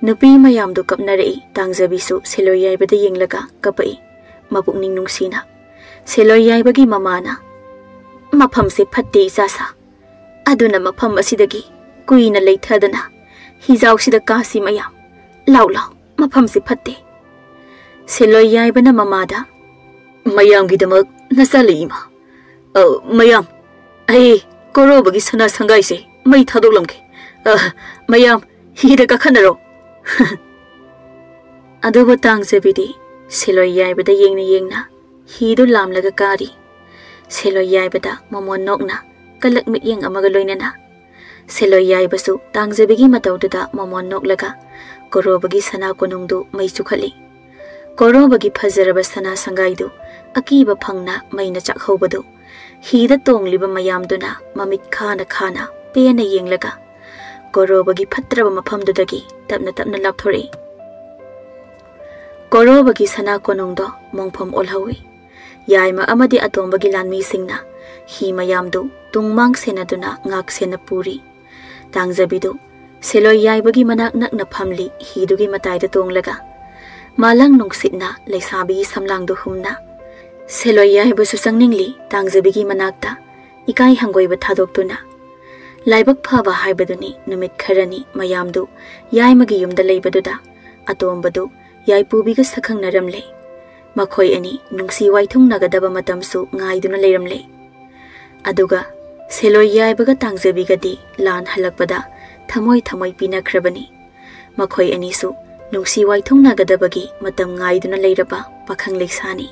ꯅꯨꯄꯤ ꯃꯌꯥꯝꯗꯨ ꯀꯞꯅꯔꯛꯏ꯫ ꯇꯥꯡꯖꯕꯤꯁꯨ ꯁꯦꯂꯣꯏ ꯌꯥꯏꯕꯗ ꯌꯦꯡꯂꯒ ꯀꯞꯄꯛꯏ, ꯃꯄꯨꯛꯅꯤꯡ ꯅꯨꯡꯁꯤꯅ꯫ ꯁꯦꯂꯣꯏ ꯌꯥꯏꯕꯒꯤ ꯃꯃꯥꯅ, "ꯃꯐꯝꯁꯦ ꯐꯠꯇꯦ, ꯏꯆꯥꯁꯥ꯫ ꯑꯗꯨꯅ ꯃꯐꯝ ꯑꯁꯤꯗꯒꯤ ꯀꯨꯏꯅ ꯂꯩꯊꯗꯅ ꯍꯤꯖꯥꯎꯁꯤꯗ ꯀꯥꯁꯤ ꯃꯌꯥꯝ꯫ ꯂꯥꯎ, ꯂꯥꯎ, ꯃꯐꯝꯁꯤ ꯐꯠꯇꯦ꯫" ꯁꯦꯂꯣꯏ ꯌꯥꯏꯕꯅ ꯃꯃꯥꯗ, "ꯃꯌꯥꯝꯒꯤꯗꯃꯛ ꯅꯆꯥꯂꯩ ꯏꯃꯥ꯫ ꯑ, ꯃꯌꯥꯝ, ꯑꯩ ꯀꯣꯔꯣꯕꯒꯤ ꯁꯅꯥ ꯁꯪꯒꯥꯏꯁꯦ ꯃꯩ ꯊꯥꯗꯣꯛꯂꯝꯒꯦ꯫ ꯑ, ꯃꯌꯥꯝ, ꯍꯤꯗ ꯀꯥꯈꯠꯅꯔꯣ꯫" ꯑꯗꯨꯕꯨ ꯇꯥꯡꯖꯕꯤꯗꯤ ꯁꯦꯂꯣꯏ ꯌꯥꯏꯕꯗ ꯌꯦꯡꯅ ꯌꯦꯡꯅ ꯍꯤꯗꯨ ꯂꯥꯝꯂꯒ ꯀꯥꯔꯤ꯫ ꯁꯦꯂꯣꯏ ꯌꯥꯏꯕꯗ ꯃꯃꯣꯟ ꯅꯣꯛꯅ ꯀꯂꯛ ꯃꯤꯠꯌꯦꯡ ꯑꯃꯒ ꯂꯣꯏꯅꯅ꯫ ꯁꯦꯂꯣꯏ ꯌꯥꯏꯕꯁꯨ ꯇꯥꯡꯖꯕꯤꯒꯤ ꯃꯇꯧꯗꯨꯗ ꯃꯃꯣꯟ ꯅꯣꯛꯂꯒ ꯀꯣꯔꯣꯕꯒꯤ ꯁꯅꯥ ꯀꯣꯅꯨꯡꯗꯨ ꯃꯩ ꯆꯨꯈꯠꯂꯤ꯫ ꯀꯣꯔꯣꯕꯒꯤ ꯐꯖꯔꯕ ꯁꯅꯥ ꯁꯪꯒꯥꯏꯗꯨ ꯑꯀꯤꯕ ꯐꯪꯅ ꯃꯩꯅ ꯆꯥꯛꯍꯧꯕꯗꯨ ꯍꯤꯗ ꯇꯣꯡꯂꯤꯕ ꯃꯌꯥꯝꯗꯨꯅ ꯃꯃꯤꯠ ꯈꯥꯅ ꯈꯥꯅ ꯄꯦꯟꯅ ꯌꯦꯡꯂꯒ ꯀꯣꯔꯣꯕꯒꯤ ꯐꯠꯇ꯭ꯔꯕ ꯃꯐꯝꯗꯨꯗꯒꯤ ꯇꯞꯅ ꯇꯞꯅ ꯂꯥꯞꯊꯣꯔꯛꯏ꯫ ꯀꯣꯔꯣꯕꯒꯤ ꯁꯅꯥ ꯀꯣꯅꯨꯡꯗꯣ ꯃꯣꯡꯐꯝ ꯑꯣꯜꯍꯧꯏ꯫ ꯌꯥꯏꯃ ꯑꯃꯗꯤ ꯑꯇꯣꯝꯕꯒꯤ ꯂꯥꯟꯃꯤꯁꯤꯡꯅ ꯍꯤ ꯃꯌꯥꯝꯗꯨ ꯇꯨꯡ ꯃꯥꯡ ꯁꯦꯟꯅꯗꯨꯅ ꯉꯥꯛ ꯁꯦꯟꯅ ꯄꯨꯔꯤ꯫ ꯇꯥꯡꯖꯕꯤꯗꯨ ꯁꯦꯂꯣꯏ ꯌꯥꯏꯕꯒꯤ ꯃꯅꯥꯛ ꯅꯛꯅ ꯐꯝꯂꯤ, ꯍꯤꯗꯨꯒꯤ ꯃꯇꯥꯏꯗ ꯇꯣꯡꯂꯒ꯫ ꯃꯥꯂꯪ ꯅꯨꯡꯁꯤꯠꯅ ꯂꯩꯁꯥꯕꯤꯒꯤ ꯁꯝꯂꯥꯡꯗꯨ ꯍꯨꯝꯅ꯫ ꯁꯦꯂꯣꯏ ꯌꯥꯏꯕꯁꯨ ꯆꯪꯅꯤꯡꯂꯤ ꯇꯥꯡꯖꯕꯤꯒꯤ ꯃꯅꯥꯛꯇ, ꯏꯀꯥꯏ ꯍꯪꯒꯣꯏꯕ ꯊꯥꯗꯣꯛꯇꯨꯅ꯫ ꯂꯥꯏꯕꯛ ꯐꯕ ꯍꯥꯏꯕꯗꯨꯅꯤ, ꯅꯨꯃꯤꯠ ꯈꯔꯅꯤ ꯃꯌꯥꯝꯗꯨ ꯌꯥꯏꯃꯒꯤ ꯌꯨꯝꯗ ꯂꯩꯕꯗꯨꯗ ꯑꯇꯣꯝꯕꯗꯨ ꯌꯥꯏꯄꯨꯕꯤꯒ ꯁꯛꯈꯪꯅꯔꯝꯂꯦ꯫ ꯃꯈꯣꯏ ꯑꯅꯤ ꯅꯨꯡꯁꯤ ꯋꯥꯏꯊꯨꯡꯅꯒꯗꯕ ꯃꯇꯝꯁꯨ ꯉꯥꯏꯗꯨꯅ ꯂꯩꯔꯝꯂꯦ꯫ ꯑꯗꯨꯒ ꯁꯦꯂꯣꯏ ꯌꯥꯏꯕꯒ ꯇꯥꯡꯖꯕꯤꯒꯗꯤ ꯂꯥꯟ ꯍꯜꯂꯛꯄꯗ ꯊꯃꯣꯏ ꯊꯃꯣꯏ ꯄꯤꯅꯈ꯭ꯔꯕꯅꯤ꯫ ꯃꯈꯣꯏ ꯑꯅꯤꯁꯨ ꯅꯨꯡꯁꯤ ꯋꯥꯏꯊꯨꯡꯅꯒꯗꯕꯒꯤ ꯃꯇꯝ ꯉꯥꯏꯗꯨꯅ ꯂꯩꯔꯕ ꯄꯥꯈꯪ ꯂꯩꯁꯥꯅꯤ꯫